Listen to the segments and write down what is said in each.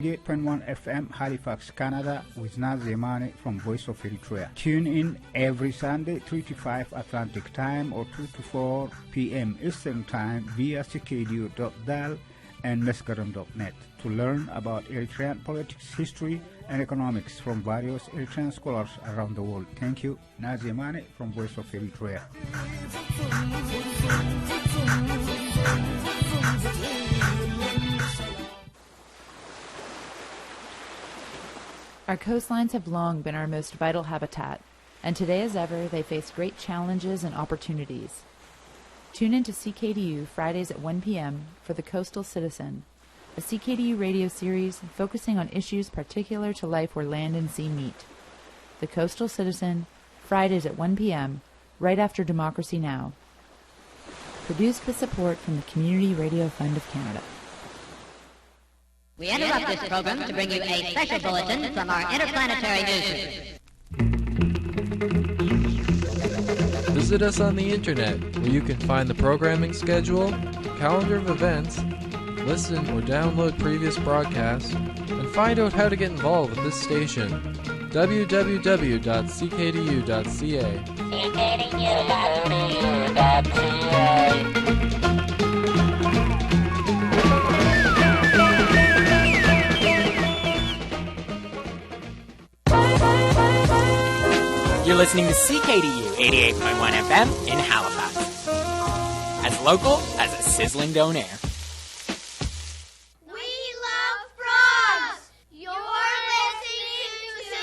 eighty-eight point one F M Halifax, Canada, with Naz Zemane from Voice of Eritrea. Tune in every Sunday, three to five Atlantic Time or two to four P M Eastern Time via C K D U dot dal and Meskerem dot net to learn about Eritrean politics, history, and economics from various Eritrean scholars around the world. Thank you. Naz Zemane from Voice of Eritrea. Our coastlines have long been our most vital habitat, and today as ever, they face great challenges and opportunities. Tune in to C K D U Fridays at one p.m. for The Coastal Citizen, a C K D U radio series focusing on issues particular to life where land and sea meet. The Coastal Citizen, Fridays at one p.m., right after Democracy Now! Produced with support from the Community Radio Fund of Canada. We interrupt this program to bring you a special bulletin from our interplanetary newsroom. Visit us on the internet, where you can find the programming schedule, calendar of events, listen or download previous broadcasts, and find out how to get involved with this station. W W W dot C K D U dot C A. You're listening to C K D U eighty-eight point one F M in Halifax. As local as a sizzling donair. We love frogs. You're listening to C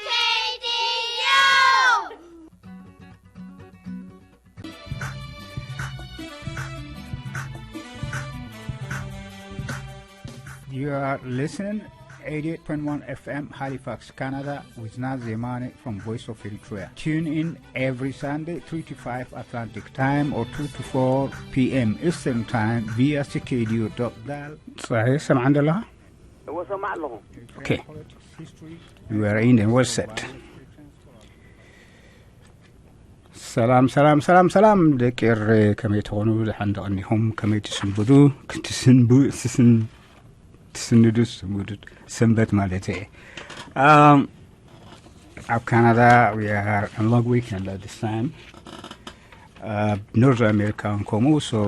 K D U. You are listening eighty-eight point one F M Halifax, Canada, with Naz Zemane from Voice of Eritrea. Tune in every Sunday, three to five Atlantic Time or two to four P M Eastern Time via C K D U dot dal. صحيح، سمعان دلها؟ እወ ሰማዕ ኣለኹ። Okay. You are in and well said. ሰላም ሰላም ሰላም ሰላም ደቂ ኤረ፣ ከመይ ትኾኑ? ደሓን ደቐኒኹም? ከመይ ትስንብዱ? ክትስንቡ ትስን ትስንዱ ትስንብዱ ሰንበት ማለት እየ። Um, ኣብ ካናዳ we are on long weekend at this time. Uh, North America ከምኡ, so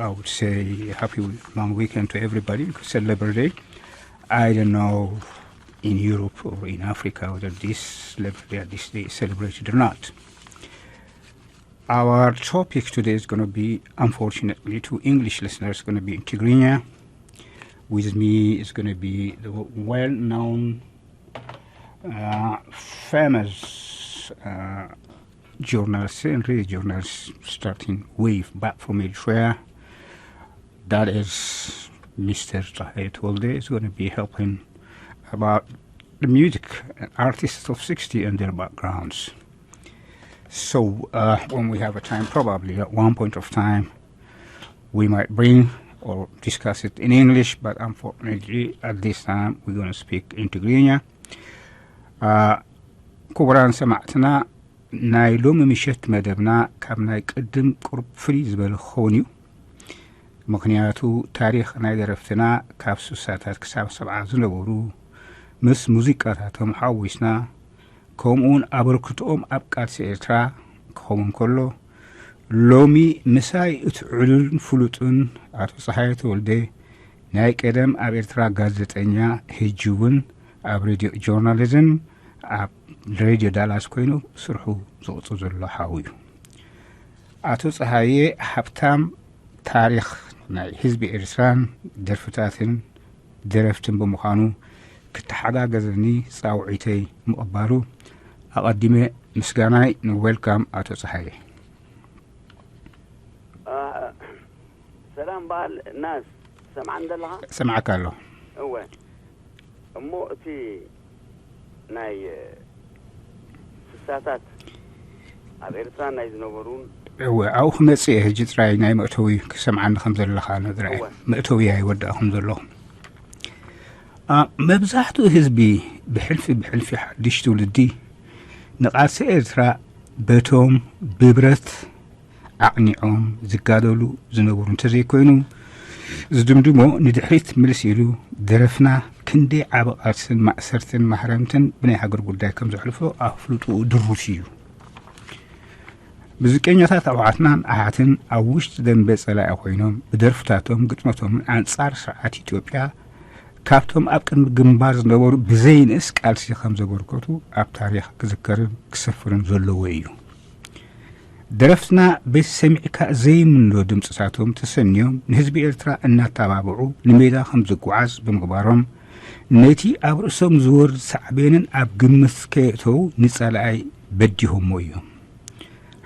I would say happy long weekend to everybody. Celebrate day. I don't know in Europe or in Africa whether this celebrity at this day is celebrated or not. Our topic today is going to be, unfortunately, to English listeners, going to be in Tigrinya. With me is going to be the well-known, uh, famous uh, journalist and radio journalist starting way back from Eritrea. That is Mister Tsahaye Tewolde is going to be helping about the music and artists of sixty and their backgrounds. So uh, when we have a time, probably at one point of time, we might bring or discuss it in English, but unfortunately at this time we're going to speak in Tigrinya. Uh, ክቡራን ሰማዕትና፣ ናይ ሎሚ ምሸት መደብና ካብ ናይ ቅድም ቁሩብ ፍልይ ዝበለ ክኸውን እዩ። ምኽንያቱ ታሪኽ ናይ ደረፍትና ካብ ስሳታት ክሳብ ሰብዓ ዝነበሩ ምስ ሙዚቃታቶም ሓዊስና፣ ከምኡውን ኣበርክትኦም ኣብ ቃልሲ ኤርትራ ክኸውን ከሎ፣ ሎሚ ምሳይ እቲ ዕሉልን ፍሉጥን ኣቶ ጸሃየ ተወልደ፣ ናይ ቀደም ኣብ ኤርትራ ጋዜጠኛ፣ ሕጂ እውን ኣብ ሬድዮ ጆርናሊዝም ኣብ ሬድዮ ዳላስ ኮይኑ ስርሑ ዝቕጽል ዘሎ ሓው እዩ። ኣቶ ጸሃየ ሃብታም ታሪኽ ናይ ህዝቢ ኤርትራን ደርፍታትን ደረፍትን ብምዃኑ፣ ክተሓጋገዘኒ ጻውዒተይ ምቕባሉ ኣቐዲመ ምስጋናይ ንዌልካም ኣቶ ጸሃየ። ሰላም በዓል ናስ፣ ሰምዓን ዘለኻ? ሰምዓካ ኣለኹ። እወ፣ እሞ እቲ ናይ ስሳታት ኣብ ኤርትራ ናይ ዝነበሩን እወ፣ ኣብኡ ክመጽእ እየ። ሕጂ ጥራይ ናይ መእተዊ ክሰምዓኒ ከም ዘለኻ ንጥራይ እወ። መእተዊ ኣይወዳእኹም ዘለኹ። ኣ፣ መብዛሕትኡ ህዝቢ ብሕልፊ ብሕልፊ ሓድሽ ትውልዲ ንቓልሲ ኤርትራ በቶም ብብረት ኣቕኒዖም ዝጋደሉ ዝነበሩ እንተዘይኮይኑ፣ ዝድምድሞ ንድሕሪት ምልስ ኢሉ ደረፍና እንደ ዓቢ ቃልስን ማእሰርትን ማህረምትን ብናይ ሃገር ጉዳይ ከም ዘሕልፎ ኣፍልጥኡ ድሩት እዩ። ሙዚቀኛታት ኣሕዋትናን ኣሓትን ኣብ ውሽጢ ደንበ ጸላኢ ኮይኖም ብደርፍታቶም ግጥመቶምን ኣንጻር ስርዓት ኢትዮጵያ ካብቶም ኣብ ቅድሚ ግንባር ዝነበሩ ብዘይንእስ ቃልሲ ከም ዘበርከቱ ኣብ ታሪኽ ክዝከርን ክሰፍርን ዘለዎ እዩ። ደረፍትና በቲ ሰሚዕካ ዘይምኖ ድምፅታቶም ተሰንዮም ንህዝቢ ኤርትራ እናተባብዑ ንሜዳ ከም ዝጓዓዝ ብምግባሮም ነቲ ኣብ ርእሶም ዝወርድ ሳዕቤንን ኣብ ግምት ከየእተዉ ንጸላኣይ በዲሆሞ እዮም።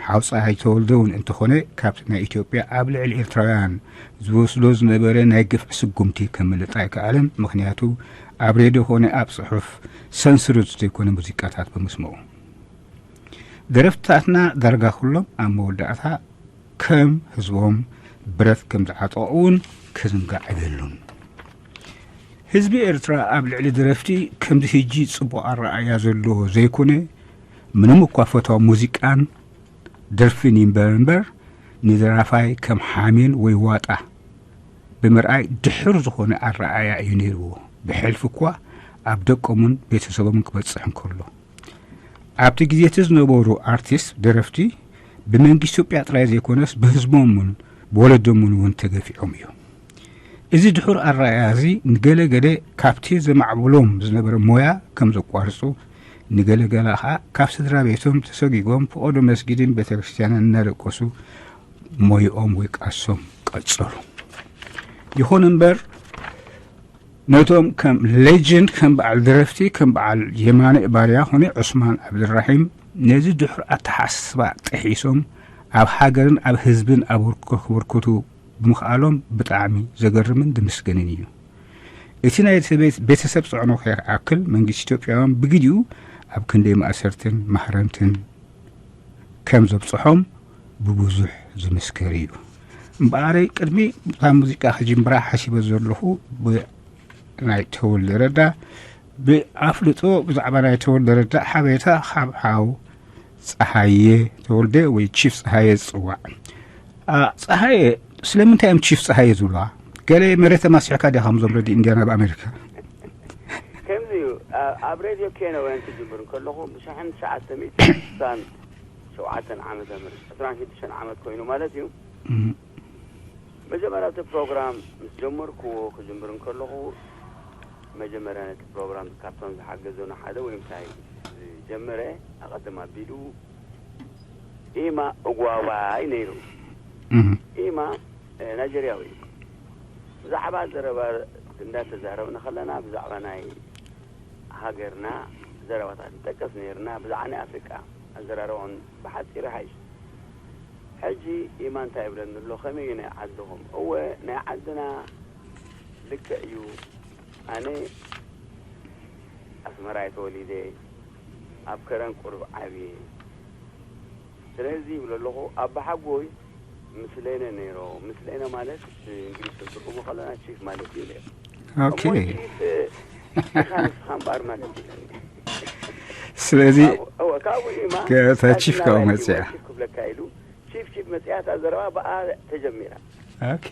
ሓው ፀሃይ ተወልደ እውን እንተኾነ ካብቲ ናይ ኢትዮጵያ ኣብ ልዕሊ ኤርትራውያን ዝወስዶ ዝነበረ ናይ ግፍዒ ስጉምቲ ከምልጥ ኣይከኣለን። ምኽንያቱ ኣብ ሬድዮ ኾነ ኣብ ጽሑፍ ሰንስሩት ዘይኮነ ሙዚቃታት ብምስምዑ ደረፍትታትና ዳርጋ ኩሎም ኣብ መወዳእታ ከም ህዝቦም ብረት ከም ዝዓጠቑ እውን ክዝንጋዕ የብሉን። ህዝቢ ኤርትራ ኣብ ልዕሊ ደረፍቲ ከምዚ ሕጂ ጽቡቕ ኣረኣእያ ዘለዎ ዘይኮነ፣ ምንም እኳ ፈታው ሙዚቃን ደርፍን ይንበር እምበር ንደራፋይ ከም ሓሜን ወይ ዋጣ ብምርኣይ ድሑር ዝኾነ ኣረኣእያ እዩ ነይርዎ። ብሕልፊ እኳ ኣብ ደቆምን ቤተሰቦምን ክበጽሕ እንከሎ ኣብቲ ግዜ እቲ ዝነበሩ ኣርቲስት ደረፍቲ ብመንግስቲ ኢትዮጵያ ጥራይ ዘይኮነስ ብህዝቦምን ብወለዶምን እውን ተገፊዖም እዮም። እዚ ድሑር ኣረኣእያ እዚ ንገለ ገለ ካብቲ ዘማዕብሎም ዝነበረ ሞያ ከም ዘቋርጹ፣ ንገለ ገለ ኸኣ ካብ ስድራ ቤቶም ተሰጊጎም ፍቖዶ መስጊድን ቤተክርስትያንን እናደቀሱ ሞይኦም ወይ ቃሶም ቀጸሉ። ይኹን እምበር ነቶም ከም ሌጀንድ ከም በዓል ደረፍቲ ከም በዓል የማነ ባርያ ኾነ ዑስማን ዓብድራሒም ነዚ ድሑር ኣተሓሳስባ ጥሒሶም ኣብ ሃገርን ኣብ ህዝብን ኣበርክቶ ክበርክቱ ብምኽኣሎም ብጣዕሚ ዘገርምን ዝምስገንን እዩ። እቲ ናይ ቤተሰብ ጽዕኖ ከይኣክል መንግስቲ ኢትዮጵያውያን ብግዲኡ ኣብ ክንደይ ማእሰርትን ማህረምትን ከም ዘብጽሖም ብብዙሕ ዝምስከር እዩ። እምበኣረይ ቅድሚ እታ ሙዚቃ ክጅምራ ሓሲበ ዘለኹ ብናይ ተወልደ ረዳ ብኣፍልጦ ብዛዕባ ናይ ተወልደ ረዳ ሓበሬታ ካብ ሓው ጸሃየ ተወልደ ወይ ቺፍ ጸሃየ ዝጽዋዕ። ጸሃየ ስለምንታይ እዮም ቺፍ ጸሃየ ዝብልዋ? ገለ መሬት ተማሲሕካ ዲኻ ከምዞም ረዲ ኢንድያን ኣብ ኣሜሪካ? ከምዚ እዩ። ኣብ ሬድዮ ኬነወን ክጅምር እንከለኹ ብሽሕን ትሽዓተ ሚእትን ስሳን ሸውዓተን ዓመተ ምህረት ዕስራን ሽዱሽተን ዓመት ኮይኑ ማለት እዩ። መጀመርያ እቲ ፕሮግራም ምስ ጀመርክዎ ክጅምር እንከለኹ መጀመርያ ነቲ ፕሮግራም ካብቶም ዝሓገዙና ሓደ ወይ ምሳይ ዝጀመረ ኣቐድም ኣቢሉ ኢማ እጓባይ ነይሩ። ኢማ ናይጀርያዊ እዩ። ብዛዕባ ዘረባ እንዳተዛረብና ከለና ብዛዕባ ናይ ሃገርና ዘረባታት ንጠቀስ ነይርና። ብዛዕባ ናይ ኣፍሪቃ ኣዘራርባውን ብሓፂር ይሓይሽ። ሕጂ ኢማ እንታይ ይብለኒ ኣሎ፣ ከመይ እዩ ናይ ዓድኹም? እወ ናይ ዓድና ልክዕ እዩ። ኣነ ኣስመራ እየ ተወሊደ፣ ኣብ ከረን ቁሩብ ዓብየ። ስለዚ ይብሎ ኣለኹ ኣባሓጎይ ምስለነ ነይሮ። ምስለነ ማለት ብእንግሊዝ ክትትርጉሞ ከለና ቺፍ ማለት እዩ ነይሩ። ኦኬ። እሞ ቺፍ ኢኻ ንስኻ እምበኣር ማለት እዩ። ስለዚ ካብኡ- እወ፣ ካብኡ ኢማ ከታ ቺፍ ካብኡ መፅያ። ቺፍ ክብለካ ኢሉ ቺፍ ቺፍ መፅያ እታ ዘረባ ብኣ ተጀሚራ። ኦኬ።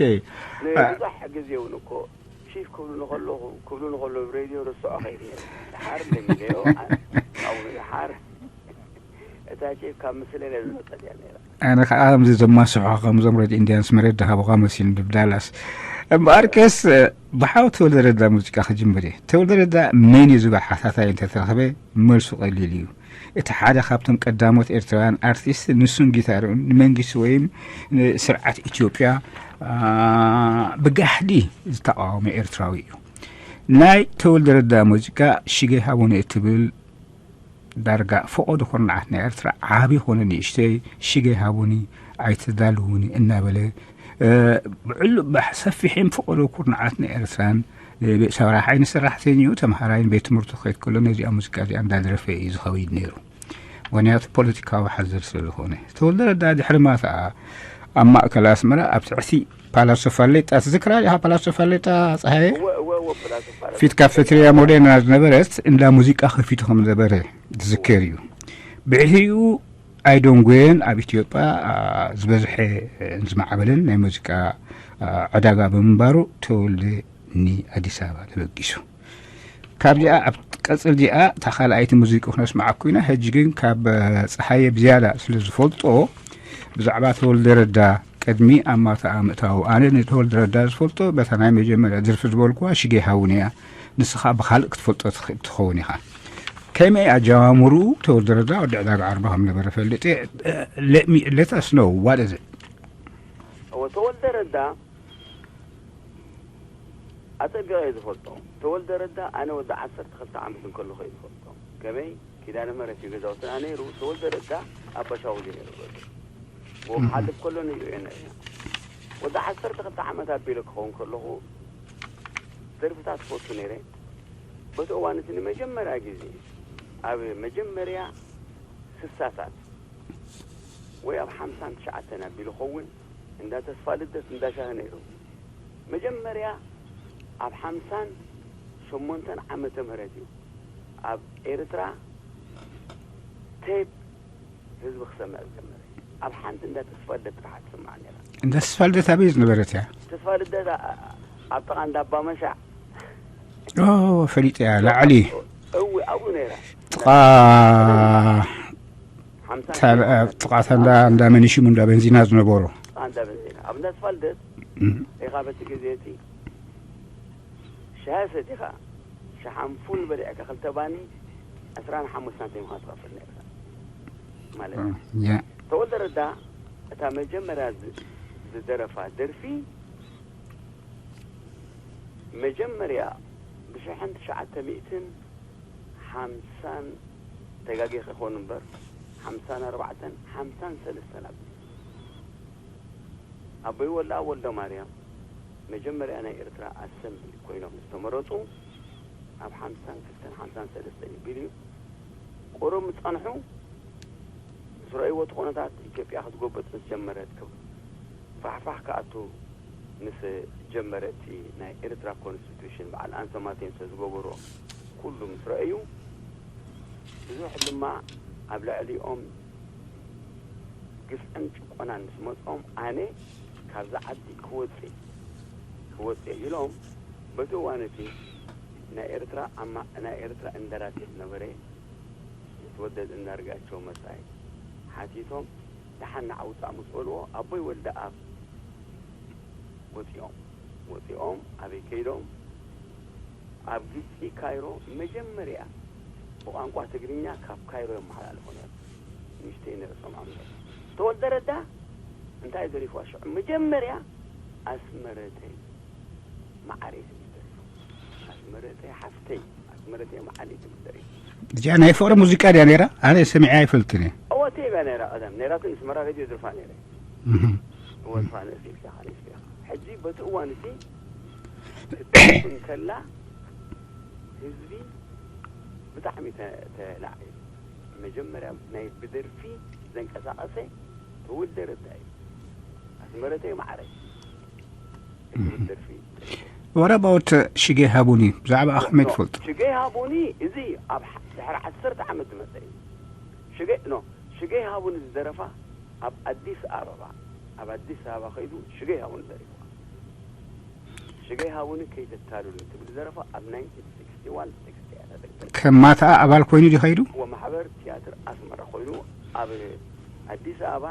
ንብዙሕ ግዜ እውን እኮ ቺፍ ክብሉ ንከለኹ ክብሉ ንከለዉ ሬድዮ ርስዖ ከይድ ነይሩ። ድሓር እንደሚለዮ ካብኡ ድሓር እታ ቺፍ ካብ ምስለነ ዝመፀት እያ ነይራ። ኣነ ከዓ ከምዚ ዘማስሖ ከምዞም ሬድዮ ኢንዲያንስ መሬት ድሃቡኻ መሲሉ ድብዳላስ እምበኣርከስ ብሓው ተወልደ ረዳ ሙዚቃ ክጅምር እየ። ተወልደ ረዳ መን እዩ ዝብል ሓታታይ እንተተረኽበ መልሱ ቀሊል እዩ። እቲ ሓደ ካብቶም ቀዳሞት ኤርትራውያን ኣርቲስት ንሱን ጊታርኡን ንመንግስቲ ወይም ንስርዓት ኢትዮጵያ ብጋህዲ ዝተቃወመ ኤርትራዊ እዩ። ናይ ተወልደ ረዳ ሙዚቃ ሽገይ ሃቦነ እትብል ዳርጋ ፈቐዶ ኩርናዓት ናይ ኤርትራ ዓቢ ኮነ ንእሽተይ ሽገይ ሃቡኒ ኣይትዳልውኒ እናበለ ብዕሉ ሰፊሕም ፈቐዶ ኩርናዓት ናይ ኤርትራን ሰራሓይ ንሰራሕተኛኡ ተምሃራይን ቤት ትምህርቱ ክኸይድ ከሎ ነዚኣ ሙዚቃ እዚኣ እንዳደረፈ እዩ ዝኸይድ ነይሩ። ምኽንያቱ ፖለቲካዊ ሓዘር ስለ ዝኾነ። ተወልደ ረዳ ድሕሪ ማታ ኣብ ማእከል ኣስመራ ኣብ ትሕቲ ፓላሶ ፋሌጣ ትዝክራ ዲኻ? ፓላሶ ፋሌጣ ፀሃየ እወ እወ እወ ፕላሶ ፋለጣ ፊት ካፌቴሪያ ሞዴና ዝነበረት እንዳ ሙዚቃ ከፊቱ ከም ዝነበረ ዝዝከር እዩ። ብድሕሪኡ ኣይደንጎየን ኣብ ኢትዮጵያ ዝበዝሐ ዝማዕበለን ናይ ሙዚቃ ዕዳጋ ብምንባሩ ተወልደ ንኣዲስ ኣበባ ተበጊሱ። ካብዚኣ ኣብ ቀጽል ዚኣ እታ ካልኣይቲ ሙዚቃ ክነስምዓኩ ኢና። ሕጂ ግን ካብ ጸሓየ ብዝያዳ ስለ ዝፈልጦ ብዛዕባ ተወልደ ረዳ ቅድሚ ኣብ ማታኣ ምእታው ኣነ ንተወልደ ረዳ ዝፈልጦ በታ ናይ መጀመርያ ደርፊ ዝበልኩዋ ሽገይ ሃቡኒ እያ። ንስኻ ብኻልእ ክትፈልጦ ትኽእል ትኸውን ኢኻ። ከመይ ኣጀማምሩ ተወልደ ረዳ ወዲ ዕዳጋ ዓርባ ከም ነበረ ፈልጥ እየ። Let us know what is it? እወ ተወልደ ረዳ ኣጸቢቐ እየ ዝፈልጦ። ተወልደ ረዳ ኣነ ወዲ ዓሰርተ ክልተ ዓመት እንከለኹ እየ ዝፈልጦ። ከመይ ኪዳነ ምህረት እዩ ገዛውትና ነይሩ። ተወልደ ረዳ ኣባሻውል እዩ ነይሩ። ብኡ ክሓልፍ ከሎ ንሪኦ ነርና። ወዲ ዓሰርተ ክልተ ዓመት ኣቢለ ክኸውን ከለኹ ደርፍታት ክፈቱ ነይረ። በቲ እዋን እቲ ንመጀመርያ ግዜ ኣብ መጀመርያ ስሳታት ወይ ኣብ ሓምሳን ትሽዓተን ኣቢሉ ኸውን እንዳ ተስፋ ልደት እንዳ ሻሂ ነይሩ። መጀመርያ ኣብ ሓምሳን ሸሞንተን ዓመተ ምህረት እዩ ኣብ ኤርትራ ቴፕ ህዝቢ ክሰምዕ ዝጀመረ። ኣብ ሓንቲ እንዳ ተስፋ ልደት ጥራሕ ትስማዕ ነይራ። እንዳ ተስፋ ልደት ኣበይ ዝነበረት እያ? ተስፋ ልደት ኣ- ኣ- ኣብ ጥቓ እንዳ ኣባ መሻዕ ኦ፣ ፈሊጠ እያ። ላዕሊ እዊ ኣብኡ ነይራ። ጥቓ ሓምሳ ታል- ኣብ ጥቓ እንዳ እንዳ መኒሽሙ እንዳ በንዚና ዝነበሩ። ጥቓ እንዳ በንዚና ኣብ እንዳ ተስፋ ልደት ኢኻ በቲ ግዜ እቲ ሻሂ ሰቲኻ ሸሓን ፉል በሊዕካ ክልተ ባኒ ዕስራን ሓሙሽተ ሳንቲም ኢኻ ትኸፍል ነይርካ ማለት እዩ። ያ ተወልደ ረዳ እታ መጀመርያ ዝ- ዝደረፋ ደርፊ መጀመርያ ብሽሕን ትሽዓተ ሚእትን ሓምሳን ተጋጊ ክኾን እምበር ሓምሳን ኣርባዕተን ሓምሳን ሰለስተን ኣብ ኣቦይ ወልደኣብ ወልደማርያም መጀመርያ ናይ ኤርትራ ኣሰምብሊ ኮይኖም ዝተመረጹ ኣብ ሓምሳን ክልተን ሓምሳን ሰለስተን ይብል እዩ። ቁሩብ ምስ ጸንሑ ምስ ረእይዎ እቲ ኩነታት ኢትዮጵያ ክትጎበጥ ምስ ጀመረት ክብ ፋሕፋሕ ክኣቱ ምስ ጀመረ እቲ ናይ ኤርትራ ኮንስቲቱሽን በዓል ኣንሰማቴን ስለ ዝገበሮ ኩሉ ምስ ረእዩ ብዙሕ ድማ ኣብ ልዕሊኦም ግፍዕን ጭቆናን ምስ መጾም ኣነ ካብዛ ዓዲ ክወጽእ ክወጽእ ኢሎም በቲ እዋን እቲ ናይ ኤርትራ ኣማ ናይ ኤርትራ እንደራሴ ዝነበረ የተወደድ እንዳርጋቸው መሳይ ሓቲቶም ደሓን ንዓውጻእ ምስ በልዎ ኣቦይ ወልደ ኣብ ወጺኦም ወጺኦም ኣበይ ከይዶም ኣብ ግብጺ ካይሮ መጀመርያ ብቋንቋ ትግርኛ ካብ ካይሮ የመሓላልፎ ነይሩ። ንእሽተይ ነርሶም ኣምነ ተወልደ ረዳ እንታይ ደሪፍዋ ሽዑ መጀመርያ ኣስመረተይ መዓረይ ትብል ደሪፋ ኣስመረተይ ሓፍተይ ኣስመረተይ መዓረይ ትብል ደሪፋ እዚኣ ናይ ፍቕሪ ሙዚቃ ድያ ነይራ? ኣነ ሰሚዐ ኣይፈልጥን እየ። እወ ቴብ እያ ነይራ ቀደም ነይራትን ስመራ ሬድዮ ድርፋ ነይረ። እወ ዝፋነ ሲልካ ሓሊፍካ ኢኻ። ሕጂ በቲ እዋን እቲ ክትደርፍ እንከላ ህዝቢ ብጣዕሚ ተላዒሉ መጀመርያ ናይ ብደርፊ ዘንቀሳቐሰ ተወልደ ረዳ እዩ። ኣስመረተይ ማዕረ እቲ ብደርፊ What about ሽገ ሃቡኒ ብዛዕባ ከመይ ትፈልጡ? ሽገ ሃቡኒ እዚ ኣብ ድሕሪ ዓሰርተ ዓመት ዝመፀ እዩ። ሽገ ኖ ሽገይ ሃቡኒ ዝደረፋ ኣብ ኣዲስ ኣበባ ኣብ ኣዲስ ኣበባ ከይዱ ሽገይ ሃቡኒ ደሪፍዋ። ሽገይ ሃቡኒ ከይተታሉኒ ትብል ደረፋ ኣብ ናይንቲን ሲክስቲ ዋን ሲክስቲ እያ ተደግደግ። ከም ማታኣ ኣባል ኮይኑ ድዩ ከይዱ? ወማሕበር ትያትር ኣስመራ ኮይኑ ኣብ ኣዲስ ኣበባ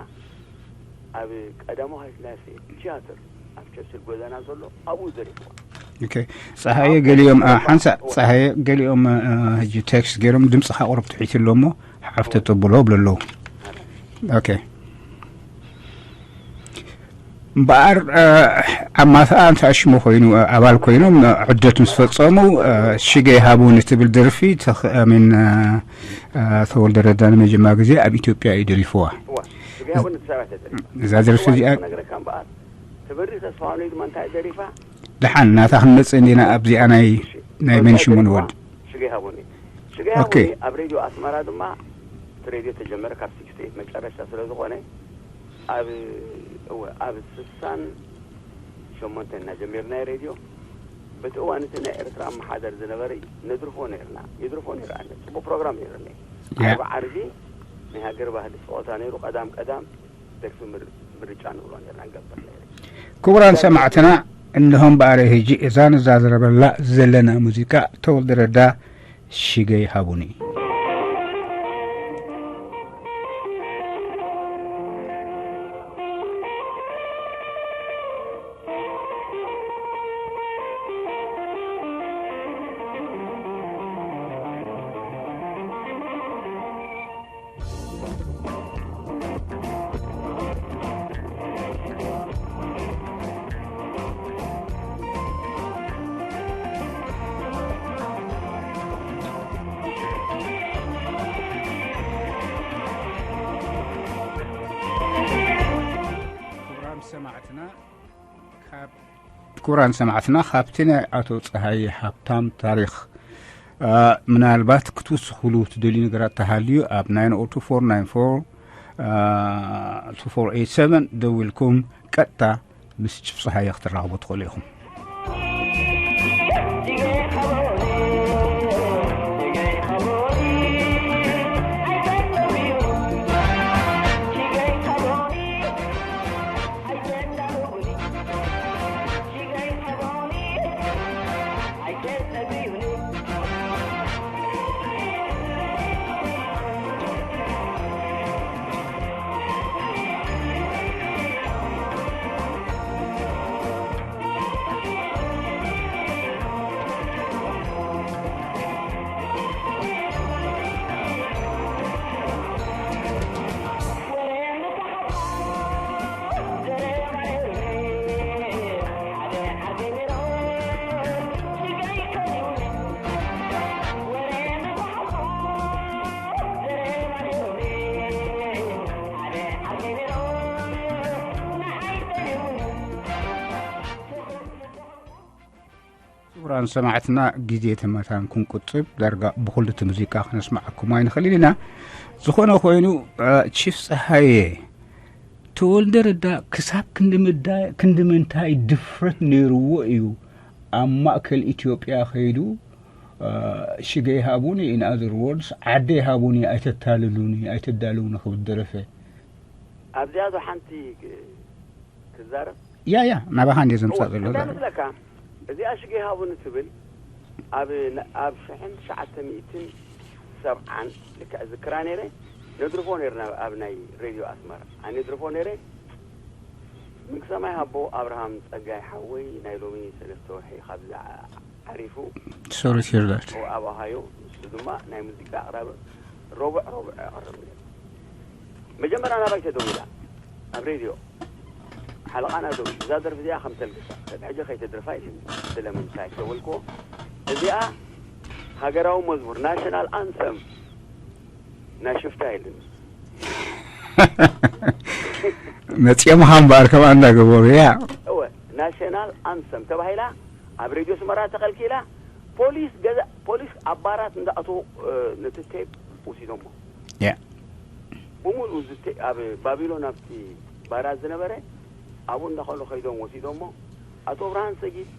ኣብ ቀዳማዊ ሃይለስላሴ ትያትር ኣብ ቸርችል ጎደና ዘሎ ኣብኡ ደሪፍዋ። ኦኬ ጸሃየ ገሊኦም ሓንሳእ ጸሃየ ገሊኦም ሕጂ ቴክስት ገይሮም ድምጽኻ ቁሩብ ትሒት ኣሎ እሞ ሓፍ ተጥብሎ ብሎ ኣለዉ። ኦኬ እምበኣር ኣብ ማታኣ እንታይ ሽሙ ኮይኑ ኣባል ኮይኖም ዕደት ምስ ፈጸሙ ሽገ ይሃቡኒ ትብል ደርፊ ተኸ- ሚን ተወልደ ረዳ ንመጀመርያ ግዜ ኣብ ኢትዮጵያ እዩ ደሪፍዋ። እዋ ሽገ ይሃቡኒ ትሰራ ተደሪፋ። እዛ ደርፊ እዚኣ ክነግረካ እምበኣር ትበሪ ተስፋ ዋኖይ ድማ እንታይ ደሪፋ ደሓን ናታ ክንመጽእ እንዲና ኣብዚኣ ናይ ናይ መን ሽሙ ንወድ ሽገ ይሃቡኒ ሽገ ኦኬ። ይሃቡኒ ኣብ ሬድዮ ኣስመራ ድማ እቲ ሬድዮ ተጀመረ ካብ ሲክስቲ ኤይት መጨረሻ ስለ ዝኾነ ኣብ እወ ኣብ ስሳን ሸሞንተ እና ጀሚርና ሬድዮ በቲ እዋን እቲ ናይ ኤርትራ ኣመሓደር ዝነበረ ነድርፎ ነርና ይድርፎ ነይሩ ኣነ ጽቡቅ ፕሮግራም ነይሩኒ ያ። ዓርቢ ዓርቢ ናይ ሃገር ባህሊ ጸወታ ነይሩ ቀዳም ቀዳም ደርፊ ምር- ምርጫ ንብሎ ነርና ንገብር ነይሩ ክቡራን ሰማዕትና እንሆም በኣረ ሕጂ እዛ ንዛዘረበላ ዘለና ሙዚቃ ተወልደ ረዳ ሽገይ ሃቡኒ። ክቡራን ሰማዕትና፣ ካብ ክቡራን ሰማዕትና፣ ካብቲ ናይ ኣቶ ጸሃየ ሃብታም ታሪኽ፣ አ፣ ምናልባት ክትውስኹሉ ትደልዩ ነገራት ተሃልዩ፣ ኣብ ናይን ኦ ቱ ፎር ናይን ፎር፣ አ፣ ቱ ፎር ኤይት ሰቨን ደዊልኩም ቀጥታ ምስ ቺፍ ጸሃየ ክትራኸቡ ትኽእሉ ኢኹም። ክቡራን ሰማዕትና፣ ግዜ ተመታን ክንቁጥብ ዳርጋ ብኹሉ እቲ ሙዚቃ ክነስማዓኩም ኣይንኽእልን ኢና። ዝኾነ ኮይኑ፣ እ፣ ቺፍ ጸሃየ፣ ተወልደ ረዳ ክሳብ ክንዲ ምዳ-፣ ክንዲ ምንታይ ድፍረት ነይርዎ እዩ ኣብ ማእከል ኢትዮጵያ ከይዱ፣ እ፣ ሽገይ ሃቡኒ፣ in other words፣ ዓደይ ሃቡኒ፣ ኣይተታልሉኒ፣ ኣይተዳልውኒ ክብል ደረፈ? ኣብዚኣ ዶ ሓንቲ ክ-፣ ክዛረብ? ያ፣ ያ፣ ናባኻ እንድየ ዘምጽኣ እወ፣ ዘሎ እንታይ ዛረብ። መስለካ? እዚኣ ሽገይ ሃቡኒ ትብል ኣብ ነ-፣ ኣብ ሽሕን ትሽዓተ ሚእትን ሰብዓን ልክዕ ዝክራ ነይረ። ነድርፎ ነይርና ኣብ ናይ ሬድዮ ኣስመራ። ኣነ ድርፎ ነይረ። መንግስተ ሰማይ ሃቦ ኣብርሃም ጸጋይ ሓወይ ናይ ሎሚ ሰለስተ ወርሒ ካብዚ ዓሪፉ። Sorry to hear that። ኣብ ኦሃዮ፣ ንሱ ድማ ናይ ሙዚቃ ኣቕራቢ ረቡዕ ረቡዕ የቕርብ ነይሩ። መጀመርያ ናባይ ተደዊላ ኣብ ሬድዮ ሓለቓና ደው፣ እዛ ደርፊ እዚኣ ከም ተልግሳ፣ ሕጂ ከይተድርፋ ኢሉኒ። ስለምንታይ ተበልክዎ፣ እዚኣ ሃገራዊ መዝሙር፣ ናሽናል ኣንተም ናይ ሽፍታ ኢሉኒ። መጺኦም ሃምባር ከምኣ እንዳገበሩ፣ ያ። እወ፣ ናሽናል ኣንተም ተባሂላ ኣብ ሬድዮ ስመራ ተኸልኪላ። ፖሊስ ገዛ፣ ፖሊስ ኣብ ባራት እንዳኣተዉ፣ እ፣ ነቲ ቴፕ ወሲዶሞ። ያ። ብምሉኡ እዚ ቴ-፣ ኣብ ባቢሎን ኣብቲ ባራት ዝነበረ ኣብኡ እንዳኸሉ ከይዶም ወሲዶሞ። ኣቶ ብርሃን ሰጊድ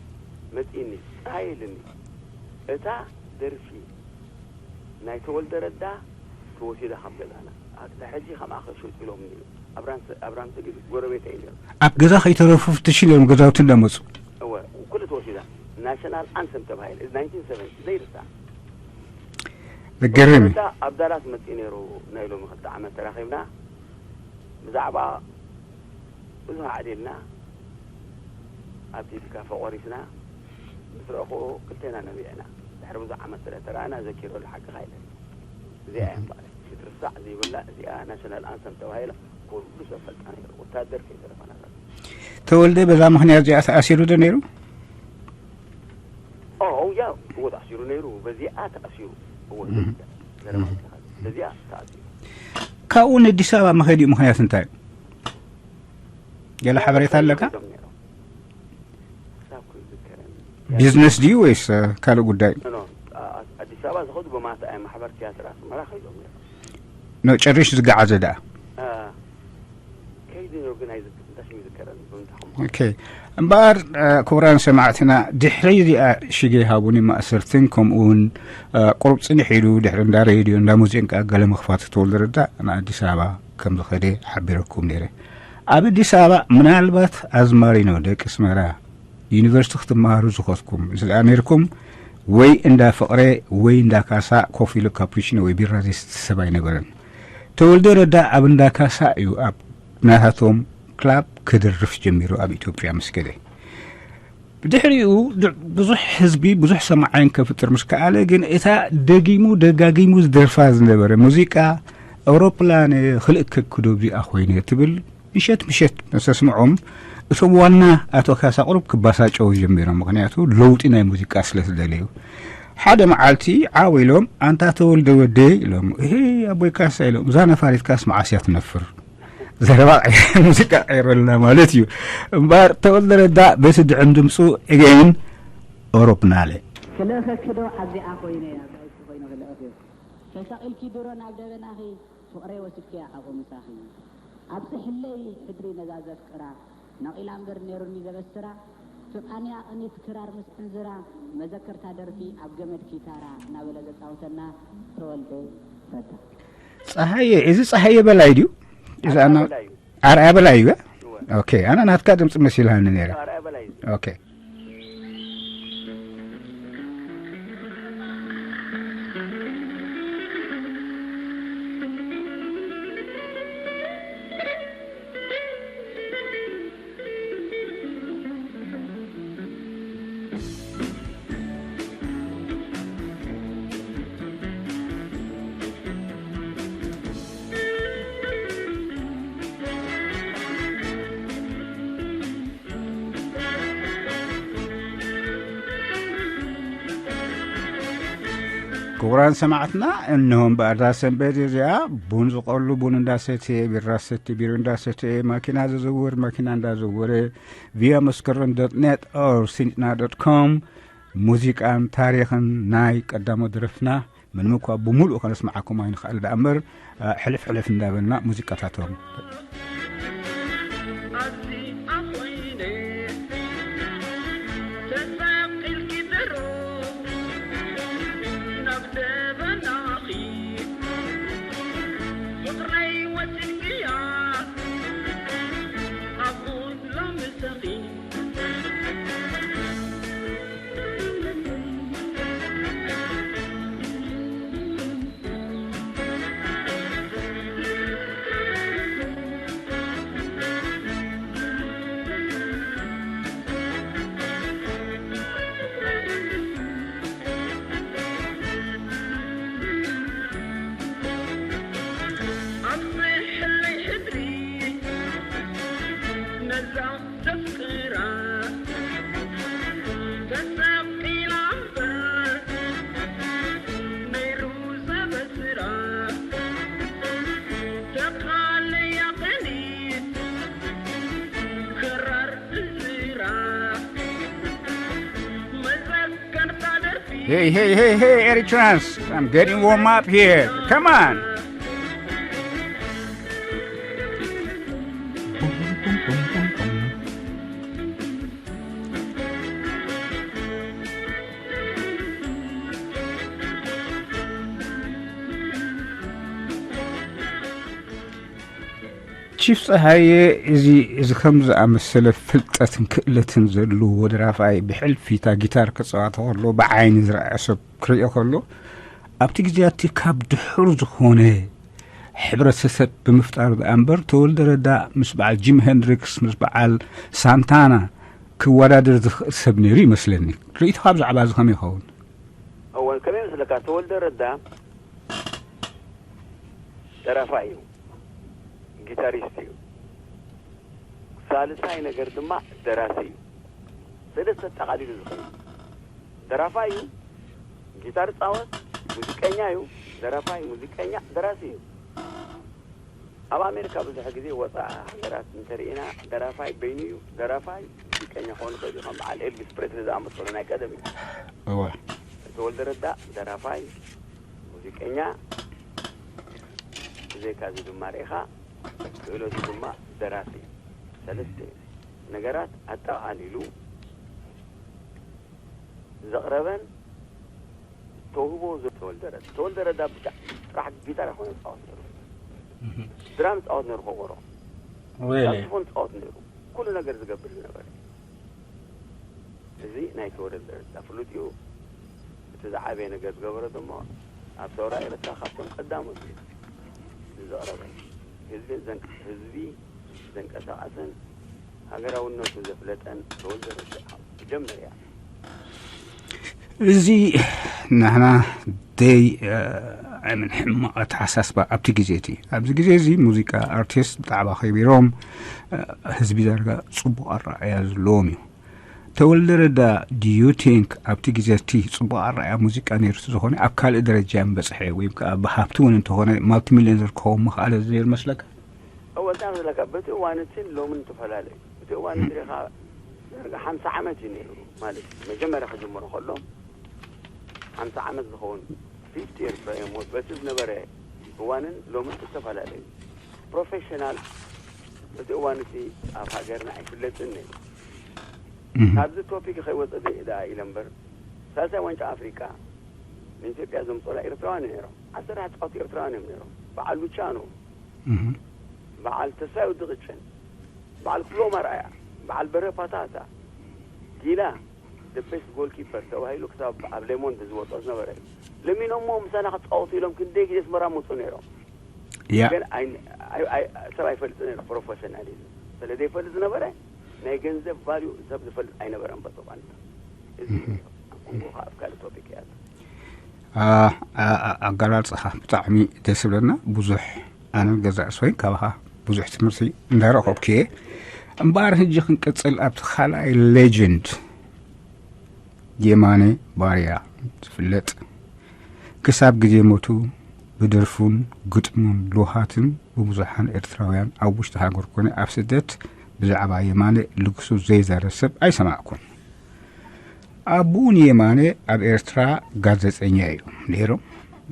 መጺእኒ፣ ጸሃየ ኢልኒ። እታ ደርፊ ናይ ተወልደ ረዳ ተወሲዳ ካብ ገዛና። ኣታ ሕጂ ከምኣ ክሸጡ ኢሎም ነይሩ። ኣብራን ሰ-፣ ኣብራም ሰጊድ ጎረቤተይ ነይሩ። ኣብ ገዛ ከይተረፉ ፍትሽ ኢሎም ገዛውቲ እንዳመጹ። እወ፣ ኩሉ ተወሲዳ። ናሽናል ኣንተም ተባሂለ። እዚ ናይንቲን ሰቨንቲ ዘይርሳዕ። ዘገርም እዩ። ተወልደ ረዳ ኣብ ዳላስ መጺኡ ነይሩ። ናይ ሎሚ ክልተ ዓመት ተራኺብና። ብዛዕባ ብዙሕ ኣዕሊልና ኣብቲ ካፈ ቆሪስና ምስ ረእኽዎ ክልቴና ነቢዕና። ድሕሪ ብዙሕ ዓመት ስለ ተረኣና ዘኪረሉ ሓቅኻ ኢለኒ። እዚኣ እያ እምበኣር ክትርሳዕ ዘይብላ፣ እዚኣ ናሽናል ኣንተም ተባሂላ ኩሉ ሰብ ፈልጣ ነይሩ። ወታደር ከይተረፈ ናታ። ተወልደ በዛ ምኽንያት እዚኣ ተኣሲሩ ዶ ነይሩ? ኦ፣ ያ፣ እዎ ተኣሲሩ ነይሩ። በዚኣ ተኣሲሩ። እዎ፣ እህ። ዘረባ እህ። በዚኣ ተኣሲሩ። ካብኡ ንኣዲስ ኣበባ መኸዲኡ ምኽንያት እንታይ እዩ? ገለ ሓበሬታ ኣለካ? ሒዞም ነይሮም። ክሳብ ክዝከረኒ። ቢዝነስ ድዩ ወይስ፣ እ፣ ካልእ ጉዳይ? ኖ፣ ኖ፣ ኣ-፣ ኣዲስ ኣበባ ዝኸዱ ብማእተኣይ ማሕበር ቲያትር ኣስመራ ከይዶም ነይሮም። ኖ፣ ጨሪሽ ዝገዓዘ ደኣ? እ፣ ከይዱ ነይሩ ግን ኣይዝክ-፣ እንታይ ሽሙ ይዝከረኒ፣ ብምንታይ ከም ኦኬ። እምበኣር፣ እ፣ ክቡራን ሰማዕትና፣ ድሕሪ እዚኣ ሽገይ ሃቡኒ ማእሰርትን ከምኡ እውን፣ እ፣ ቁሩብ ጽንሕ ኢሉ ድሕሪ እንዳ ሬድዮ፣ እንዳ ሙዚቃ ገለ ምኽፋት ተወልደ ረዳ ንኣዲስ ኣበባ ከም ዝኸደ ሓቢረኩም ነይረ። ኣብ ኣዲስ ኣበባ ምናልባት ኣዝማሪኖ ደቂ ኣስመራ ዩኒቨርሲቲ ክትመሃሩ ዝኸድኩም ስለ ኣሜሪኩም ወይ እንዳ ፍቕሬ ወይ እንዳ ካሳ ኮፍ ኢሉ ካፕሪሽኖ ወይ ቢራ ዘይስተ ሰብ ኣይነበረን። ተወልደ ረዳ ኣብ እንዳ ካሳ እዩ ኣብ ናታቶም ክላብ ክድርፍ ጀሚሩ ኣብ ኢትዮጵያ ምስ ከደ። ብድሕሪኡ ብዙሕ ህዝቢ ብዙሕ ሰማዓይን ከፍጥር ምስ ከኣለ ግን እታ ደጊሙ ደጋጊሙ ዝደርፋ ዝነበረ ሙዚቃ ኣውሮፕላን ክልእከ ክዶ እዚኣ ኮይነ ትብል ምሸት ምሸት መሰስምዖም እቶም ዋና ኣቶ ካሳ ቁሩብ ክባሳጨው ጀሚሮም። ምክንያቱ ለውጢ ናይ ሙዚቃ ስለ ዝደለዩ ሓደ መዓልቲ ዓው ኢሎም ኣንታ ተወልደ ወደይ ኢሎም። እሄ ኣቦይ ካሳ ኢሎም። እዛ ነፋሪት ካስ መዓስ እያ ትነፍር? ዘረባ ሙዚቃ ቀይረልና ማለት እዩ። እምበር ተወልደ ረዳ በቲ ድዕም ድምፁ እገይን ኦሮፕናለ ክልእኸኪ ዶ ኣብዚኣ ኮይነ እያ ጋይስ ኮይነ ክልእኽ እዩ ተሳቒልኪ ድሮ ናብ ደበናኺ ፍቕረይ ወሲድክያ ዓቑ ምሳኺ ኣብፅሕለይ ሕድሪ ነዛ ዘፍቅራ ነቒላ እምበር ነይሩኒ ዘበስራ ፍቓንያ ቅኒት ክራር ምስ ዕንዝራ መዘከርታ ደርፊ ኣብ ገመድ ኪታራ እናበለ ዘፃወተና ተወልደ ረዳ ፀሃየ እዚ ፀሃየ በላይ ድዩ እዛ ኣና በላይ እዩ። ኣርኣያ በላይ እዩ እወ። ኦኬ ኣነ ናትካ ድምፂ መሲልሃኒ ነይረ ኣርኣያ በላይ እዩ። ኦኬ ክቡራን ሰማዕትና እንሆ እምበኣር እዛ ሰንበት እዚኣ ቡን ዝቐሉ ቡን እንዳሰትየ ቢራ ሰቲ ቢሮ እንዳሰትየ ማኪና ዝዝውር ማኪና እንዳዘወረ via መስከረም dot net or ሲንጭና dot com ሙዚቃን ታሪኽን ናይ ቀዳሞት ደረፍትና ምንም እኳ ብምሉእ ከነስምዓኩም ኣይንኽእል ደኣ እምበር ሕልፍ ሕልፍ እንዳበልና ሙዚቃታቶም Hey, hey, hey, hey, Eritreans, I'm getting warm up here. Come on. ቺፍ ፀሃየ እዚ እዚ ከም ዝኣመሰለ ፍልጠትን ክእለትን ዘለዎ ደራፋይ ብሕልፊ እታ ጊታር ክፃወት ከሎ ብዓይኒ ዝረኣየ ሰብ ክርእዮ ከሎ ኣብቲ ግዜ እቲ ካብ ድሑር ዝኾነ ሕብረተሰብ ብምፍጣር ደኣ እምበር ተወልደ ረዳ ምስ በዓል ጂም ሄንድሪክስ ምስ በዓል ሳንታና ክወዳደር ዝኽእል ሰብ ነይሩ ይመስለኒ። ርእይቶኻ ብዛዕባ እዚ ከመይ ይኸውን? እወ ከመይ ይመስለካ ተወልደ ረዳ ደራፋይ እዩ፣ ጊታሪስት እዩ፣ ሳልሳይ ነገር ድማ ደራሲ እዩ። ሰለስተ ጠቓሊሉ ዝኸውን ደራፋይ እዩ፣ ጊታር ይፃወት፣ ሙዚቀኛ እዩ፣ ደራፋይ፣ ሙዚቀኛ፣ ደራሲ እዩ። ኣብ ኣሜሪካ ብዙሕ ግዜ ወፃኢ ሃገራት እንተርኢና ደራፋይ በይኑ እዩ፣ ደራፋይ ሙዚቀኛ ክኾን ይኽእል እዩ፣ ከም በዓል ኤልቪስ ፕሬስሊ ዝኣመሰሉ ናይ ቀደም እዩ። እወ። ተወልደ ረዳ ደራፋይ፣ ሙዚቀኛ፣ ብዘይካዚ ድማ ርኢኻ ክእለቱ ድማ ደራሲ እዩ። ሰለስተ ነገራት ኣጠቓሊሉ ዘቕረበን ተውህቦ ተወልደ ረዳ ተወልደ ረዳ ብቻ ጥራሕ ጊታር ኣይኮነ ፃወት ነሩ ድራም ፃወት ነሩ ከበሮ ሳክስፎን ፃወት ነሩ ኩሉ ነገር ዝገብር ዝነበረ እዚ ናይ ተወለደ ደረጃ ፍሉጥ እዩ። እቲ ዝዓበየ ነገር ዝገበረ ድማ ኣብ ሰውራ ኤርትራ ካብቶም ቀዳሞት እዩ። ዝዘቕረበ ህዝቢ ዘን-፣ ህዝቢ ዘንቀሳቐሰን ሃገራውነቱ ዘፍለጠን ተወልደ ረዳ መጀመርያ። እዚ ንሕና ደይ ምን ሕማቕ ኣተሓሳስባ ኣብቲ ግዜ እቲ ኣብዚ ግዜ እዚ ሙዚቃ ኣርቲስት ብጣዕሚ ከቢሮም ህዝቢ ዳርጋ ጽቡቕ ኣረኣያ ዘለዎም እዩ። ተወልደ ረዳ do you think ኣብቲ ግዜ እቲ ጽቡቕ ኣረኣያ ሙዚቃ ነይሩ ዝኾነ ኣብ ካልእ ደረጃ ምበጽሐ ወይ ከዓ ብሃብቲ እውን እንተኾነ ማልቲ ሚሊዮነር ክኸውን ምኽኣለ ነይሩ መስለካ? እወ እንታይ ዝለካ በቲ እዋን እትን ሎምን ተፈላለዩ። እቲ እዋን እንድሪኻ ሓምሳ ዓመት እዩ ነይሩ ማለት እዩ። መጀመርያ ክጅምሮ ከሎ ሓምሳ ዓመት ዝኸውን ፊፍቲ ኤርትራ እዮም። በቲ ዝነበረ እዋንን ሎምን ዝተፈላለዩ ፕሮፌሽናል በቲ እዋን እቲ ኣብ ሃገርና ኣይፍለጥን ነይሩ። ካብዚ ቶፒክ ከይወፀ ደኣ ኢለ እምበር ሳልሳይ ዋንጫ ኣፍሪቃ ንኢትዮጵያ ዘምፀላ ኤርትራውያን ነይሮም። ዓሰርተ ተፃወቲ ኤርትራውያን እዮም ነይሮም። በዓል ሉቻኖ፣ በዓል ተስፋይ ወዲ ቅጭን፣ በዓል ክፍሎም ኣርኣያ፣ በዓል በርሀ ፓታታ፣ ጊላ the best goalkeeper ተባሂሉ ክሳብ ኣብ ሌሞንድ ዝወፆ ዝነበረ እዩ። ለሚኖሞ ምሳና ክፃወቱ ኢሎም ክንደይ ግዜ ኣስመራ መፁ ነይሮም። ያ ግን ኣይ-፣ ኣይ-፣ ኣይ-፣ ሰብ ኣይፈልጥ ነይሩ ፕሮፌሽናሊዝም ስለ ዘይፈልጥ ዝነበረ ናይ ገንዘብ ቫልዩ ሰብ ዝፈልጥ ኣይነበረን። በተቋንታ እዚ ኣብ መንጎኻ ኣብ ካልእ ቶፒክ እያ። ኣ- ኣ- ኣገላልጻኻ ብጣዕሚ ደስ ይብለና። ብዙሕ ኣነ ገዛእ ሰይ ካባኻ ብዙሕ ትምህርቲ እንዳረኸብኩ እየ። እምበኣር ሕጂ ክንቅጽል ኣብቲ ካልኣይ ሌጀንድ የማነ ባርያ ዝፍለጥ ክሳብ ግዜ ሞቱ ብደርፉን ግጥሙን ልውሃትን ብብዙሓን ኤርትራውያን ኣብ ውሽጢ ሃገር ኮነ ኣብ ስደት ብዛዕባ የማነ ልግሱ ዘይዛረብ ሰብ ኣይሰማዕኩን። ኣቡኡ ንየማነ ኣብ ኤርትራ ጋዜጠኛ እዮም ነይሮም።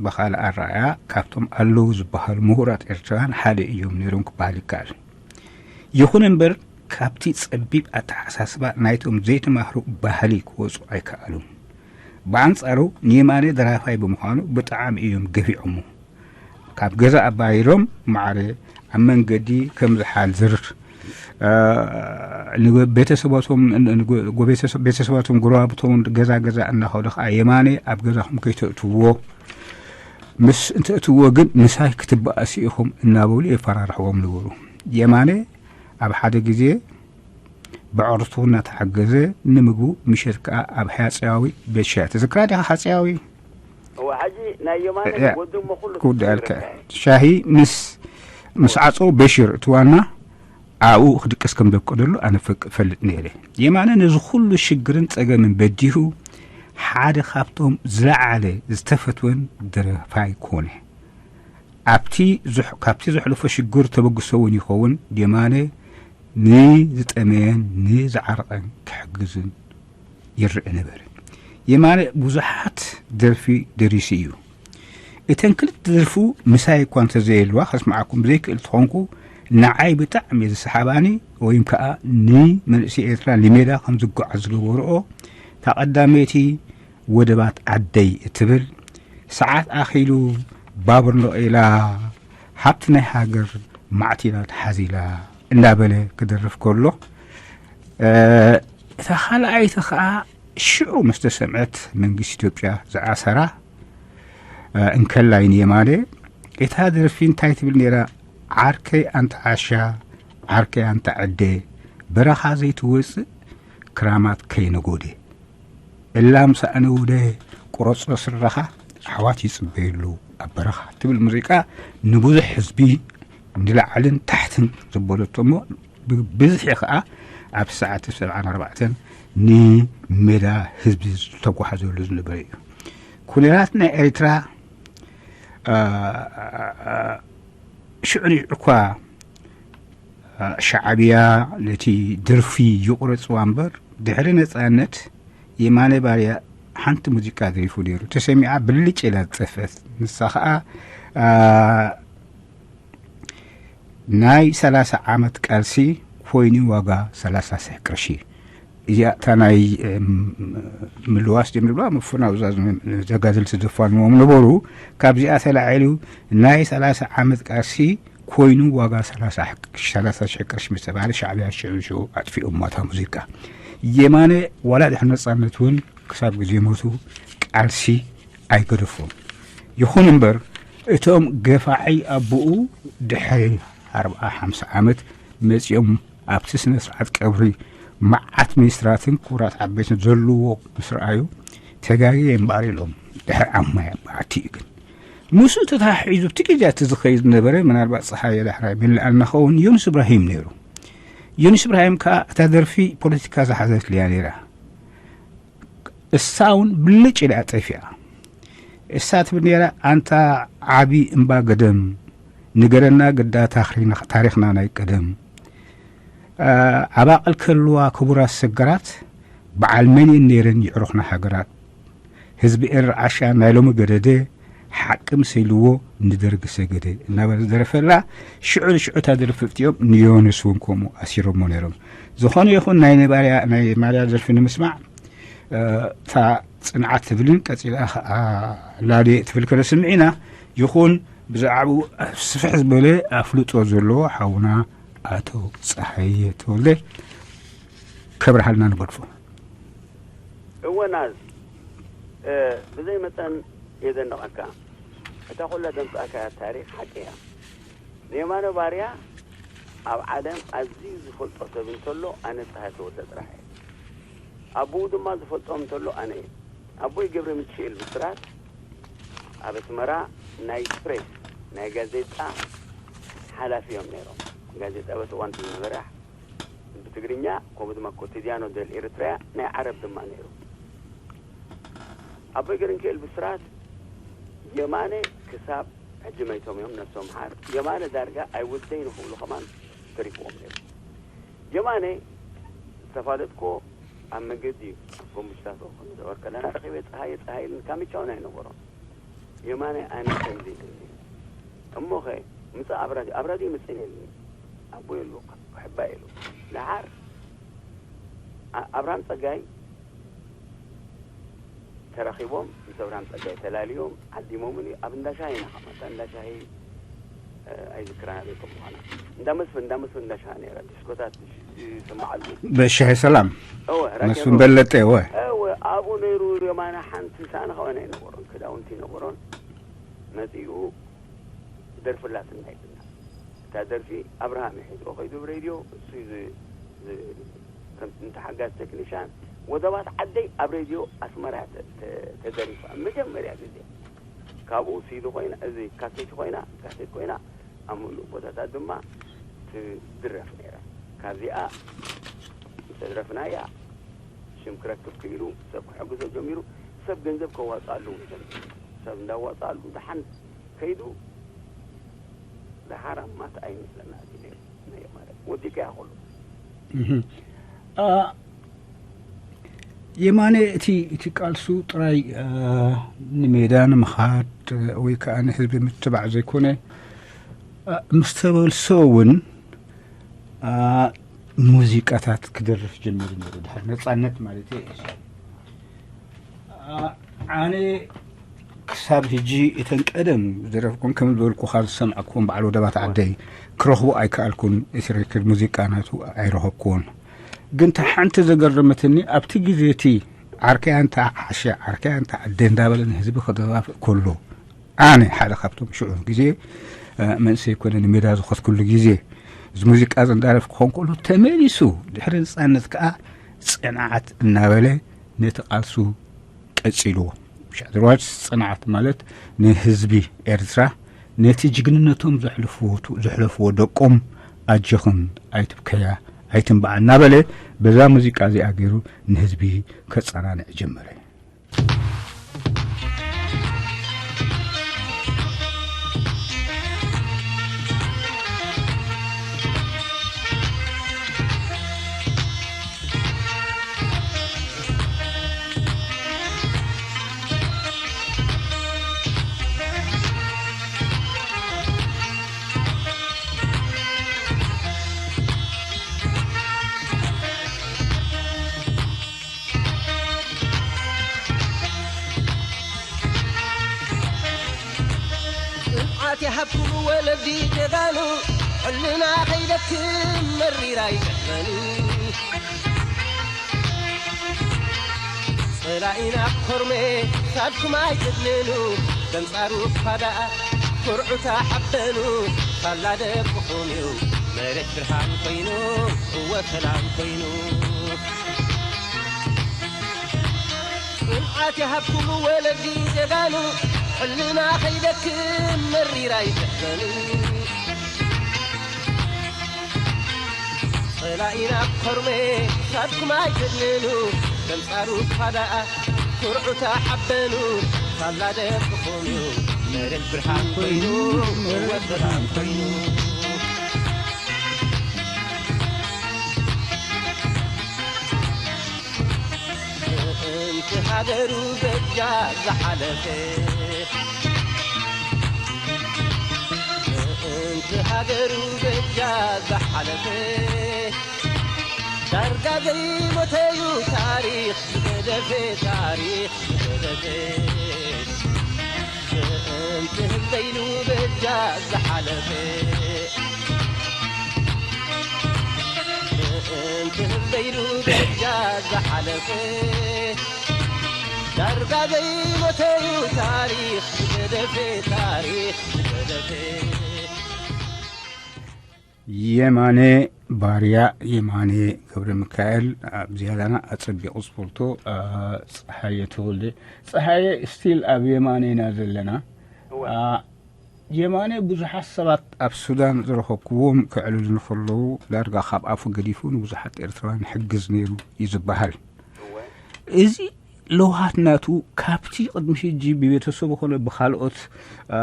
ብኻልእ ኣረኣያ ካብቶም ኣለዉ ዝበሃሉ ምሁራት ኤርትራውያን ሓደ እዮም ነይሮም ክበሃል ይከኣል። ይኹን እምበር ካብቲ ጸቢብ ኣተሓሳስባ ናይቶም ዘይተማህሩ ባህሊ ክወጹ ኣይከኣሉን። ብኣንጻሩ ንየማነ ደራፋይ ብምዃኑ ብጣዕሚ እዮም ገፊዖሞ። ካብ ገዛ ኣባሪሮም ማዕረ ኣብ መንገዲ ከም ዝሓድር፣ እ፣ ንጎ-፣ ቤተሰባቶም፣ ንጎ-፣ ጎቤተሰ-፣ ቤተሰባቶም፣ ጎረባብቶም ገዛ ገዛ እናኸዱ ከዓ የማነ ኣብ ገዛኹም ከይተእትዎ፣ ምስ እንተእትዎ ግን ምሳይ ክትበኣሱ ኢኹም እናበሉ የፈራርሕዎም ነበሩ። የማነ ኣብ ሓደ ግዜ ብዕርቱ እናተሓገዘ ንምግቡ ምሸት ከዓ ኣብ ሓፀያዊ ቤት ሻሂ ትዝክራ ዲኻ? ሓፀያዊ እወ፣ ሕጂ ናይ የማነ ያ፣ ወዲ እሞ ኩሉ ክውድኣልካ ተሰሚሩካ እዩ። ሻሂ ምስ ምስ ዓፀው በሽር እቲ ዋና ኣብኡ ክድቅስ ከም ዘፍቀደሉ ኣነ ፈቅ- እፈልጥ ነይረ። የማነ ነዚ ኩሉ ሽግርን ፀገምን በዲሁ ሓደ ካብቶም ዝለዓለ ዝተፈትወን ደረፋይ ኮነ። ኣብቲ ዝሕ- ካብቲ ዘሕልፎ ሽግር ተበግሶ እውን ይኸውን የማነ ንዝጠመየን ንዝዓረቐን ክሕግዝን ይረአ ነበረ። የማነ ብዙሓት ደርፊ ደሪሱ እዩ። እተን ክልተ ደርፉ ምሳይ እኳ እንተዘየልዋ ከስምዓኩም ዘይክእል ተኾንኩ ንዓይ ብጣዕሚ ዝሰሓባኒ ወይም ከዓ ንመንእሰይ ኤርትራ ንሜዳ ከም ዝጓዓዝ ዝገበርኦ እታ ቀዳመይቲ ወደባት ዓደይ እትብል ሰዓት ኣኺሉ ባቡር ነቒላ ሃብቲ ናይ ሃገር ማዕቲላ ተሓዚላ እናበለ ክደርፍ ከሎ እ፣ እታ ካልኣይቲ ከዓ ሽዑ ምስ ተሰምዐት መንግስቲ ኢትዮጵያ ዝኣሰራ እ፣ እንከላይ ንየማነ እታ ደርፊ እንታይ ትብል ነይራ? ዓርከይ ኣንታ ዓሻ ዓርከይ ኣንታ ዕደ በረኻ ዘይትወፅእ ክራማት ከይነጎደ እላም ሳእኒ ውደ ቁረጾ ስረኻ ኣሕዋት ይጽበየሉ ኣብ በረኻ ትብል ሙዚቃ ንብዙሕ ህዝቢ ንላዕልን ታሕትን ዘበለቶ እሞ ብብዝሒ ከዓ ኣብ ሰዓት ሰብዓን ኣርባዕተን ንሜዳ ህዝቢ ዝተጓሓዘሉ ዝነበረ እዩ። ኩነታት ናይ ኤርትራ እ፣ ሽዑ ንሽዑ እኳ ሻዕብያ ነቲ ደርፊ ይቑረጽዋ እምበር ድሕሪ ነጻነት የማነ ባርያ ሓንቲ ሙዚቃ ደሪፉ ነይሩ። ተሰሚዓ ብልጭ ኢላ ዝጠፍአት ንሳ ኸኣ እ፣ ናይ ሰላሳ ዓመት ቃልሲ ኮይኑ ዋጋ ሰላሳ ሽሕ ቅርሺ። እዚኣ እታ ናይ እም፣ ምልዋስ ድም ንብላ ምፍናው እዛ ዘጋዘልቲ ዘፋንዎም ነበሩ። ካብዚኣ ተላዒሉ ናይ ሰላሳ ዓመት ቃልሲ ኮይኑ ዋጋ ሰላሳ ሽሕ ቅርሺ ምስ ተባሃለ ሻዕብያ ሽዑ ሽዑ ኣጥፊኦማ እታ ሙዚቃ። የማነ ዋላ ድሕሪ ነጻነት እውን ክሳብ ግዜ ሞቱ ቃልሲ ኣይገደፎም። ይኹን እምበር እቶም ገፋዒ ኣቦኡ ድሕሪ ኣርብዓ ሓምሳ ዓመት መጺኦም ኣብቲ ስነ ስርዓት ቀብሪ መዓት ሚኒስትራትን ክቡራት ዓበይትን ዘለዎ ምስ ረኣዩ ተጋግየ እምበኣር ኢሎም ድሕሪ ዓማይ ኣባዕቲ እዩ ግን ምስኡ ተተሓሒዙ ኣብቲ ግዜ እቲ ዝኸይድ ዝነበረ ምናልባት ፀሓየ ዳሕራይ ምልኣልና ኸውን ዮኑስ እብራሂም ነይሩ። ዮኑስ እብራሂም ከዓ እታ ደርፊ ፖለቲካ ዝሓዘት ልያ ነይራ። እሳ እውን ብልጭ ኢላ ጠፊኣ። እሳ ትብል ነይራ ኣንታ ዓቢ እምባ ገደም ንገረና ግዳ ታሪኽና ናይ ቀደም ኣባቕል ከልዋ ክቡራት ሰገራት በዓል መን እየን ነይረን ይዕሩኽና ሃገራት ህዝቢ ኤርትራ ዓሻ ናይ ሎሚ ገደደ ሓቂ ምስ ኢልዎ ንደርጊ ሰገደ እናበለ ዝደረፈላ ሽዑ ንሽዑ እታ ደርፊ እቲኦም ንዮንስ እውን ከምኡ ኣሲሮሞ ነይሮም። ዝኾነ ይኹን ናይ ማርያ ናይ ማርያ ደርፊ ንምስማዕ እታ ጽንዓት ትብልን ቀጺላ ከዓ ላልየ ትብል ከነስምዕ ኢና። ይኹን ብዛዕባኡ ስፍሕ ዝበለ ኣፍልጦ ዘለዎ ሓውና ኣቶ ፀሃየ ተወልደ ከብርሃልና ንገድፎ። እወ ናዝ ብዘይ መጠን የደንቐካ። እታ ኩላ ዘምጻእካያ ታሪኽ ሓቂ እያ። ንየማነ ባርያ ኣብ ዓለም ኣዝዩ ዝፈልጦ ሰብ እንተሎ ኣነ ጸሃየ ተወልደ ጥራሕ እየ። ኣቦኡ ድማ ዝፈልጦም እንተሎ ኣነ እየ። ኣቦይ ገብረ ሚካኤል ብስራት ኣብ ኣስመራ ናይ ፕሬስ ናይ ጋዜጣ ሓላፊ እዮም ነይሮም። ጋዜጣ በቲ እዋን ዝነበረ ብትግርኛ ከምኡ ድማ ኮቲዲያኖ ደል ኤርትራያ ናይ ዓረብ ድማ ነይሩ። ኣቦይ ገረንክኤል ብስራት የማነ ክሳብ ሕጂ መይቶም እዮም ነፍሶም ሓር የማነ ዳርጋ ኣይውደይ ንክብሉ ከማን ተሪፍዎም ነይሩ። የማነ ዝተፋለጥኮ ኣብ መገዲ እዩ ኣብ ኮምሽታቶ ክንዘበር ከለና ረኺበ ፀሃየ ፀሃየ ኢልን ካሚቻውን ኣይነበሮም። የማነ ኣነ ከምዚ ኢልኒ እሞኸ ምፃእ ኣብ ራድዮ ኣብ ራድዮ ምፅን ኢልኒ ኣቦ የሉ ክሕባ ኢሉ ደሓር ኣብርሃም ፀጋይ ተራኺቦም ምስ ኣብርሃም ፀጋይ ተላልዮም ዓዲሞምን እዩ ኣብ እንዳሻሂ ኢና ከማታ እንዳሻሂ ኣይዝክራን ኣበይ ከም ምዃና እንዳ መስፍን እንዳ መስፍን እንዳሻሂ ነይራ ዲስኮታት ይስምዓሉ በሻሂ ሰላም እወ መስፍን በለጠ እወ እወ ኣብኡ ነይሩ የማነ ሓንቲ ሳእኒ ከበና ይነበሮን ክዳውንቲ ይነበሮን መፂኡ ደርፍላትና ይብልና እታ ደርፊ ኣብርሃም ይሒዝዎ ከይዱ ብሬድዮ እሱ ከም እንተ ሓጋዝ ቴክኒሻን ወደባት ዓደይ ኣብ ሬድዮ ኣስመራ ተደሪፋ መጀመርያ ግዜ ካብኡ ሲዲ ኮይና እዚ ካሴት ኮይና ካሴት ኮይና ኣብ ምሉእ ቦታታት ድማ ትድረፍ ነይራ ካብዚኣ ምተድረፍናያ ሽም ክረክብ ክኢሉ ሰብ ክሕግዞ ጀሚሩ ሰብ ገንዘብ ከዋፅኣሉ ጀሚሩ ሰብ እንዳዋፅኣሉ ደሓን ከይዱ ደሓር ኣብ ማት ኣይመስለና እቲ ነይሩ ናይ ማለት ወዲቀ እያ ከሎ የማነ እቲ እቲ ቃልሱ ጥራይ ንሜዳ ንምኻድ ወይ ከዓ ንህዝቢ ምትባዕ ዘይኮነ ምስ ተበልሶ እውን ሙዚቃታት ክደርፍ ጀሚሩ ነይሩ ድሕር ነፃነት ማለት እዩ ኣነ ክሳብ ሕጂ እተን ቀደም ዝደረፍኩም ከም ዝበልኩኻ ዝሰምዐኩም በዓል ወደባት ዓደይ ክረኽቡ ኣይከኣልኩን እቲ ሬከርድ ሙዚቃ ናቱ ኣይረኸብኩዎን ግን እታ ሓንቲ ዘገረመትኒ ኣብቲ ግዜ እቲ ዓርከያ እንተ ዓሸ ዓርከያ እንተ ዓደ እንዳበለ ንህዝቢ ክደፋፍእ ከሎ ኣነ ሓደ ካብቶም ሽዑ ግዜ መንእሰይ ኮነ ንሜዳ ዝኸትኩሉ ግዜ እዚ ሙዚቃ ዘንዳረፍ ክኾን ከሎ ተመሊሱ ድሕሪ ነፃነት ከዓ ፅንዓት እናበለ ነቲ ቃልሱ ቀፂልዎ። ምሽ ኣዘርዋጅ ፅንዓት ማለት ንህዝቢ ኤርትራ ነቲ ጅግንነቶም ዘሕለፍዎ ደቆም ኣጀኹም ኣይትብከያ ኣይትንባዓ እናበለ በዛ ሙዚቃ እዚኣ ገይሩ ንህዝቢ ከፀናንዕ ጀመረ። ጽንዓት ይሃብኩም ወለዲ ጀጋኑ ሕልና ከይደክም መሪራ ይጠቅመን ላኢና ኮርሜ ሳድኩም ኣይትድንኑ፣ በንጻሩ እኳ ደኣ ኩርዑ ተሓበኑ። ሳላ ደቅኹም እዩ መሬት ብርሃን ኮይኑ፣ እወ ሰላም ኮይኑ። ጽንዓት ይሃብኩም ወለዲ ጀጋኑ፣ ሕልና ከይደክም መሪር ኣይትሕዘኑ። ጸላኢና ኮርሜ ሳድኩም ኣይትድንኑ፣ በንጻሩ እኳ ደኣ ኩርዑ ተሓበኑ። ሳላ ደቅኹም እዩ መሬት ብርሃን ኮይኑ፣ እወ ሰላም ኮይኑ። ምእንቲ ሃገሩ በጃ ዝሓለፈ፣ ምእንቲ ሃገሩ በጃ ዝሓለፈ፣ ዳርጋ ዘይሞተዩ ታሪኽ ዝገደፈ፣ ታሪኽ ዝገደፈ፣ ምእንቲ ህዝበይኑ በጃ ዝሓለፈ፣ ምእንቲ ህዝበይኑ በጃ ዝሓለፈ፣ ዳርጋ ዘይሞተዩ ታሪኽ ዝገደፈ፣ ታሪኽ ዝገደፈ። የማነ ባርያ፣ የማነ ገብረ ሚካኤል ኣብ ዝያዳና ኣጸቢቑ ዝፈልጦ፣ ኣ፣ ጸሃየ ተወልደ። ጸሃየ፣ ስቲል ኣብ የማነ ኢና ዘለና። እወ። ኣ፣ የማነ፣ ብዙሓት ሰባት ኣብ ሱዳን ዝረኸብክዎም ከዕልሉ እንከለዉ፣ ዳርጋ ካብ ኣፉ ገዲፉ ንብዙሓት ኤርትራውያን ይሕግዝ ነይሩ እዩ ዝበሃል። እወ። እዚ ለውሃት ናቱ ካብቲ ቅድሚ ሕጂ ብቤተሰቡ ኮነ ብኻልኦት፣ ኣ፣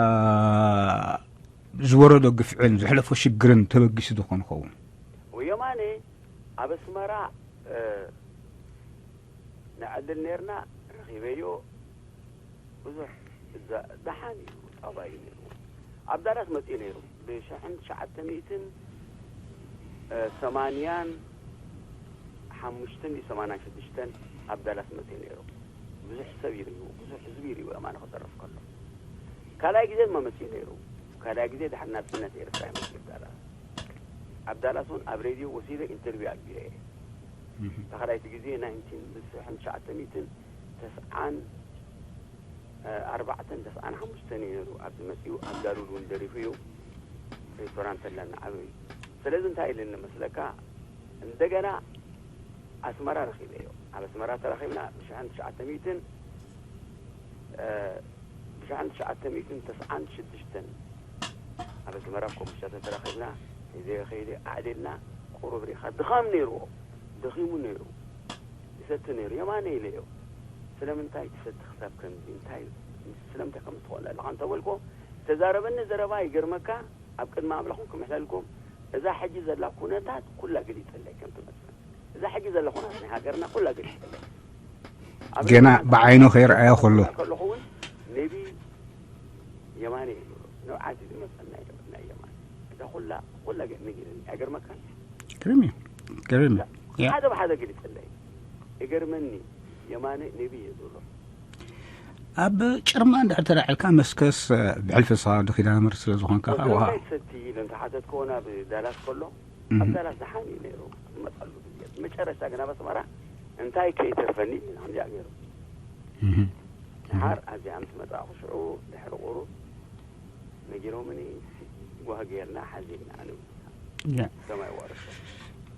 ዝወረዶ ግፍዕን ዘሕለፎ ሽግርን ተበጊሱ ዶ ኾን ኸውን? ወየማነ ኣብ ኣስመራ፣ እ፣ ንዕድል ነርና፣ ረኺበዮ። ብዙሕ እዛ-፣ ደሓን እዩ፣ ጣባ እዩ ነይሩ። ኣብ ዳላስ መጺኡ ነይሩ። ብሽሕን ትሽዓተ ሚእትን ሰማንያን ሓሙሽተን ድዩ ሰማንያን ሽዱሽተን ኣብ ዳላስ መጺኡ ነይሩ። ብዙሕ ሰብ ይርእዩ፣ ብዙሕ ህዝቢ ይርእዩ፣ የማነ ክደርፍ ከሎ። ካልኣይ ግዜ ድማ መጺኡ ነይሩ። ካልኣይ ግዜ ድሓር ናጽነት ኤርትራ እዩ መጺኡ ዳላስ። ኣብ ዳላስ እውን ኣብ ሬድዮ ወሲደ ኢንተርቪው ኣቢረ እየ። እህ። ተኻላይቲ ግዜ ናይንቲን፣ ብሽሕን ትሽዓተ ሚእትን ተስዓን ኣርባዕተን ተስዓን ሓሙሽተን እዩ ነይሩ። ኣብዚ መጺኡ ኣብ ዳሉል እውን ደሪፉ እዩ። ሬስቶራንት ኣለና ዓብዪ። ስለዚ እንታይ ኢለኒ መስለካ? እንደገና ኣስመራ ረኺበዮ። ኣብ ኣስመራ ተራኺብና ብሽሕን ትሽዓተ ሚእትን፣ እ፣ ብሽሕን ትሽዓተ ሚእትን ተስዓን ሽዱሽተን ኣብ ኣስመራ ኮምሽታ ተራኺብና። ሒዘዮ ከይደ ኣዕሊልና ቁሩብ ሪኻ ድኻም ነይርዎ። ደኺሙ ነይሩ። ይሰቲ ነይሩ። የማነ ኢለዮ። ስለምንታይ ትሰቲ ክሳብ ከምዚ? እንታይ፣ ስለምንታይ ከምዚ ትኾን ኣለኻ? እንተበልኮ፣ ዝተዛረበኒ ዘረባ ይገርመካ፣ ኣብ ቅድሚ ኣምላኹም ክምሕለልኩም፣ እዛ ሕጂ ዘላ ኩነታት ኩላ ገሊጸለይ ከም ትመስል። እዛ ሕጂ ዘላ ኩነታት ናይ ሃገርና ኩላ ገሊጸለይ። ኣብ ገና ሬስቶራንት ብዓይኑ ከይረኣዮ ከሎ። ከለኹ እውን maybe የማነ እዩ። ንብዓት እዩ ዝመጸና እዩ፣ ናይ የማነ። እዛ ኩላ፣ ኩላ ገ-፣ ነጊርኒ። ኣይገርመካን? ግርም እዩ። ግርም እዩ። ያ። ሓደ ብሓደ ገሊጸለይ። ይገርመኒ፣ የማነ maybe እየ ዝብሎ። ኣብ ጭርማ እንድሕር ተላዒልካ መስከስ፣ ብሕልፊ ንስኻ ወዲ ኪዳነ ምሕረት ስለ ዝኾንካ ከዓ ወዲ ውሃ። እንታይ ትሰቲ ኢለ እንተሓተትክዎ ናብ ዳላስ ከሎ፣ ኣብ እህ። ዳላስ ደሓን እዩ ነይሩ፣ ዝመጸሉ ግዜ። መጨረሽታ ግን ኣብ ኣስመራ እንታይ ከይተርፈኒ ኢሉ ከምዚኣ ገይሩ። እህ። ድሓር ኣዚኣ ምስ መጻእኹ ሽዑ ድሕሪ ቁሩብ ነጊሮምኒ፣ ጓህ ጌርና ሓዚልና ኣነ እውን ያ። ሰማይ ዋርሶ።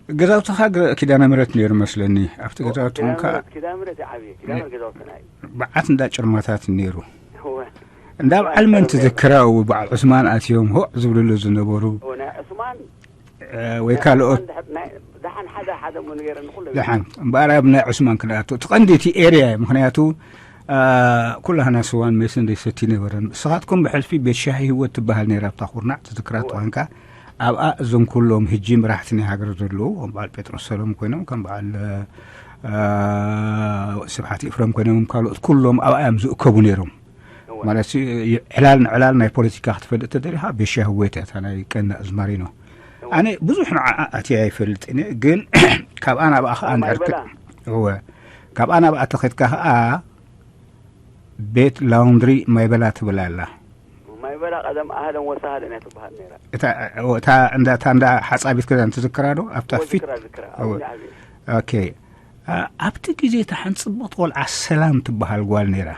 ገዛውትኻ ገ-፣ ኪዳነ ምሕረት ነይሩ መስለኒ። ኣብቲ ኦ፣ ገዛውትኹም ኪዳነ ከዓ ምሕረት፣ ኪዳነ ምሕረት ይዓብየ። ኪዳነ ነ-፣ ምሕረት ገዛውትና እዩ። በዓት እንዳ ጭርማታት ነይሩ። እወ። እንዳ በዓል መን ትዝክራ? እው በዓል ዑስማን ኣትዮም ሆዕ ዝብልሉ ዝነበሩ። እወ፣ ናይ ዑስማን እ፣ ወይ ናይ ካልኦት። ዑስማን ድሕ-፣ ናይ ደሓን ሓደ ሓደ እሞ ንገረኒ ኩሉ። ደሓን። እምበኣር ኣብ ናይ ዑስማን ክንኣቱ። እቲ ቀንዲ እቲ ኤርያ እዩ። ምኽንያቱ፣ እ፣ ኩላህና ስዋን ሜስን ዘይሰቲ ነበረን። ንስኻትኩም ብሕልፊ ቤት ሻሂ ህይወት ትበሃል ነይራ ኣብታ ኩርናዕ፣ ትዝክራ እወ። ተኾንካ። ኣብኣ እዞም ኩሎም ሕጂ መራሕቲ ናይ ሃገር ዘለዉ፣ ከም በዓል ጴጥሮስ ሰሎም ኮይኖም፣ ከም በዓል፣ እ፣ ስብሓት ኤፍረም ኮይኖም፣ ካልኦት ኩሎም ኣብኣ እዮም ዝእከቡ ነይሮም። እወ። ማለት ሲ-፣ ይ-፣ ዕላል ንዕላል ናይ ፖለቲካ ክትፈልጥ ተደሊኻ፣ ቤሻ ህወይት እያ እታ ናይ ቀንዲ ኣዝማሪኖ። እወ። ኣነ ብዙሕ ንዓኣ ኣትየ ኣይፈልጥን እየ፣ ግን ካብኣ ናብኣ ኸኣ ኣብ እንድሕር ክ-፣ ማይበላ። እወ። ካብኣ ናብኣ ተኸድካ ኸኣ ቤት ላውንድሪ ማይበላ ትብል ኣላ። ማይበላ ቀደም ኣህለን ወሳህለን እያ ትበሃል ነይራ። እታ፣ እታ እንዳ፣ እታ እንዳ ሓጻቢት ክዳን ትዝክራ ዶ? ኣብታ እወ፣ ፊት-፣ ዝክራ፣ ዝክራ። እወ። ኣብኡ ዓብየ። ኦኬ። ኣብቲ ግዜ እታ ሓንቲ ጽብቕቲ ቆልዓ ሰላም ትበሃል ጓል ነይራ።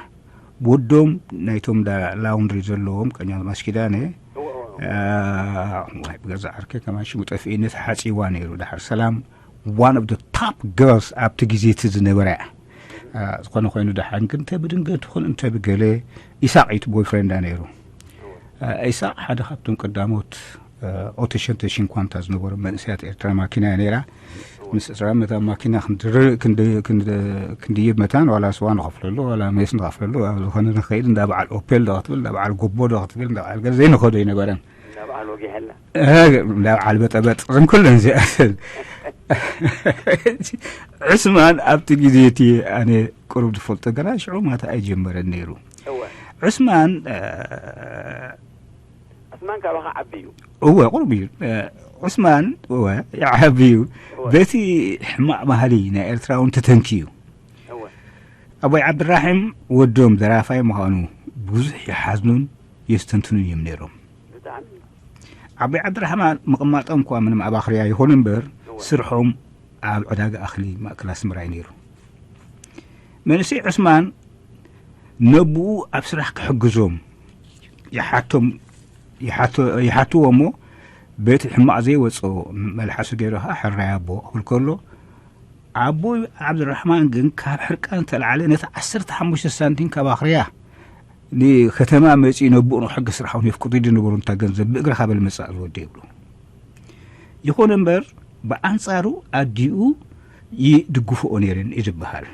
ወዶም ናይቶም ዳ ላውንድሪ ዘለዎም ቀኛዝማች ኪዳነ፣ ዋይ ብገዛ ዓርከ ከማን ሽሙ ጠፍእኒ፣ ተሓጺዋ ነይሩ። ድሓር ሰላም one of the top girls ኣብቲ ግዜ እቲ ዝነበረ እያ። ዝኾነ ኮይኑ ደሓን ግን እንተ ብድንገት ይኹን እንተ ብገለ ኢሳቕ እዩ እቲ ቦይፍሬንዳ ነይሩ። ኢሳቕ ሓደ ካብቶም ቀዳሞት ኦቶ ሸንተ ሽንኳንታ ዝነበሩ መንእሰያት ኤርትራ ማኪና እያ ነይራ። ምስ ዕስራ መታ ማኪና ክንድይብ መታን ዋላ ስዋ ንኸፍለሉ ዋላ ሜስ ንኸፍለሉ ኣብ ዝኾነ ንኸይድ እንዳ በዓል ኦፔል ዶ ክትብል እንዳ በዓል ጎቦ ዶ ክትብል እንዳ በዓል ገለ ዘይንኸዶ ኣይነበረን። እንዳ በዓል ወጊሐላ እንዳ በዓል በጠበጥ ዝም ኩለን እዚኣተን። ዕስማን ኣብቲ ግዜ እቲ ኣነ ቅሩብ ዝፈልጦ ገና ሽዑ ማታ ኣይጀመረን ነይሩ። እወ ዕስማን ዕስማን ካባኻ ዓቢ እዩ። እወ ቅሩብ እዩ። ዕስማን እወ ይዓቢ እዩ። በቲ ሕማቕ ባህሊ ናይ ኤርትራውን ተተንኪ እዩ። እወ ኣቦይ ዓብድራሒም ወዶም ደራፋይ ምዃኑ ብዙሕ ይሓዝኑን የስተንትኑን እዮም ነይሮም። ብጣዕሚ ዓቦይ ዓብድራሕማን ምቕማጦም እኳ ምንም ኣብ ኣኽርያ ይኹን እምበር ስርሖም ኣብ ዕዳጋ ኣኽሊ ማእከል ኣስመራ እዩ ነይሩ። መንእሰይ ዑስማን ነብኡ ኣብ ስራሕ ክሕግዞም ይሓቶም ይሓትዎ እሞ በቲ ሕማቕ ዘይወፅኦ መልሓሱ ገይሩ ከዓ ሕራይ ኣቦ ክብል ከሎ ኣቦይ ዓብድራሕማን ግን ካብ ሕርቃን ዝተላዕለ ነቲ ዓሰርተ ሓሙሽተ ሳንቲም ካብ ኣኽርያ ንከተማ መፂኡ ነብኡ ንክሕግዝ ስራሕ እውን የፍቅዱ ድነበሩ እንታ ገንዘብ ብእግርኻ በል መፃእ ዝወዲ ይብሉ። ይኹን እምበር ብኣንፃሩ ኣዲኡ ይድግፍኦ ነይረን እዩ ዝበሃል።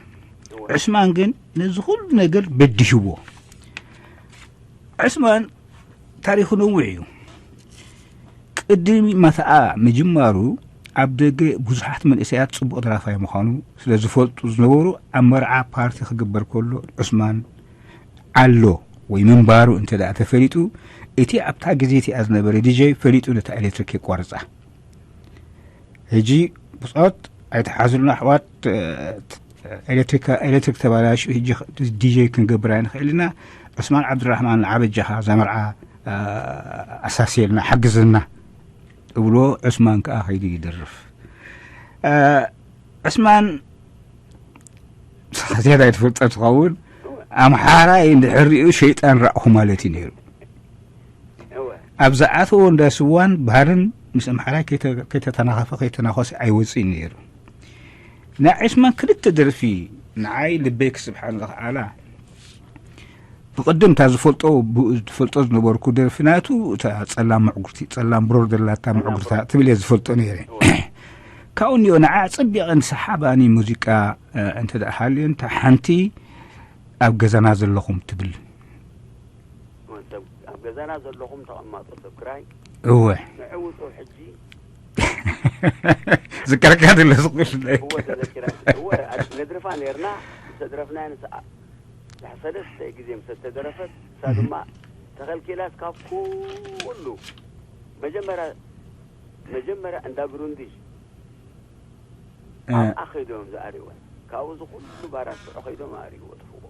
ዕስማን ግን ነዚ ኩሉ ነገር በዲህዎ። ዕስማን ታሪኹ ነዊሕ እዩ። ቅድሚ ማታኣ ምጅማሩ ኣብ ደገ ብዙሓት መንእሰያት ጽቡቕ ደራፋይ ምዃኑ ስለ ዝፈልጡ ዝነበሩ ኣብ መርዓ ፓርቲ ክግበር ከሎ ዑስማን ኣሎ ወይ ምንባሩ እንተ ደኣ ተፈሊጡ እቲ ኣብታ ግዜ እቲኣ ዝነበረ ዲጀይ ፈሊጡ ነታ ኤሌክትሪክ የቋርጻ። ሕጂ ብጾት ኣይተሓዝሉና ኣሕዋት ኤሌክትሪክ ተባላሹ ሕጂ ዲጀይ ክንገብር ኣይንኽእል ኢና። ዑስማን ዓብድራሕማን ንዓበጃኻ እዛ መርዓ ኣሳስየልና ሓግዝና እብሎ። ዑስማን ከዓ ከይዱ ይደርፍ። ዑስማን ዝያዳ ይትፈልጠ ትኸውን ኣምሓራይ እንድሕር ሪኡ ሸይጣን ራእኹ ማለት እዩ ነይሩ። ኣብ ዝኣተዎ እንዳ ስዋን ባህርን ምስ ኣምሓራይ ከይተተናኸፈ ከይተናኸሰ ኣይወፅእን ነይሩ። ናይ ዑስማን ክልተ ደርፊ ንዓይ ልበይ ክስብሓን ዝኸኣላ ብቐደም እታ ዝፈልጦ ዝፈልጦ ዝነበርኩ ደርፊ ናቱ እታ ጸላም ምዕጉርቲ ጸላም ብሮር ደላታ ምዕጉርታ ትብል እየ ዝፈልጦ ነይረ። ካብኡ እኒኦ ንዓ ኣጸቢቐን ሰሓባኒ ሙዚቃ እንተ ደኣ ሃልዮን እታ ሓንቲ ኣብ ገዛና ዘለኹም ትብል ኣብ ገዛና ዘለኹም ተቐማጦ ሰብ ክራይ እወ ንዕውጡ ሕጂ ዝከረካ ዘሎ ዝቁል እወ ተዘኪራ እወ ነድርፋ ነርና ዝተድረፍና ንስኣ ድሕሪ ሰለስተ ግዜ ምስ ተደረፈት እሳ ድማ ተኸልኪላስ ካብ ኩሉ መጀመርያ መጀመርያ እንዳ ግሩንዲ ኣብኣ ከይዶም ዝኣርይወን ካብኡ እዚ ኩሉ ባራት ስዑ ከይዶም ኣርይዎ ጥፍዎ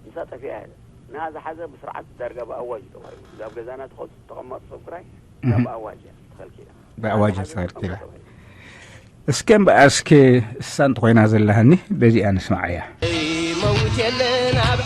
ምሳ ጠፊኣ ያለ እና ዝሓዘ ብስርዓት ዳርጋ ብኣዋጅ ተዋሂቡ እዛ ኣብ ገዛና ተቐመጡ ሰብ ክራይ ብኣዋጅ እያ ተኸልኪላ ብኣዋጅ ተኸልኪላ እስከ እምበኣር እስከ እሳ እንተኾይና ዘለሃኒ በዚኣ ንስማዓያ መውት የለን ኣብ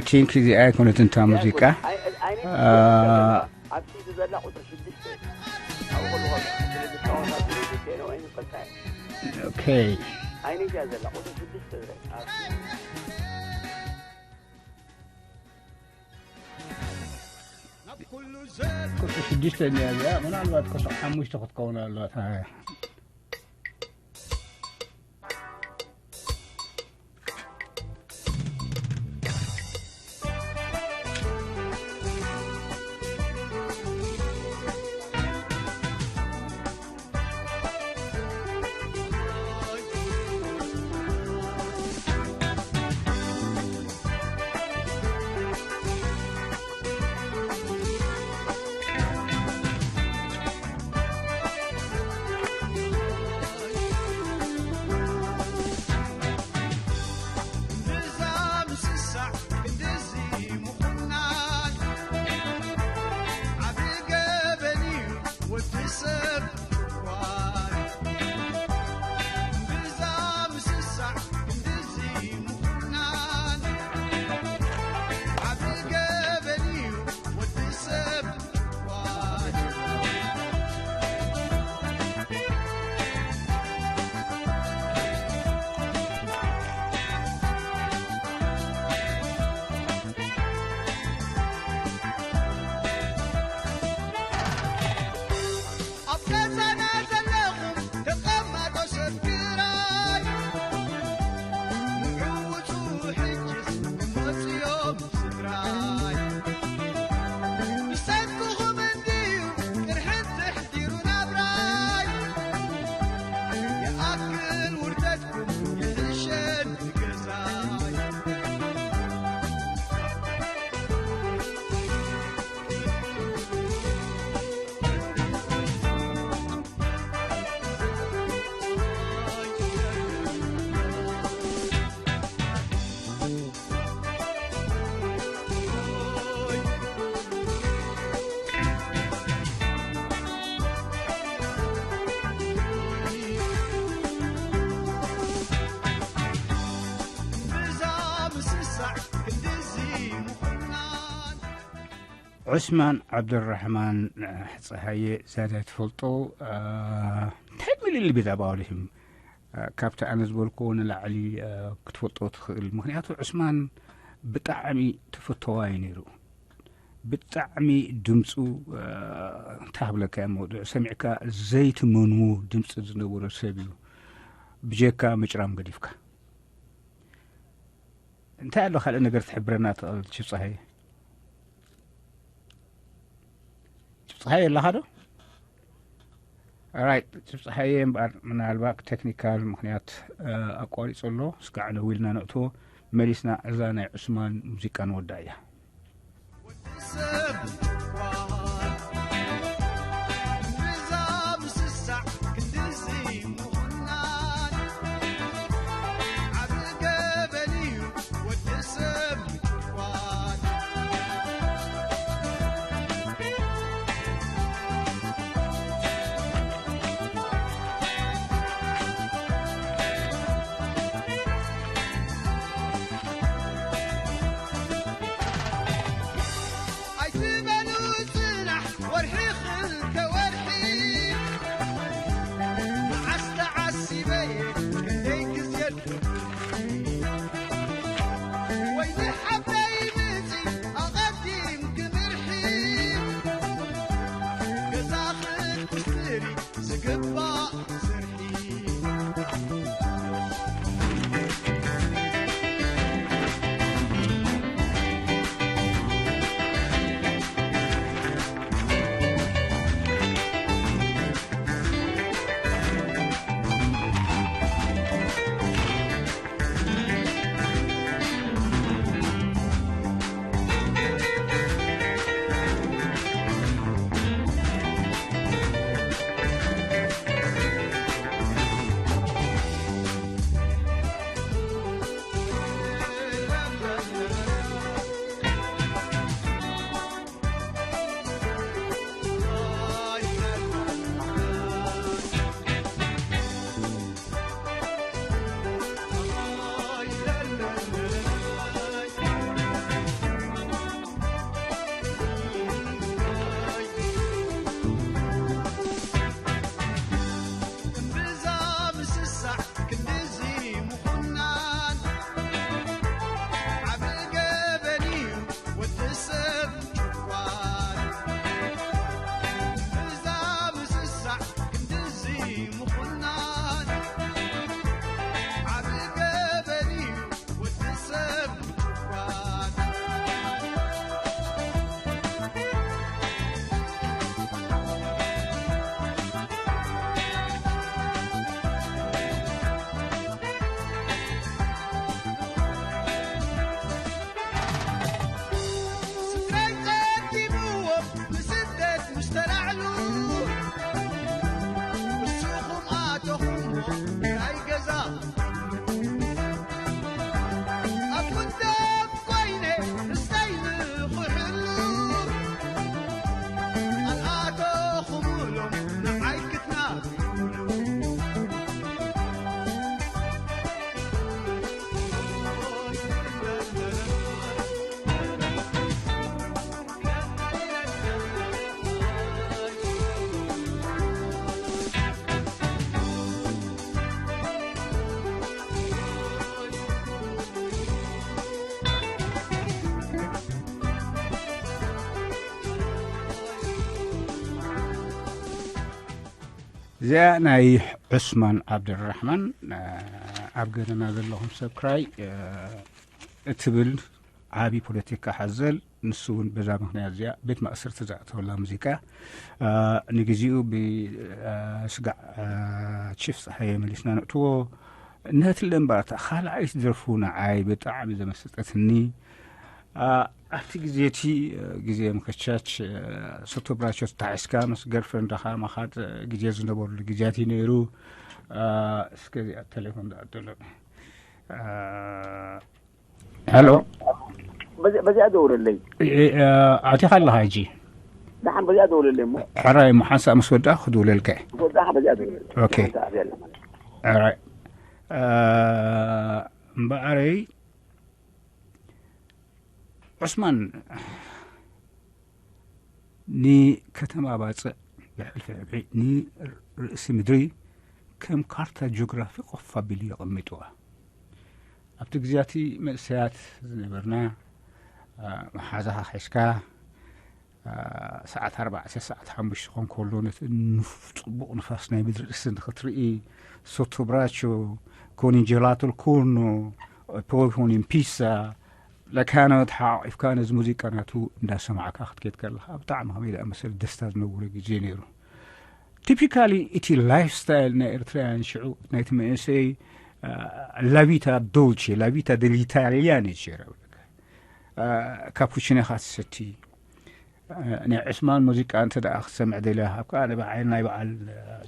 ቺንክ እዚኣ ኣይኮነትን እታ ሙዚቃ። ኣብቲ ዘላ ቁፅሪ ሽዱሽተ ኣብኡ ከለኹ ዝፃወታ ቴኖ ወይ ንፈልጣ እየ። ኦኬ። ኣይነይ እያ ዘላ ቁፅሪ ሽዱሽተ ዝረአ። ቁፅሪ ሽዱሽተ እያ እዚኣ፣ ምናልባት ቁፅሪ ሓሙሽተ ክትከውን ኣለዋ። ዑስማን ዓብዱራሕማን፣ ጸሃየ፣ ዛዳ ትፈልጦ እንታይ ሚሊ ልቢ ዛባዋልሽም ካብቲ ኣነ ዝበልክዎ ንላዕሊ ክትፈልጦ ትኽእል። ምክንያቱ ዑስማን ብጣዕሚ ተፈተዋይ ነይሩ። ብጣዕሚ ድምፁ እንታይ ክብለካ እየ፣ መውድዕ ሰሚዕካ ዘይትመንዎ ድምፂ ዝነበሮ ሰብ እዩ። ብጀካ ምጭራም ገዲፍካ እንታይ ኣሎ ካልእ ነገር ትሕብረና ትኽእል? ችብ ፀሃየ፣ ችብ ፀሃየ ኣለኻ ዶ? ራይት፣ ችብ ፀሃየ እምበኣር ምናልባት ቴክኒካል ምኽንያት ኣቋሪፁ ኣሎ። እስካዕ ነዊልና ነእትዎ፣ መሊስና እዛ ናይ ዑስማን ሙዚቃ ንወዳ እያ። እዚኣ ናይ ዑስማን ዓብደራሕማን፣ እ፣ ኣብ ገደና ዘለኹም ሰብክራይ፣ እ፣ እትብል ዓቢ ፖለቲካ ሓዘል፣ ንሱ እውን በዛ ምኽንያት እዚኣ ቤት ማእሰርቲ ዝኣተወላ ሙዚቃ፣ እ፣ ንግዜኡ ብ፣ እ፣ ስጋዕ፣ እ፣ ቺፍ ጸሃየ መሊስና ነእትዎ። ነቲ ለምባታ ካልኣይቲ ደርፉ ንዓይ ብጣዕሚ ዘመሰጠትኒ፣ እ፣ ኣብቲ ግዜ እቲ፣ እ፣ ግዜ ምክቻች፣ እ፣ ሶቶ ብራቾ ተታሒዝካ ምስ ገርፍሬንድኻ ምኻድ፣ እ፣ ግዜ ዝነበሩሉ ግዜያት እዩ ነይሩ። እ፣ እስከ እዚኣ ቴሌፎን ዝኣደሎ። እ፣ ሄሎ። በዚ-፣ በዚኣ ደውለለይ። እ፣ እ፣ ኣቲኻ ኣለኻ ሕጂ? ደሓን በዚኣ ደውለለይ እሞ። ሕራይ እሞ ሓንሳእ ምስ ወዳእ ክድውለልካ እየ። ምስ ወዳእኻ በዚኣ ደውለለይ። ኦኬ። ሓንሳእ ኣብያ ኣላ ማለት። ሕራይ። እ፣ እምበኣረይ ዑስማን ንከተማ ባጽዕ ብሕልፊ ሕብሒ ንርእሲ ምድሪ ከም ካርታ ጂኦግራፊ ኮፍ ኣቢሉ የቐሚጥዋ። ኣብቲ ግዜያቲ መንእሰያት ዝነበርና፣ እ፣ መሓዛኻ ሒዝካ፣ እ፣ ሰዓት ኣርባዕተ፣ ሰዓት ሓሙሽተ ክኾን ከሎ ነቲ ንፍ-፣ ጽቡቕ ንፋስ ናይ ምድሪ ርእሲ ንኽትርኢ፣ ሶቶ ብራቾ፣ ኮኒ ጀላቶ ልኮርኖ፣ ፖይ ሆኒ ፒሳ፣ ለካኖ ተሓቋቒፍካ ነዚ ሙዚቃ ናቱ እንዳሰማዕካ ክትከይድ ከለኻ ብጣዕሚ ከመይ ደኣ መሰል ደስታ ዝነብሮ ግዜ ነይሩ። ቲፒካሊ እቲ ላይፍ ስታይል ናይ ኤርትራውያን ሽዑ ናይቲ መንእሰይ፣ እ፣ ላቪታ ዶልቼ፣ ላቪታ ደሊታሊያኒ ጀራ፣ እ፣ ካፑቺኖኻ ትሰቲ፣ እ፣ ናይ ዑስማን ሙዚቃ እንተ ደኣ ክትሰምዕ ደልያ፣ ካብ ከኣ ንበዓል ናይ በዓል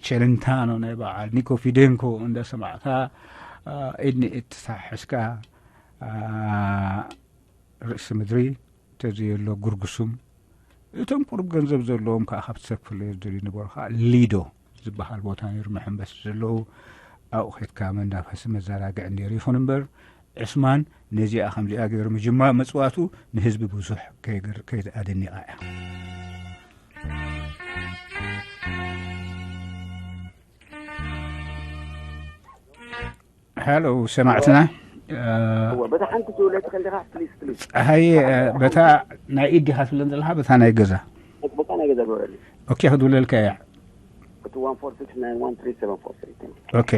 ቸለንታኖ፣ ናይ በዓል ኒኮ ፊደንኮ እንዳ ሰማዕካ፣ እ፣ ኢድ ንኢድ ተተሓሒዝካ፣ እ፣ ርእሲ ምድሪ ተዘየሎ ጉርጉሱም፣ እቶም ቁሩብ ገንዘብ ዘለዎም ከኣ ካብቲ ሰብ ክፍለዮ ዝደልዩ ነበሩ። ከኣ ሊዶ ዝበሃል ቦታ ነይሩ፣ መሐንበሲ ዘለዉ፣ ኣብኡ ኬድካ መናፈሲ መዘናግዒ ነይሩ። ይኹን እምበር፣ ዕስማን ነዚኣ ከምዚኣ ገይሩ ምጅማር መጽዋቱ ንህዝቢ ብዙሕ ከይገር-፣ ከይኣደኒቓ እያ። ሃሎ ሰማዕትና፣ እ፣ እወ፣ በታ ሓንቲ ትውለድ ከለኻ፣ ፕሊስ፣ ፕሊስ። ጸሃየ፣ እ፣ በታ ናይ ኢድ ዲኻ ትብለን ዘለኻ፣ በታ ናይ ገዛ? በታ ናይ ገዛ ግበረልኝ። ኦኬ፣ ክድውለልካ እያ። እቲ ዋን ፎር ሲክስ ናይን ዋን ትሪ ሰቨን ፎር ትሪ፣ ታንክ ዩ። ኦኬ።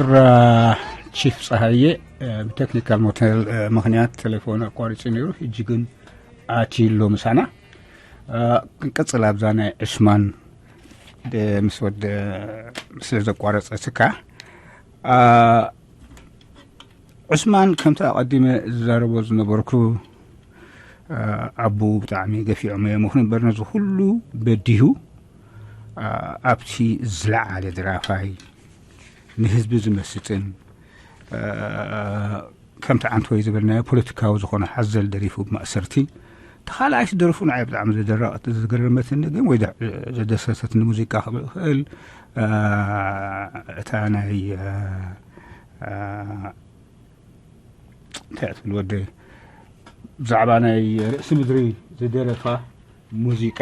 ር-፣ ቺፍ ጸሃየ፣ እ፣ ብቴክኒካል ሞተል፣ እ፣ ምኽንያት ቴሌፎን ኣቋሪጹ ነይሩ። ሕጂ ግን ኣትዩ ኣሎ ምሳና። እ፣ ክንቅጽል ኣብዛ ናይ ዕስማን ደ-፣ ምስ ወደ-፣ ስለ ዘቋረጸትካ፣ እ፣ ዑስማን፣ ከምቲ ኣቐዲመ ዝዛረቦ ዝነበርኩ፣ እ፣ ኣቦኡ ብጣዕሚ ገፊዖም እዮም። ይኹን እምበር፣ ነዚ ኩሉ በዲሁ፣ እ፣ ኣብቲ ዝለዓለ ድራፋይ፣ ንህዝቢ ዝመስጥን፣ እ፣ ከምቲ ዓንተወይ ዝበልናዮ ፖለቲካዊ ዝኾነ ሓዘል ደሪፉ ብማእሰርቲ፣ እቲ ካልኣይቲ ደርፉ ንዓይ ብጣዕሚ ዘደረቐት-፣ ዝገረመትኒ ግን ወይ ደ-፣ ዘደሰሰትኒ ሙዚቃ ክብል እኽእል፣ እ፣ እታ ናይ፣ እ፣ እ፣ እንታይ እያ ትብል ወደይ? ብዛዕባ ናይ ርእሲ ምድሪ ዝደረፋ ሙዚቃ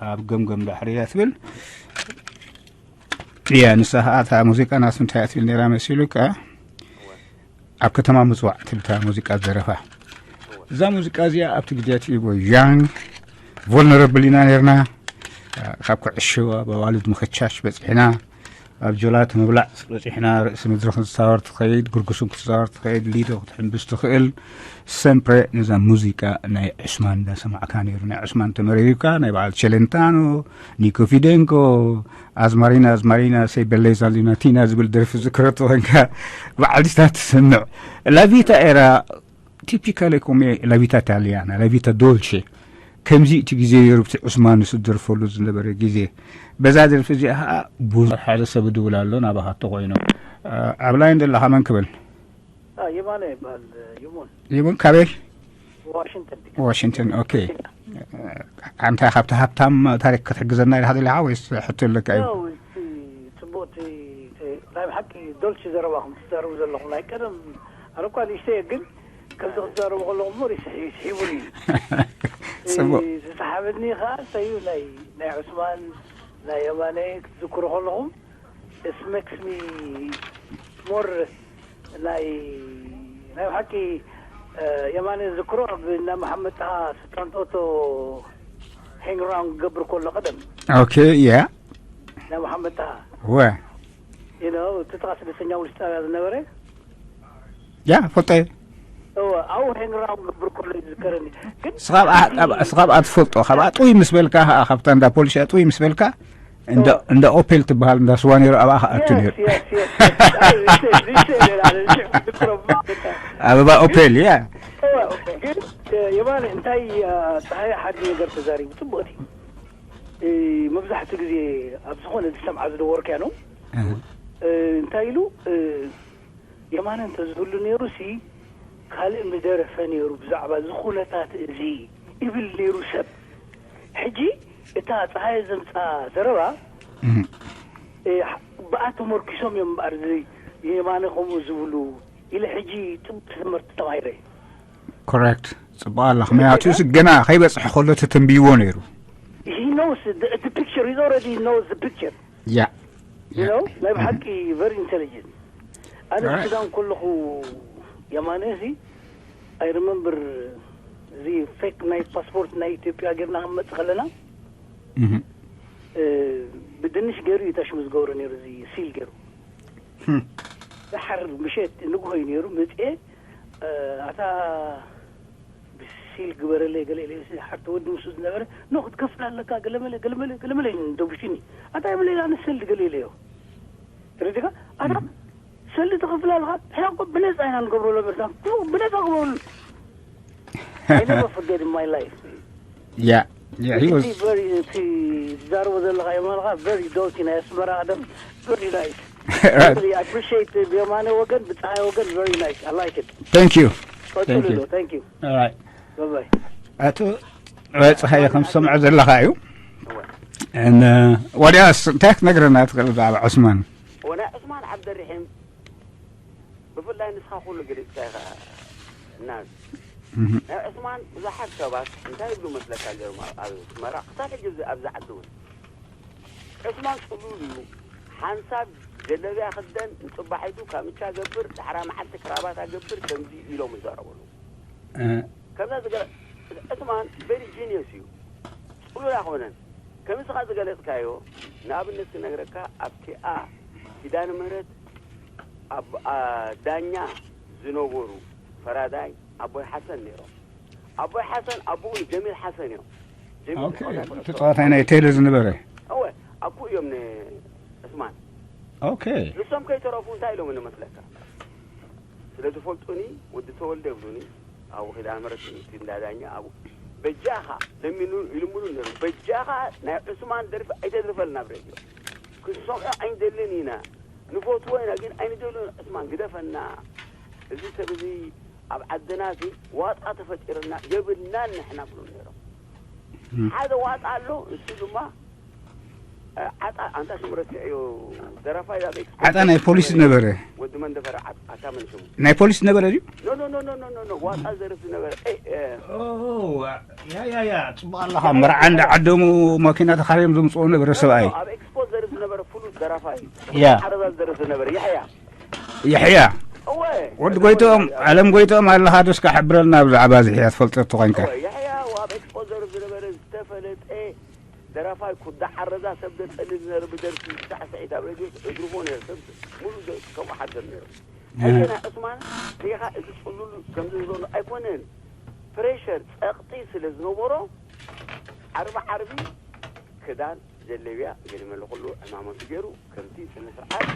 ኣብ ገምገም ባሕሪ እያ ትብል። እያ፣ ንሳ ኸዓ እታ ሙዚቃ ናቱ እንታይ እያ ትብል ነይራ መሲሉካ? ኣብ ከተማ ምጽዋዕ ትብል እታ ሙዚቃ ዝደረፋ። እዛ ሙዚቃ እዚኣ ኣብቲ ግዜ እቲ ኢቦ ያንግ ቮልነረብል ኢና ነርና። ካብ ኩዕሾ ኣብ ኣዋልድ ምኽቻሽ በጺሕና፣ ኣብ ጀላቶ ምብላዕ በጺሕና፣ ርእሲ ምድሪ ክትዛወር ትኸይድ፣ ጉርጉሱም ክትዛወር ትኸይድ፣ ሊዶ ክትሕንብስ ትኽእል። ሰምፕረ ነዛ ሙዚቃ ናይ ዕስማን እንዳሰማዕካ ነይሩ። ናይ ዕስማን ተመሪርካ፣ ናይ በዓል ቸለንታኖ፣ ኒኮ ፊደንኮ፣ ኣዝማሪና ኣዝማሪና፣ ሰይ በሌዛ ሊናቲና ዝብል ደርፊ ዝክረቶ ኮንካ፣ በዓል ዲታ ትስምዕ። ላቪታ ኤራ ቲፒካለ ኮሜ ላቪታ ታሊያና፣ ላቪታ ዶልቼ፣ ከምዚ እቲ ግዜ ነይሩ፣ እቲ ዑስማን ዝደርፈሉ ዝነበረ ግዜ። በዛ ደርፊ እዚኣ ኸዓ ብዙሕ ሓደ ሰብ ይድውል ኣሎ፣ ናባኻ እንተኾይኑ። እ፣ ኣብ ላይን ዘለኻ መን ክብል? አ፣ የማነ ይበሃል፣ ይሙን። ይሙን ካበይ? ዋሽንግተን ዲሲ። ዋሽንግተን፣ ኦኬ። ኣንታ ካብቲ ሃብታም ታሪክ ክትሕግዘና ኢኻ ደሊኻ ወይስ ሕቶ ኣለካ እዩ? ያው፣ እቲ ጽቡቕ፣ እቲ፣ እቲ ናይ ብሓቂ ዶልቼ ዘረባኹም ትዛረቡ ዘለኹም ናይ ቀደም፣ ኣነ እኳ ንእሽተይ እየ፣ ግን ከምዚ ክትዛረቡ ከለኹም እሞ ሪስ-፣ ይስሒቡኒ እዩ። ጽቡቕ። እቲ ዝሰሓበኒ ኸዓ እንታይ እዩ፣ ናይ፣ ናይ ዑስማን፣ ናይ የማነ ክትዝክሩ ከለኹም፣ it makes me more ናይ፣ ናይ ብሓቂ፣ እ፣ የማነ ዝዝክሮ ኣብ እንዳ መሓመድ ጣሃ ስልጣን ጦቶ ሃንግ ራውንድ ክገብር ከሎ ቀደም ኦኬ ያ ናይ መሓመድ ጣሃ ወ you know እቲ ጥቓ ስደተኛ ውልሽ ጣብያ ዝነበረ ያ ፎጠ እወ ኣብኡ ሃንግ ራውንድ ክገብር ከሎ እዩ ዝዝከረኒ። ግን እስኻ ኣብኣ ትፈልጦ ካብኣ ጥውይ ምስ በልካ ከዓ ካብታ እንዳ ፖሊስ እያ ጥውይ ምስ በልካ እንዳ ኦፔል ትበሃል እንዳ ስዋ ነይሩ ኣብኣ ክኣቱ ነይሩ ኣበባ ኦፔል ያ ግን የማነ እንታይ ፀሃይ ሓደ ነገር ተዛሪቡ ፅቡቅ እዩ። መብዛሕትኡ ግዜ ኣብ ዝኾነ ዝሰምዓ ዝነበርኩ እያ ነው እንታይ ኢሉ የማነ እንተዝህሉ ነይሩ ሲ ካልእ ምደረፈ ነይሩ ብዛዕባ እዚ ኩነታት እዚ ይብል ነይሩ ሰብ። ሕጂ እታ ፀሃየ ዘምፃ ዘረባ ብኣ ተመርኪሶም እዮም እምበኣር እዚ የማነ ከምኡ ዝብሉ ኢለ ሕጂ ፅቡቅ ትምህርቲ ተማሂረ። ኮረክት ጽቡቅ ኣላ ምክንያቱ ገና ከይበፅሐ ከሎ ተተንብይዎ ነይሩ He knows the, the picture. He's already knows the picture. ያ You know, ናይ ብሓቂ very intelligent. ኣነ ሱዳን ከለኹ የማነ እዚ I remember እዚ ፌክ ናይ ፓስፖርት ናይ ኢትዮጵያ ጌርና ክንመፅእ ከለና ብድንሽ ገይሩ እዩ ታሽሙ ዝገብሮ ነይሩ እዚ ሲል ገይሩ። ድሓር ምሸት ንግሆ እዩ ነይሩ። መፅኤ ኣታ ብሲል ግበረለይ ገለ ኢለ ሓርቲ ወዲ ምስኡ ዝነበረ ኖ ክትከፍል ኣለካ ገለመለ ገለመለ ገለመለ እዩ ደቡሽኒ ኣታ የብለይ ኣነ ሰልዲ ገለ ኢለዮ ተረዲካ ኣታ ሰልዲ ትኸፍል ኣለካ ሕና እኮ ብነፃ ኢና ንገብሮ ለበርታ ብነፃ ግበሩ I never forget in my life Yeah, yeah, he was. Very, very, very nice. Right. Really, I appreciate the Biomane Wogan, but I Wogan, very nice. I like it. Thank you. Thank you. Thank you. All right. Bye bye. ኣቶ ፀሓየ ከም ትሰምዖ ዘለኻ እዩ ዋድያስ እንታይ ክትነግረና ትኽእል ብዛዕባ ዑስማን ወናይ ዑስማን ዓብደርሒም ብፍላይ ንስኻ ኩሉ ገሊፅካ ኢኻ እና ናይ ዑስማን ብዙሓት ሰባት እንታይ ይብሉ መስለካ ገይሮም ኣብ ኣስመራ ክሳብ ሕጂ ኣብዚ ኣብዚ ዓዲ እውን ዑስማን ፅሉል እዩ ሓንሳብ ጀለብያ ክደን ንፅባሒቱ ካምቻ ገብር ዳሕራ መዓልቲ ክራባታ ገብር ከምዚ ኢሎም ይዛረበሉ ከምዛ ዝገረ ዑስማን very genius እዩ ፅሉል ኣይኮነን ከም ንስኻ ዝገለፅካዮ ንኣብነት ክነግረካ ኣብቲኣ ኪዳነ ምህረት ኣብ ዳኛ ዝነበሩ ፈራዳይ ኣቦይ ሓሰን ነይሮም ኣቦይ ሓሰን ኣቦኡ ጀሚል ሓሰን እዮም ተፃዋታይ ናይ ቴለ ዝነበረ እወ ኣኩ እዮም ንዕስማን ኦኬ ንሶም ከይተረፉ እንታይ ኢሎም ንመስለካ ስለ ዝፈልጡኒ ወዲ ተወልደ ይብሉኒ ኣብኡ ኪዳነ ምህረት እንዳዳኛ ኣብኡ በጃኻ ለሚኑ ይልምኑ ነሩ በጃኻ ናይ ዕስማን ደርፊ ኣይተድርፈልና ኣብ ሬድዮ ክንሰምዖ ኣይንደልን ኢና ንፈትዎ ኢና ግን ኣይንደልን ዕስማን ግደፈና እዚ ሰብ እዚ ኣብ ዓድና እዚ ዋጣ ተፈጢርና የብልናን ንሕና ብሉ ነሮም ሓደ ዋጣ ኣሎ እሱ ድማ ዓጣ ኣንታ ሽሙ ረሲዐዮ ደራፋይ ኣብ ዓጣ ናይ ፖሊስ ነበረ ወዲ መንደፈረ ዓጣ መን ሽሙ ናይ ፖሊስ ነበረ ድዩ ኖ ኖ ኖ ኖ ኖ ዋጣ ዘርፍ ዝነበረ ያ ያ ያ ጽቡቅ ኣለኻ መርዓ እንዳ ዓደሙ ማኪና ተኻርዮም ዘምጽኦ ነበረ ሰብኣይ ኣብ ኤክስፖ ዘርፍ ዝነበረ ፍሉጥ ደራፋይ ያ ዓረዛ ዘርፍ ዝነበረ ይሕያ ይሕያ እወ ወዲ ጎይቶም ዓለም ጎይቶም ኣለኻ ዶስካ ሕብረልና ብዛዕባ ዝሕያ ትፈልጦ ተኾይንካ ይሕያ ኣብ ኤክስፖ ዘርፍ ዝነበረ ዝተፈለጠ ደራፋይ ኩዳ ዓረዛ ሰብ ዘጸልል ዝነበረ ብደርፊ ሳዕስዒት ኣብ ሬድዮ እድርፎ ነይሩ ሰብ ሙሉ ከምኡ ሓደር ነይሩ ሕጂ ናይ ዑስማን ሪኢኻ እቲ ጽሉሉ ከምዚ ዝብሎ ኣይኮነን ፕሬሸር ጸቕጢ ስለ ዝነበሮ ዓርቢ ዓርቢ ክዳን ጀለብያ ገለ መለ ኩሉ ዕማመቱ ገይሩ ከምቲ ስነ ስርዓት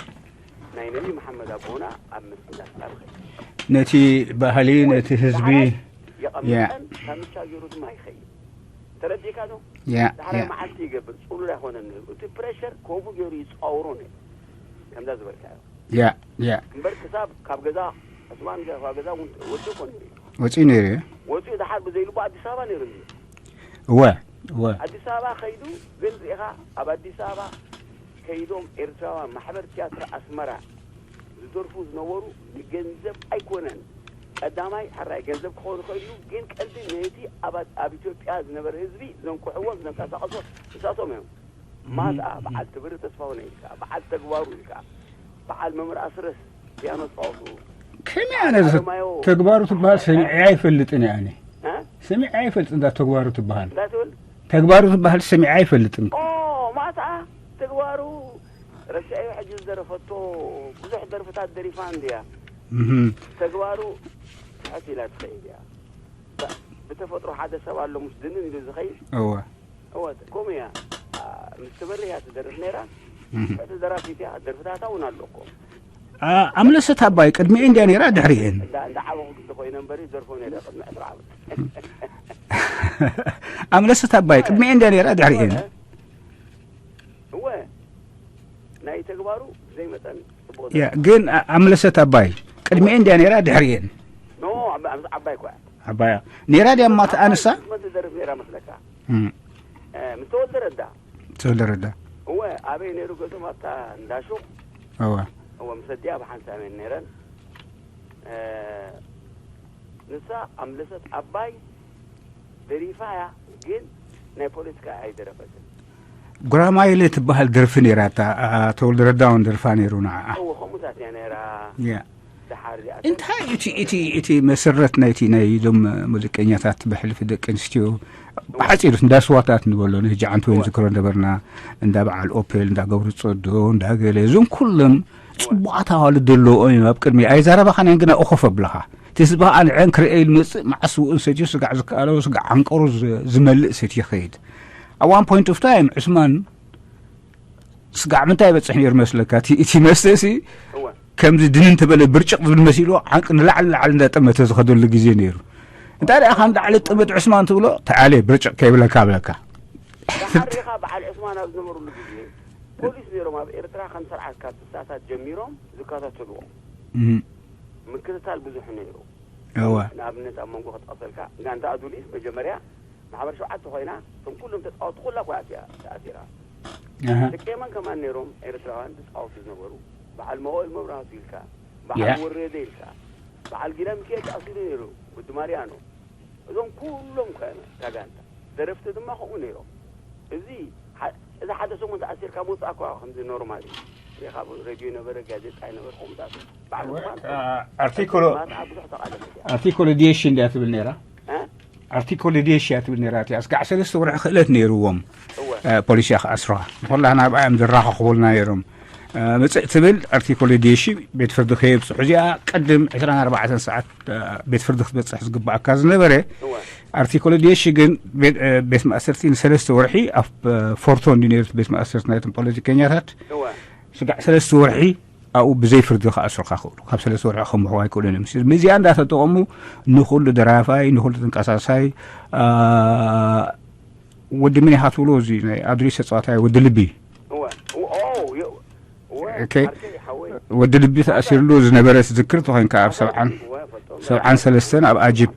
ናይ ነቢ መሓመድ ኣቦና ኣብ መስጊድ ኣስላም ኸይዱ ነቲ ባህሊ ነቲ ህዝቢ የቐምጠን ካምቻ ገይሩ ድማ ይኸይድ ተረዲእካ ዶ ያ ዳሕራይ ያ መዓልቲ ይገብር ፅሉል ኣይኮነን ነይሩ እቲ ፕሬሸር ከምኡ ገይሩ ይፃውሮ ነይሩ ከምዛ ዝበልካዮ ያ ያ እምበር ክሳብ ካብ ገዛ ዕስማን ካብ ገዛ እውን ወፂኡ እኮ ነይሩ እዩ ወፂኡ ነይሩ እዩ ወፂኡ ድሓር ብዘይልቦ ኣዲስ ኣበባ ነይሩ እንዲ እወ እወ ኣዲስ ኣበባ ከይዱ ግን ሪኢኻ ኣብ ኣዲስ ኣበባ ከይዶም ኤርትራውያን ማሕበር ትያትር ኣስመራ ዝደርፉ ዝነበሩ ንገንዘብ ኣይኮነን ቀዳማይ ሕራይ ገንዘብ ክኸውን ይኽእል እዩ ግን ቀንዲ ነቲ ኣብ ኣብ ኢትዮጵያ ዝነበረ ህዝቢ ዘንቅሕዎ ዘንቀሳቐሶ ንሳቶም እዮም ማታ በዓል ትብሪ ተስፋሁነ ኢልካ በዓል ተግባሩ ኢልካ በዓል መምህር ኣስረስ ፒያኖ ፃወቱ ከመይ ኣነ ተግባሩ ትበሃል ሰሚዐ ኣይፈልጥን እየ ኣነ ሰሚዐ ኣይፈልጥ እንዳ ተግባሩ ትበሃል እንታይ ትብል ተግባሩ ዝበሃል ሰሚዐ ኣይፈልጥን። ኦ ማታ ተግባሩ ረሲዐዮ ሕጂ ዝደረፈቶ ብዙሕ ደርፍታት ደሪፋ እንድያ። ተግባሩ ትሕት ኢላ ትኸይድ እያ። ብተፈጥሮ ሓደ ሰብ ኣሎ ምስ ድንን ኢሉ ዝኸይድ። እወ እወ ከምኡ እያ። ምስ ትበርህ እያ ትደርፍ ነይራ። እቲ ደራፊት እያ። ደርፍታታ እውን ኣሎ እኮ። ኣምለሰት ኣባይ ቅድሚኤ እንድያ ነይራ ድሕሪኤን? እንዳ ዓበኹ ግዲ ኮይነ እምበሪ ዘርፎ ነይረ ቅድሚ ዕስራ ዓመት። ኣምለሰት ኣባይ ቅድሚኤ እንድያ ነይራ ድሕሪኤን? እወ ናይ ተግባሩ ዘይመጠን ጽቡቅ። ግን ኣምለሰት ኣባይ ቅድሚኤ እንድያ ነይራ ድሕሪኤን? ኖ ዓባይ እኮ። ዓባያ ነይራ ድያ ማታ ኣንሳ? መን ትደርፍ ነይራ መስለካ? ምስ ተወልደ ረዳ። ተወልደ ረዳ። እወ ኣበይ ነይሩ ገዝኦም ኣብታ እንዳሹቕ። እወ እወ ምስ ኣዲኣ ብሓንሳብ እየን ነይረን። ንሳ ኣምለሰት ኣባይ ደሪፋ እያ ግን ናይ ፖለቲካ ኣይደረፈትን። ጉራማይለ ትበሃል ደርፊ ነይራ እታ ተወልደ ረዳ እውን ደርፋ ነይሩ ንዓኣ። እወ ከምኡታት እያ ነይራ። ያ ደሓር እዚኣ እንታይ እቲ እቲ እቲ መሰረት ናይቲ ናይ ዞም ሙዚቀኛታት ብሕልፊ ደቂ ኣንስትዮ ብሓፂሩ እንዳ ስዋታት ንበሎ ንህጂ ዓንቱ ወይ ንዝክሮ ነበርና እንዳ በዓል ኦፔል እንዳ ገብሩ ፀዶ እንዳ ገለ እዞም ኩሎም ፅቡቓት ኣዋልድ ዘለዎም እዮም ኣብ ቅድሚ ኣይዛረባኻን እየን ግና እኾፍ ኣብለኻ እቲ ህዝቢ ከዓ ንዐን ክርአ ኢሉ መፅእ መዓስ ውኡን ሰትዩ ስጋዕ ዝከኣሎ ስጋዕ ዓንቀሩ ዝመልእ ሰትዩ ይኸይድ ኣብ one point of time ዕስማን ስጋዕ ምንታይ ይበፅሕ ነይሩ መስለካ እቲ መስተ ሲ ከምዚ ድንን ተበለ ብርጭቕ ዝብል መሲሉ ዓንቂ ንላዕሊ ላዕሊ እንዳጠመተ ዝኸደሉ ግዜ ነይሩ እንታይ ደኣ ከም ላዕሊ ጥምት ዕስማን ትብሎ ተዓለ ብርጭቕ ከይብለካ ብለካ ተሓሪኻ በዓል ዕስማን ኣብ ዝነበሩሉ ግዜ ፖሊስ ነይሮም ኣብ ኤርትራ ከም ስርዓት ካብ ስሳታት ጀሚሮም ዝከታተልዎም ምክትታል ብዙሕ ነይሩ እወ ንኣብነት ኣብ መንጎ ክጠቕሰልካ ጋንታ ኣዱሊስ መጀመርያ ማሕበር ሸውዓተ ኮይና እቶም ኩሎም ተፃወቲ ኩላ እኮ እያ ተኣሲራ ደቂ የመን ከማን ነይሮም ኤርትራውያን ዝፃወቱ ዝነበሩ በዓል መዋእል መብራህቱ ኢልካ በዓል ወረደ ኢልካ በዓል ጊዳ ሚካኤል ተኣሲሩ ነይሩ ወዲ ማርያኖ እዞም ኩሎም እታ ጋንታ ደረፍቲ ድማ ከምኡ ነይሮም እዚ እዚ ሓደ ሰሙን ተኣሲርካ ምውፃእ እኳ ከምዚ ኖርማል እዩ ካብ ሬድዮ ነበረ ጋዜጣ ይነበረ ከምኡ ተኣሲሩ በዓል ኣርቲኮሎ ኣርቲኮሎ ዲሽ እንዲያ ትብል ነይራ ኣርቲኮሎ ዲሽ እያ ትብል ነይራ እቲያ እስካዕ ሰለስተ ወርሒ ክእለት ነይርዎም ፖሊስ እያ ክኣስሩኻ ንኩላህና ኣብኣ እዮም ዝራኸኽቡልና ነይሮም ምፅእ ትብል ኣርቲኮሎ ዲሽ ቤት ፍርዲ ከየብፅሑ እዚኣ ቅድም ዕስራን ኣርባዕተን ሰዓት ቤት ፍርዲ ክትበፅሕ ዝግባኣካ ዝነበረ ኣርቲኮሎ ዲሽ ግን ቤት ማእሰርቲ ንሰለስተ ወርሒ ኣብ ፎርቶ እንዲ ነይሩ ቤት ማእሰርቲ ናይቶም ፖለቲከኛታት ስጋዕ ሰለስተ ወርሒ ኣብኡ ብዘይ ፍርዲ ክኣስሩካ ክእሉ ካብ ሰለስተ ወርሒ ከምሕዋ ኣይክእሉን እዮም ምስዚኣ እንዳተጠቐሙ ንኩሉ ደራፋይ ንኩሉ ተንቀሳሳይ ወዲ ምን ኢኻ ትብሎ እዚ ናይ ኣድሪስ ተፃዋታይ ወዲ ልቢ ወዲ ልቢ ተኣሲርሉ ዝነበረ ትዝክር ተኮይንካ ኣብ ሰብዓን ሰለስተን ኣብ ኣጅፕ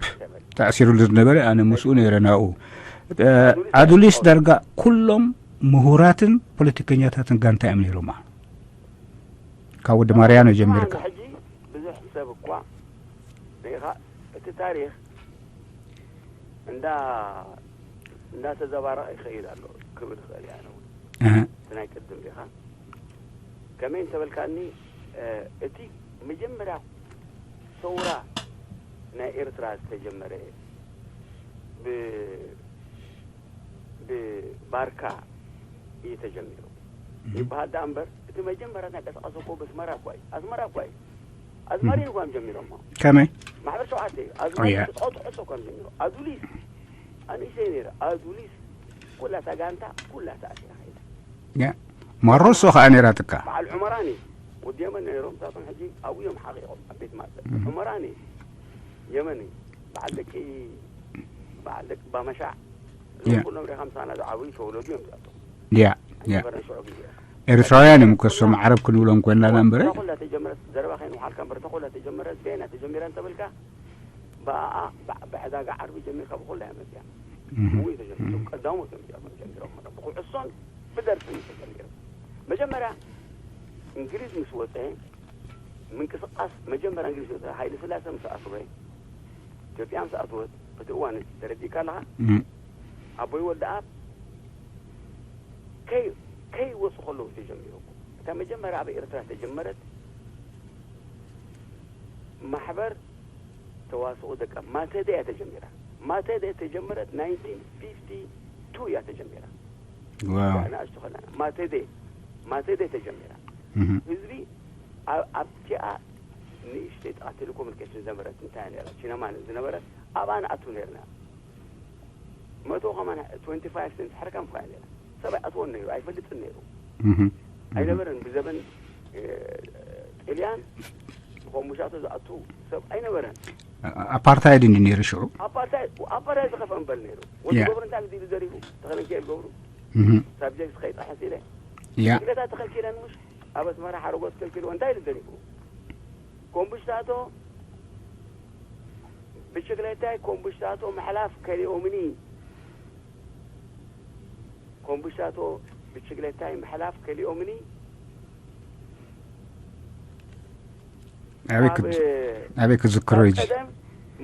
ተኣሲርሉ ዝነበረ ኣነ ምስኡ ነይረ ናብኡ ኣዱሊስ ዳርጋ ኩሎም ምሁራትን ፖለቲከኛታትን ጋንታ እዮም ነይሮማ ካብ ወዲ ማርያኖ ጀሚርካ ሕጂ ብዙሕ ሰብ እኳ ርኢኻ እቲ ታሪክ እንዳ እንዳተዘባረቐ ይኸይድ ኣሎ ክብል ይኽእል እያ ነው እቲ ናይ ቅድም ርኢኻ ከመይ እንተበልካኒ እቲ መጀመርያ ሰውራ ናይ ኤርትራ ዝተጀመረ ብ ብባርካ እዩ ተጀሚሩ ይበሃል ደኣ እምበር እቲ መጀመርያ ተንቀሳቐሰ እኮ በስመራ እኳ እዩ ኣስመራ እኳ እዩ ኣዝማሪን እኳ እዮም ጀሚሮሞ ከመይ ማሕበር ሸውዓተ እዩ ኣዝማሪን ተፃወቱ ዕሶ እኳ እዮም ጀሚሮ ኣዱሊስ ኣንእሽተይ ነይረ ኣዱሊስ ኩላ እታ ጋንታ ኩላ ተኣሲራ ከይዳ ማሮሶ ከዓ ነይራትካ በዓል ዑመራኒ ወዲ የመን ነይሮም እሳቶም ሕጂ ኣብኡ እዮም ሓቂቖም ኣብ ቤት ማእሰርቲ ዑመራኒ የመን እዩ በዓል ደቂ በዓል ደቂ ባመሻዕ እዞም ኩሎም ሪኻ ምሳና ዝዓብዩ ዝተወለዱ እዮም እዚኣቶም ያ ያ ነበረ ሽዑ ግዜ ኤርትራውያን እዮም ከሶም ዓረብ ክንብሎም ኮይንና እምበረ ኩላ ተጀመረት ዘረባ ከይንውሓልካ እምበር ተኮላ ተጀመረት በየና ተጀሚራ እንተበልካ ብኣኣ ብዕዳጋ ዓርቢ ጀሚርካ ብኮላ እያ መፅያ እሙ እዩ ተጀሚሩ ቀዳሞት እዮም እዚኣቶም ጀሚሮም ብኩዕሶን ብደርፍን እዩ ተጀሚሩ መጀመርያ እንግሊዝ ምስ ወፀ ምንቅስቃስ መጀመርያ እንግሊዝ ወፀ ሃይለ ስላሰ ምስ ኣስወ ኢትዮጵያ ምስ ኣትወት እቲ እዋን ተረዲእካ ኣለኻ ኣቦይ ወልደኣብ ከይ ከይወፁ ከለዉ ተጀሚሩ እታ መጀመርያ ኣብ ኤርትራ ተጀመረት ማሕበር ተዋስኦ ደቀ ማተደ እያ ተጀሚራ ማተደ ተጀመረት ናይንቲን ፊፍቲ ቱ እያ ተጀሚራ። ዋው ንኣሽቱ ከለና ማተዴ ማተዴ ተጀሚራ። እህ ህዝቢ ኣብ ኣብቲኣ ንእሽተይ ጥቓ ቴሌኮሙኒኬሽን ዘመረት እንታይ ነራ ቺነማ ዝነበረት ኣብኣ ንኣቱ ነርና። መቶ ከማን ትወንቲ ፋይቭ ሰንት ሕርካ ምኳ ነራ። ሰብ ኣይኣትዎን ነይሩ ኣይፈልጥን ነይሩ። እህ ኣይነበረን ብዘበን እ፣ ጥልያን ብኮምቡሻቶ ዝኣቱ ሰብ ኣይነበረን። ኣፓርታይድ እንዲ ነይሩ ሽዑ ኣፓርታይ ኣፓርታይ ዝኸፍአ እምበል ነይሩ። ወዲ ያ። ገብሩ እንታይ ግዜ ኢሉ ዘሪፉ? ተኸለንኪኤል ገብሩ እህ ሳብጀክት ከይጠሐስ ኢለ ያ ብሽክለታ ተኸልኪለን ምሽ ኣብ ኣስመራ ሓረጎት ከልኪልዎ እንታይ ኢሉ ዘሪፉ? ኮምቡሽታቶ ብሽክለታይ ኮምቡሽታቶ ምሕላፍ ከሊኦምኒ። ኮምቡሽታቶ ብሽክለታይ ምሕላፍ ከሊኦምኒ። ኣበይ ካብ ክት ኣበይ ክዝክሮ ካብ ይጂ ቀደም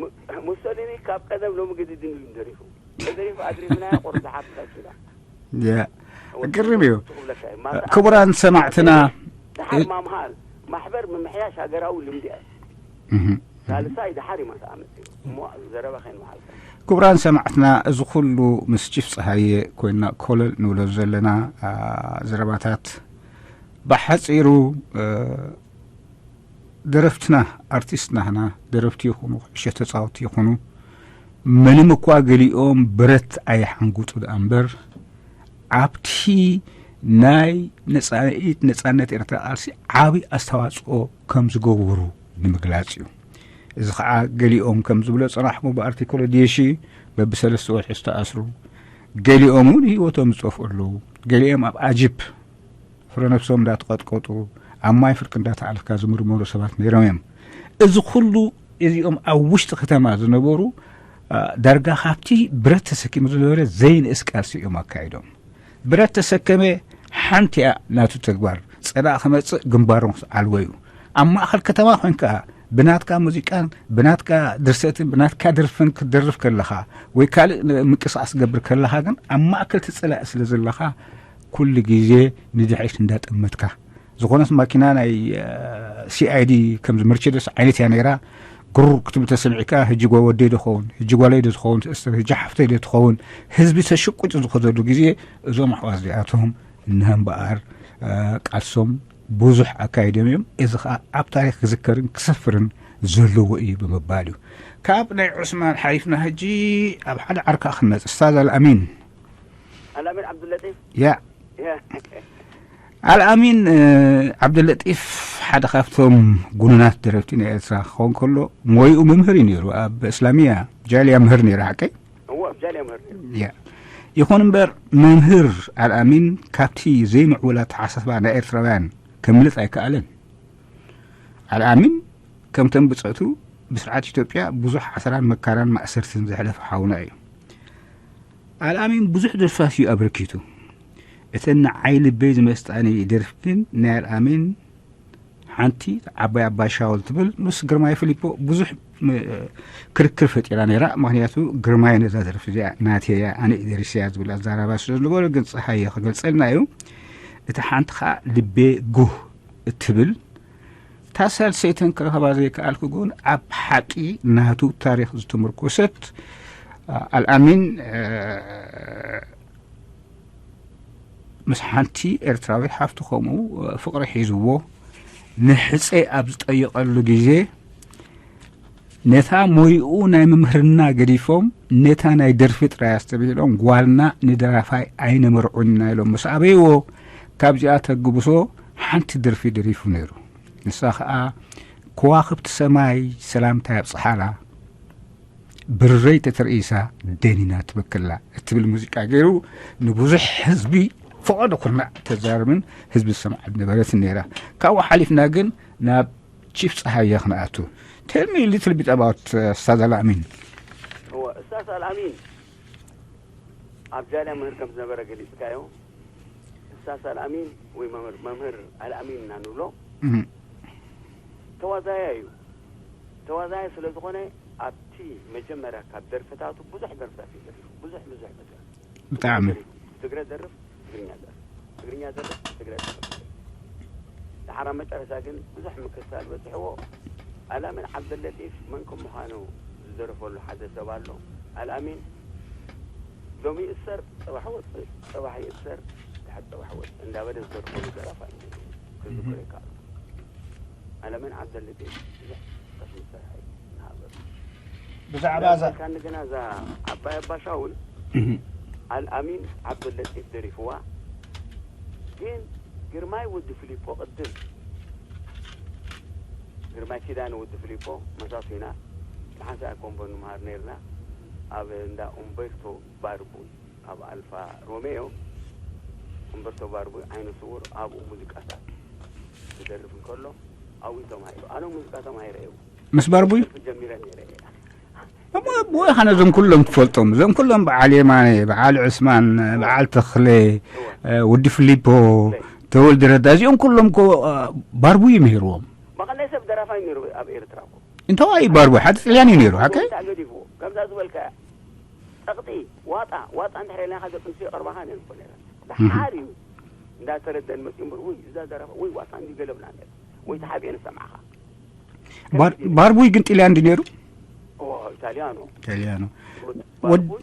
ሙ- ሙሶሊኒ ካብ ቀደም ሎሚ ግዲ ድንሉ ደሪፉ ደሪፉ ኣድሪምና ቁርዚ ሓፍ ከልኪላ ያ ግርም እዩ ክቡራን ሰማዕትና ድሓር ማምሃል ማሕበር ምምሕያሽ ሃገራዊ ልምዲ እያ። እህ ሳልሳይ ድሓር ይመጽእ ኣመጽእ እሞ ዘረባ ከይንመሓልካ ክቡራን ሰማዕትና እዚ ኩሉ ምስ ቺፍ ፀሃየ ኮይና ኮለል ንብሎ ዘለና አ፣ ዘረባታት ብሓፂሩ እ፣ ደረፍትና ኣርቲስት ናህና ደረፍቲ ይኹኑ ኩዕሾ ተፃወቲ ይኹኑ ምንም እኳ ገሊኦም ብረት ኣይሓንጉጡ ደኣ እምበር ኣብቲ ናይ ነፃኢት ነፃነት ኤርትራ ቃልሲ ዓብዪ ኣስተዋፅኦ ከም ዝገበሩ ንምግላፅ እዩ። እዚ ከዓ ገሊኦም ከም ዝብሎ ፅናሕሞ ብኣርቲክሎ ዲሺ በብሰለስተ ወርሒ ዝተኣስሩ ገሊኦም እውን ህይወቶም ዝጠፍኡ ኣለዉ። ገሊኦም ኣብ ኣጅፕ ፍረ ነብሶም እንዳተቐጥቀጡ ኣብ ማይ ፍርቂ እንዳተዓልፍካ ዝምርመሩ ሰባት ነይሮም እዮም። እዚ ኩሉ እዚኦም ኣብ ውሽጢ ከተማ ዝነበሩ ዳርጋ ካብቲ ብረት ተሰኪሙ ዝነበረ ዘይንእስ ቃልሲ እዮም ኣካይዶም። ብረት ተሰከመ ሓንቲ እያ ናቱ ተግባር። ጸላእ ክመጽእ ግንባሮም ክስዓልዎ እዩ። ኣብ ማእኸል ከተማ ኮይንካ ብናትካ ሙዚቃን ብናትካ ድርሰትን ብናትካ ደርፍን ክትደርፍ ከለኻ ወይ ካልእ ምንቅስቃስ ትገብር ከለኻ ግን ኣብ ማእከል እቲ ጸላኢ ስለ ዘለኻ ኩሉ ግዜ ንድሕሪት እንዳጠመትካ ዝኾነት ማኪና ናይ ሲኣይዲ ከምዚ መርቸደስ ዓይነት እያ ነይራ። ግሩር ክትብል ተሰሚዕካ ህጂ ጓ ወደይ ዶ ኸውን ህጂ ጓለይ ዶ ትኸውን ትእስር ህጂ ሓፍተይ ዶ ትኸውን ህዝቢ ተሽቁጭ ዝኸደሉ ግዜ እዞም ኣሕዋት እዚኣቶም እንሀ እምበኣር ቃልሶም ብዙሕ ኣካይዶም እዮም። እዚ ከዓ ኣብ ታሪክ ክዝከርን ክሰፍርን ዘለዎ እዩ ብምባል እዩ። ካብ ናይ ዑስማን ሓሊፍና ህጂ ኣብ ሓደ ዓርካ ክንመፅ ስታዝ ኣልኣሚን ኣልኣሚን ዓብዱለጢፍ ያ ያ ኣልኣሚን ዓብደለጢፍ ሓደ ካብቶም ጉኑናት ደረፍቲ ናይ ኤርትራ ክኸውን ከሎ ሞይኡ መምህር እዩ ነይሩ። ኣብ እስላሚያ ጃልያ ምህር ነይሩ ሓቀይ እዎ ኣብ ጃልያ ምህር ነይሩ ያ ይኹን እምበር መምህር ኣልኣሚን ካብቲ ዘይምዕቡል ኣተሓሳስባ ናይ ኤርትራውያን ከምልጥ ኣይከኣለን። ኣልኣሚን ከምተን ብፀቱ ብስርዓት ኢትዮጵያ ብዙሕ ዓሰራን መካራን ማእሰርትን ዘሕለፈ ሓውና እዩ። ኣልኣሚን ብዙሕ ደርፍታት እዩ ኣበርኪቱ። እተን ንዓይ ልበይ ዝመስጣኒ ደርፊ ግን ናይ ኣልኣሚን ሓንቲ ዓባይ ኣባይ ሻውል ትብል ምስ ግርማይ ፊሊፖ ብዙሕ ክርክር ፈጢራ ነይራ። ምክንያቱ ግርማይ ነዛ ደርፊ እዚኣ ናተያ ኣነ ደሪሰያ ዝብል ኣዛራባ ስለ ዝነበረ ግን ፀሃየ ክገልፀልና እዩ። እቲ ሓንቲ ከዓ ልቤ ጉህ እትብል እታ ሳልሰይተን ክረኸባ ዘይከኣልኩ ግን ኣብ ሓቂ ናቱ ታሪክ ዝተመርኮሰት ኣልኣሚን ምስ ሓንቲ ኤርትራዊት ሓፍቲ ከምኡ ፍቕሪ ሒዝዎ ንሕፀይ ኣብ ዝጠየቐሉ ግዜ ነታ ሞይኡ ናይ ምምህርና ገዲፎም ነታ ናይ ደርፊ ጥራይ ኣስተብሂሎም ጓልና ንደራፋይ ኣይነመርዑን ኢና ኢሎም ምስ ኣበይዎ ካብዚኣ ተግብሶ ሓንቲ ደርፊ ደሪፉ ነይሩ። ንሳ ኸኣ ከዋኽብቲ ሰማይ ሰላምታ የብጽሓላ ብረይ ተተርእይሳ ደኒና ትበክላ እትብል ሙዚቃ ገይሩ ንብዙሕ ህዝቢ ፈቐዶ ኩርናዕ ተዛርብን ህዝቢ ዝሰምዓ ዝነበረትን ነይራ። ካብኡ ሓሊፍና ግን ናብ ቺፍ ፀሃየ ክንኣቱ። Tell me little bit about ስታዝ ኣልኣሚን። እወ እስታዝ ኣልኣሚን ኣብ ጃልያ ምህር ከም ዝነበረ ገሊፅካዮ። እስታዝ ኣልኣሚን ወይ መምህር ኣልኣሚን እና ንብሎ ተዋዛያ እዩ። ተዋዛያ ስለ ዝኾነ ኣብቲ መጀመርያ ካብ ደርፍታቱ ብዙሕ ደርፍታት እዩ ደሪፉ። ብዙሕ ብዙሕ ደርፍታት ብጣዕሚ ትግረ ደርፍ ትግርኛ ደርፍ ትግርኛ ደርፍ ትግረ ደርፍ ድሓራ መጨረሻ ግን ብዙሕ ምክትታል በፅሕዎ። ኣልኣሚን ዓብደለጢፍ መን ከም ምዃኑ ዝደረፈሉ ሓደ ሰብ ኣሎ። ኣልኣሚን ሎሚ ይእሰር፣ ጽባሕ ወጽእ፣ ጽባሕ ይእሰር፣ ድሕር ጽባሕ ወጽእ እንዳበለ ዝደርፈሉ ደራፋይ እዩ። ክዝክሮ ይከኣል። ኣለምን ዓብደልጢፍ ብዙሕ ስራሕ ዝሰርሐ እዩ ንሃገሩ። ብዛዕባ እዛ ካን ግና እዛ ዓባይ ኣባሻውል ኣልኣሚን ዓብደልጢፍ ደሪፍዋ። ግን ግርማይ ወዲ ፊሊፖ ቅድም ግርማይ ኪዳነ ወዲ ፊሊፖ መሳሱ ኢና ብሓንሳእ ኮምቦ ንምሃር ነርና ኣብ እንዳ ኡምበርቶ ባርቡይ ኣብ ኣልፋ ሮሜዮ ኡምበርቶ ባርቡይ ዓይነ ስውር ኣብኡ ሙዚቃታት ክደርፍ እንከሎ ኣብኡ ተማሂሩ። ኣነ ሙዚቃ ተማሂረ እዩ ምስ ባርቡይ ጀሚረ ነይረ እየ። እሞ ኣቦይ ኸነ እዞም ኩሎም ትፈልጦም እዞም ኩሎም በዓል የማነ በዓል ዑስማን በዓል ተኽለ ወዲ ፊሊፖ ተወልደ ረዳ እዚኦም ኩሎም እኮ ባርቡይ መሂርዎም። መቐለይ ሰብ ደራፋይ ነይሩ ኣብ ኤርትራ እኮ። እንተዋይ ባርቡይ ሓደ ጥልያን እዩ ነይሩ። ሓቀ ገዲፍዎ ከምዛ ዝበልካ ጸቕጢ ዋጣ ዋጣ እንድሕር ኢልናኻ ደቂ ኣንስትዮ ቀርባኻ ነን እኮ ነይረን። ደሓር እዩ እንዳተረደን መፂኡ እምበር ውይ እዛ ደረፋ ወይ ዋጣ እንዲ ገለብና ነር ወይ ተሓቢአን ዝሰማዕኻ። ባርቡይ ግን ጥልያን ድዩ ነይሩ? ኦ ኢታሊያኖ ኢታሊያኖ። ባርቡይ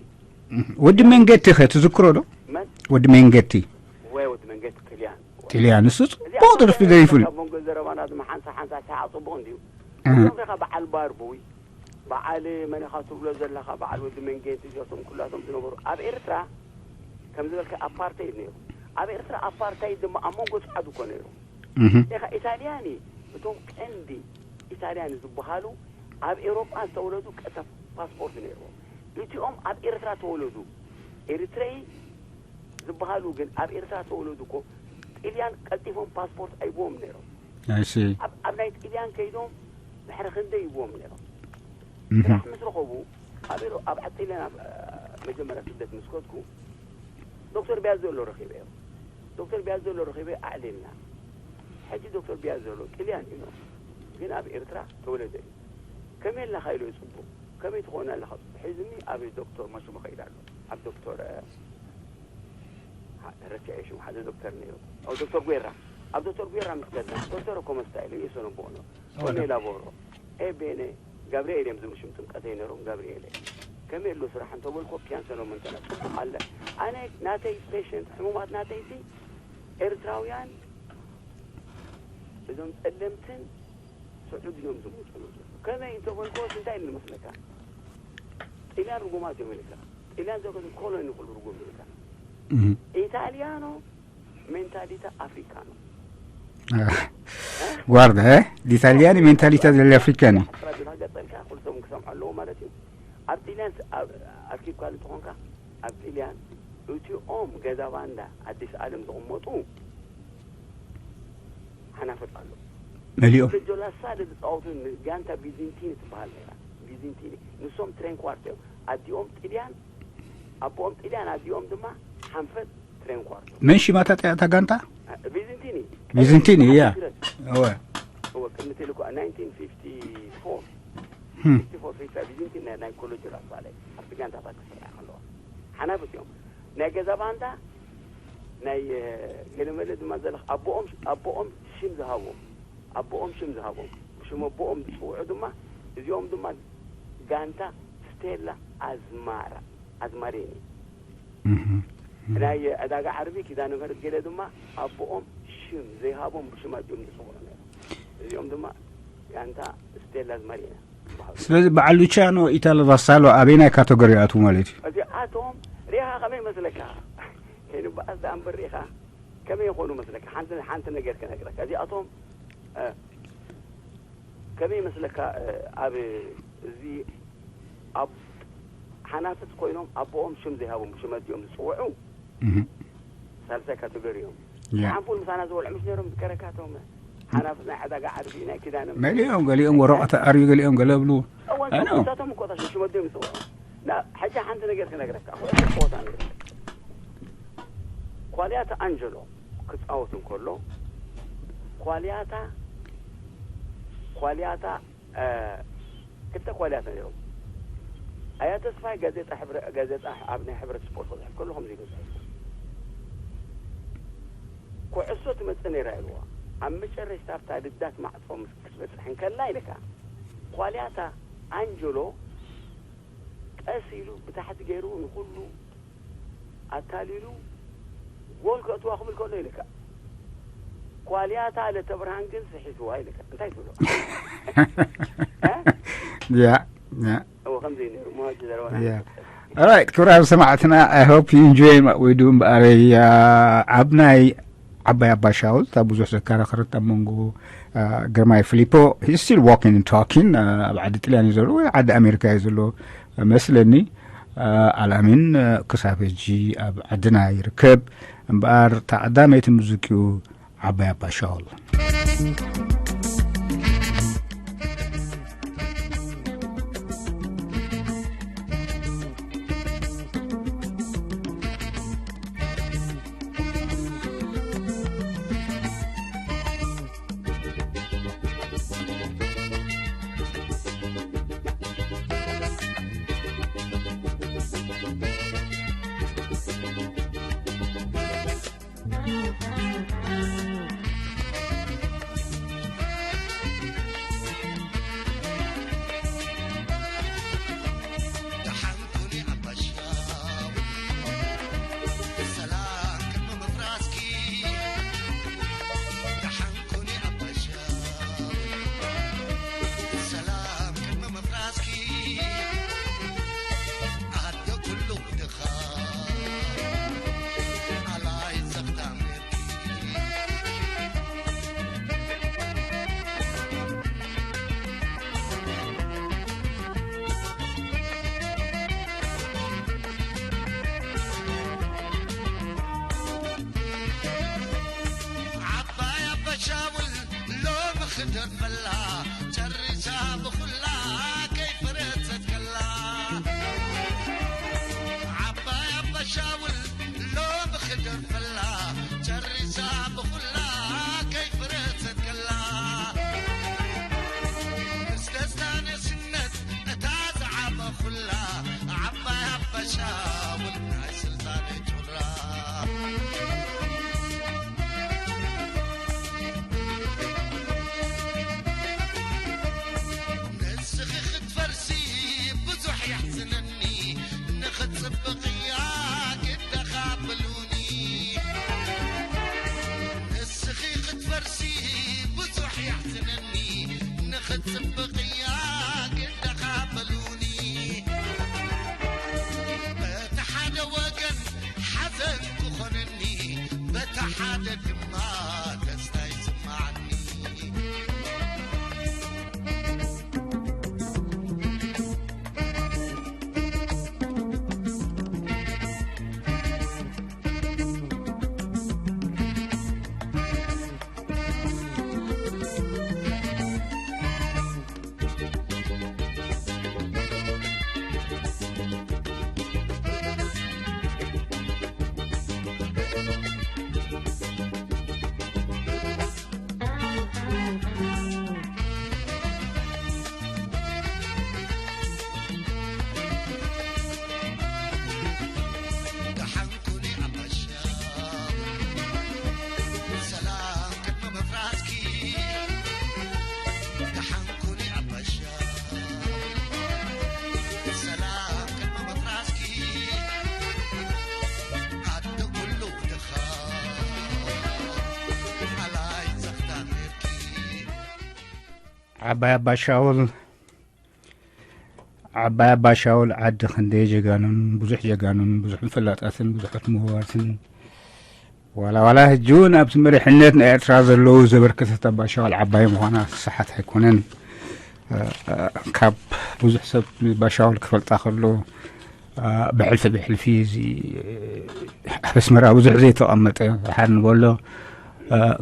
ወዲ መንገቲ ኸ ትዝክሮ ዶ? መን ወዲ መንገቲ ወይ ወዲ መንገቲ ጥልያን ጥልያን እሱ ጽቡቕ ደርፊ ደሪፉ እዩ። ካብ መንጎ ዘረባና ድማ ሓንሳ ሓንሳ ሰሓ ጽቡቕ እንድዩ። እህ። እዞም ሪኻ በዓል ባርቡይ በዓል መን ኢኻ ትብሎ ዘለኻ በዓል ወዲ መንገቲ እዚኣቶም ኩላቶም ዝነበሩ ኣብ ኤርትራ ከም ዝበልካ ኣፓርታይድ ነይሩ። ኣብ ኤርትራ ኣፓርታይድ ድማ ኣብ መንጎ ጻዕዱ እኮ ነይሩ። እህ። ኢኻ ኢታልያኒ እቶም ቀንዲ ኢታልያኒ ዝበሃሉ ኣብ ኤውሮጳ ዝተወለዱ ቀጥታ ፓስፖርት ነይርዎም። እቲኦም ኣብ ኤርትራ ተወለዱ ኤሪትረይ ዝበሃሉ ግን ኣብ ኤርትራ ተወለዱ እኮ ጥልያን ቀልጢፎም ፓስፖርት ኣይብዎም ነይሮም። እሺ ኣብ ኣብ ናይ ጥልያን ከይዶም ድሕሪ ክንደይ ይብዎም ነይሮም። እህ። ስራሕ ምስ ረኸቡ ኣብ ኤሮ ኣብ ጥልያን ኣብ መጀመርያ ስደት ምስ ከድኩ ዶክተር ቢያዘሎ ረኺበዮ። ዶክተር ቢያዘሎ ረኺበ ኣዕሊልና። ሕጂ ዶክተር ቢያዘሎ ጥልያን እዩ ግን ኣብ ኤርትራ ተወለደ እዩ። ከመይ ኣለኻ ኢሉ ጽቡቕ ከመይ ትኾን ኣለኻ ጽቡቕ ሒዝኒ ኣብ ዶክተር መሽሞ ከይድ ኣሎ ኣብ ዶክተር ረሲዐ ሽሙ ሓደ ዶክተር ነይሩ ኣብ ዶክተር ጌራ ኣብ ዶክተር ጌራ ምስ ከድና ዶክተር እኮ መስታ ኢሉ እየሰነብኦ ነው ኮሜ ላቦሮ ኤቤኔ ጋብርኤል እዮም ዝብሉ ሽም ጥምቀተይ ነይሮም ጋብርኤል ከመይ ኣሎ ስራሕ እንተበልኮ ፒያንሰኖም እንተነጥቁ ኣለ ኣነ ናተይ ፔሽንት ሕሙማት ናተይ ሲ ኤርትራውያን እዞም ጸለምትን ስዑድ እዮም ዝመፁ ከመይ እንተበልኮስ እንታይ ንመስለካ ጥልያን ርጉማት እዮም ኢልካ ጥልያን ዘገዙ ኮሎኒ ኩሉ ርጉም ኢልካ ኢታሊያኖ ሜንታሊታ ኣፍሪካኖ Guarda, eh? L'italiani mentalità degli africani. ገጸልካ ኩልቶም ክሰምዑ ኣለዎ ማለት እዩ ኣብ ጥልያን ኣርኪብካ እንተኾንካ ኣብ ጥልያን እቲኦም ገዛ ባንዳ ኣዲስ ኣለም ዝቕመጡ ሓናፍጥ ኣሎ መሊኦም ጆላሳደ ዝፃወቱ ጋንታ ቪዚንቲኒ ትበሃል ነራ ቪዚንቲኒ ንሶም ትሬንኳርት እዮም ኣዲኦም ጥልያን ኣቦኦም ጥልያን ኣዲኦም ድማ ሓንፈት ትሬንኳርት መን ሽማታ እታ ጋንታ ቪዚንቲኒ ቪዚንቲኒ እያ እወ እወ ቅድሚ ቴሌኮ ናይንቲን ፊፍቲ ፎር ህም። ፊፍቲ ፎር ፊፍቲ ቪዚንቲኒ ናይ ኮሎጅ ራሳለ ኣብቲ ጋንታታት ክስርያ ከለዋ ሓናፍጥ እዮም ናይ ገዛ ባንዳ ናይ ገለመለ ድማ ዘለካ ኣቦኦም ኣቦኦም ሽም ዝሃቦም ኣቦኦም ሽም ዝሃቦም ብሽም ኣቦኦም ዝፅውዑ ድማ እዚኦም ድማ ጋንታ ስቴላ ኣዝማራ ኣዝማሪኒ ናይ ዕዳጋ ዓርቢ ኪዳነ ምህረት ገለ ድማ ኣቦኦም ሽም ዘይሃቦም ብሽማት እዮም ዝፅውዑ ነይሮም እዚኦም ድማ ጋንታ ስቴላ ኣዝማሪና ይበሃሉ ስለዚ በዓል ሉቻኖ ኢታል ቫሳሎ ኣበይናይ ካተጎሪ ኣትዉ ማለት እዩ እዚኣቶም ሪኻ ከመይ መስለካ ከይንበኣስ ደኣ እምበር ሪኻ ከመይ ይኾኑ መስለካ ሓንቲ ሓንቲ ነገር ክነግረካ እዚኣቶም እ፣ ከመይ መስለካ እ፣ ኣብ እዚ ኣብ ሓናፍት ኮይኖም ኣቦኦም ሽም ዘይሃቦም ብሽመት እዮም ዝፅውዑ እህ። ሳልሳይ ካተጎሪ እዮም ያ። ሓንፉል ምሳና ዝበልዑ ምስ ነሮም ዝከረካቶም ሓናፍት ናይ ዕዳጋ ዓርቢ ናይ ኪዳነ መሊኦም ገሊኦም ወረቐት ኣርዩ ገሊኦም ገለ ብሉ እዋን ኣኖ። እሳቶም እኮ ታሽ ሽመት እዮም ዝፅውዑ ና- ሕጂ ሓንቲ ነገር ክነግረካ ኩዕሶ ጸወታ ንብል ኳልያታ ኣንጀሎ ክጻወት እንከሎ ኳልያታ ኳልያታ እ፣ ክልተ ኳልያታ ነይሮም ኣያ ተስፋይ ጋዜጣ ሕብረ- ጋዜጣ ኣብ ናይ ሕብረት ስፖርት ክፅሕፍ ከሎ ከምዚ ኢሉ ፅሒፉ ኩዕሶ ትመፅእ ነይራ ኢልዋ ኣብ መጨረሽታ ኣብታ ልዳት ማዕፆ ምስ ክትበፅሕ እንከላ ኢልካ ኳልያታ ኣንጀሎ ቀስ ኢሉ ብታሕቲ ገይሩ ንኩሉ ኣታሊሉ ጎል ከእትዋ ክብል ከሎ ኢልካ፣ ኳልያታ ለተብርሃን ግን ስሒትዋ ኢልካ እንታይ ትብሎ? ያ ያ እዎ ከምዚ እዩ ነይሩ። መዋጅ ዘረባና Yeah. Alright, ክብራት ሰማዕትና, I hope you enjoy what we do. እምበኣረይ ኣብ ናይ ዓባይ ኣባ ሻውል እታ ብዙሕ ዘከራኸረት ኣብ መንጎ ግርማይ ፊሊፖ, he's still walking and talking. ኣብ ዓዲ ጥልያን እዩ ዘሎ ወይ ዓዲ ኣሜሪካ እዩ ዘሎ መስለኒ። ኣላሚን ክሳብ ሕጂ ኣብ ዓድና ይርከብ። እምበኣር እታ ቀዳመይቲ ሙዚቅኡ ዓባይ ኣባ ሻውል። ዓባይ ኣባ ሻውል ዓባይ ኣባ ሻውል ዓዲ ክንደይ ጀጋኑን ብዙሕ ጀጋኑን ብዙሕ ፍላጣትን ብዙሓት ምሁራትን ዋላ ዋላ ሕጂ እውን ኣብቲ መሪሕነት ናይ ኤርትራ ዘለዉ ዘበርከተት ኣባ ሻውል ዓባይ ምዃና ስሓት ኣይኮነን። ካብ ብዙሕ ሰብ ኣባ ሻውል ክፈልጣ ከሎ ብሕልፊ ብሕልፊ እዚ ኣብ ኣስመራ ብዙሕ ዘይተቐመጠ ሓር ንበሎ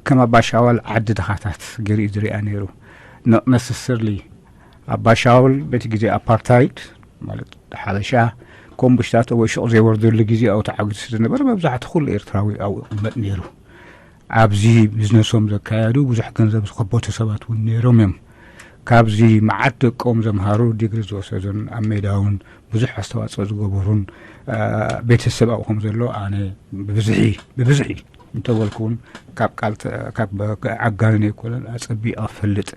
ከም ኣባ ሻውል ዓዲ ድኻታት ገይሩ እዩ ዝሪኣ ነይሩ። Not necessarily ኣባ ሻውል በቲ ግዜ ኣፓርታይድ ማለት ሓበሻ ኮምቡሽታት ወይ ሹቕ ዘይወርደሉ ግዜ ኣብኡ ተዓጊቱ ስለ ዝነበረ መብዛሕትኡ ኩሉ ኤርትራዊ ኣብኡ ይቕመጥ ነይሩ። ኣብዚ ቢዝነሶም ዘካየዱ ብዙሕ ገንዘብ ዝኸበቱ ሰባት እውን ነይሮም እዮም። ካብዚ መዓት ደቆም ዘምሃሩ ዲግሪ ዝወሰዱን ኣብ ሜዳ እውን ብዙሕ ኣስተዋፅኦ ዝገበሩን ቤተሰብ ኣብኡ ከም ዘሎ ኣነ ብብዝሒ ብብዝሒ እንተበልኩ እውን ካብ ቃል ካብ ዓጋንን ኣይኮነን ኣፀቢቐ እፈልጥ።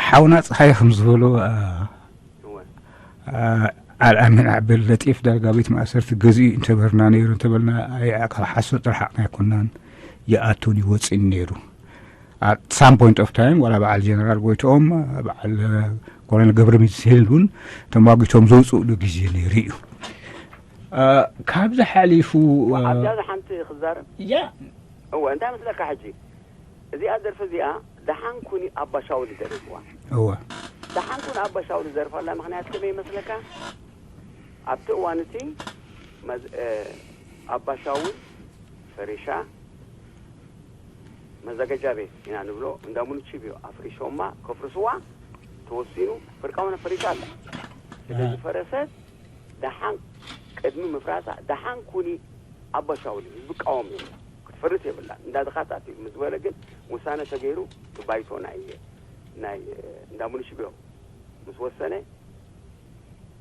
ሓውና ፀሃየ ከም ዝበሎ ኣልኣሚን ዓብደል ለጢፍ ዳርጋ ቤት ማእሰርቲ ገዚኡ እንተበርና ነይሩ እንተበልና፣ ኣይ፣ ካብ ሓሶት ጥራሕ ሓቕና ኣይኮናን። ይኣቱን ይወፅእን ነይሩ። At some point of time ዋላ በዓል ጀነራል ጎይትኦም፣ በዓል ኮሎኔል ገብረ ሚካኤል እውን ተሟጊቶም ዘውፅእሉ ግዜ ነይሩ እዩ። እ፣ ካብዚ ሓሊፉ፣ እ፣ ኣብዛ ሓንቲ ክዛረብ። ያ። እወ፣ እንታይ መስለካ ሕጂ? እዚኣ ደርፊ እዚኣ ደሓን ኩኒ ኣባ ሻውል ይደርፍዋ። እወ። ደሓን ኩኒ ኣባ ሻውል ዝደርፋላ ምኽንያት ከመይ ይመስለካ? ኣብቲ እዋን እቲ መዝ-፣ እ፣ ኣባ ሻውል ፈሪሻ፣ መዘገጃ ቤት ኢና ንብሎ፣ እንዳ ሙኒቺፒዮ ኣፍሪሾማ፣ ከፍርስዋ ተወሲኑ፣ ፍርቃ ሆነ ፈሪሻ ኣላ። ስለ ኣሃ። ዝፈረሰት፣ ደሓን ቅድሚ ምፍራሳ፣ ደሓን ኩኒ ኣባ ሻውል፣ ህዝቢ ይቃወም እዩ። ክትፈርስ የብላን። እንዳ ድኻታት እዩ ምስ በለ ግን ውሳነ ተገይሩ፣ እቲ ባይቶ ናይ፣ ናይ፣ እንዳ ሙኒቺፒዮ ምስ ወሰነ፣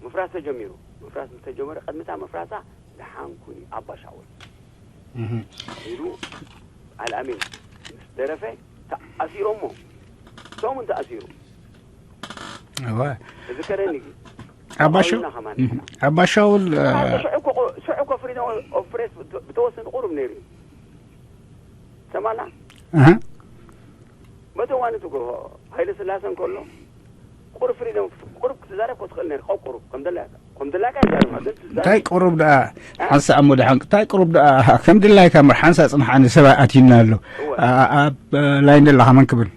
ምፍራስ ተጀሚሩ። ምፍራስ ምስ ተጀመረ፣ ቅድሚ እታ ምፍራሳ፣ ደሓን ኩኒ ኣባ ሻውል እህ። ኢሉ ኣልኣሚን ምስ ደረፈ፣ ተኣሲሮሞ። ሰሙን ተኣሲሩ። እወ። እዚ ከረኒ እዩ። ኣባ ሻው-፣ ተቓዊምና ከማን እህ። ኢና። ኣባ ሻውል፣ እ፣ ሽዑ እኮ፣ ሽዑ እኮ ፍሪደም ኦፍ ፕሬስ ብተ-፣ ብተወሰነ ቁሩብ ነይሩ እዩ። ሰማላ? እህ። በቲ እዋን እቲ እኮ ሃይለ ስላሰ እንከሎ፣ ቁሩብ ፍሪደም፣ ቁሩብ ክትዛረብ እኮ ትኽእል ነይርካ፣ ቁሩብ፣ ከም ድላይካ። ከም ድላይካ ይዛረብ፣ ግን ትዛረብ እንታይ ቁሩብ ደኣ? እ? ሓንሳእ እሞ ደሓን፣ እንታይ ቁሩብ ደኣ? ከም ድላይካ እምበር፣ ሓንሳእ ጽንሓኒ፣ ሰብኣይ ኣትዩና ኣሎ። እወ። ኣ-፣ ኣ-፣ ኣብ ላይን ዘለኻ መን ክብል?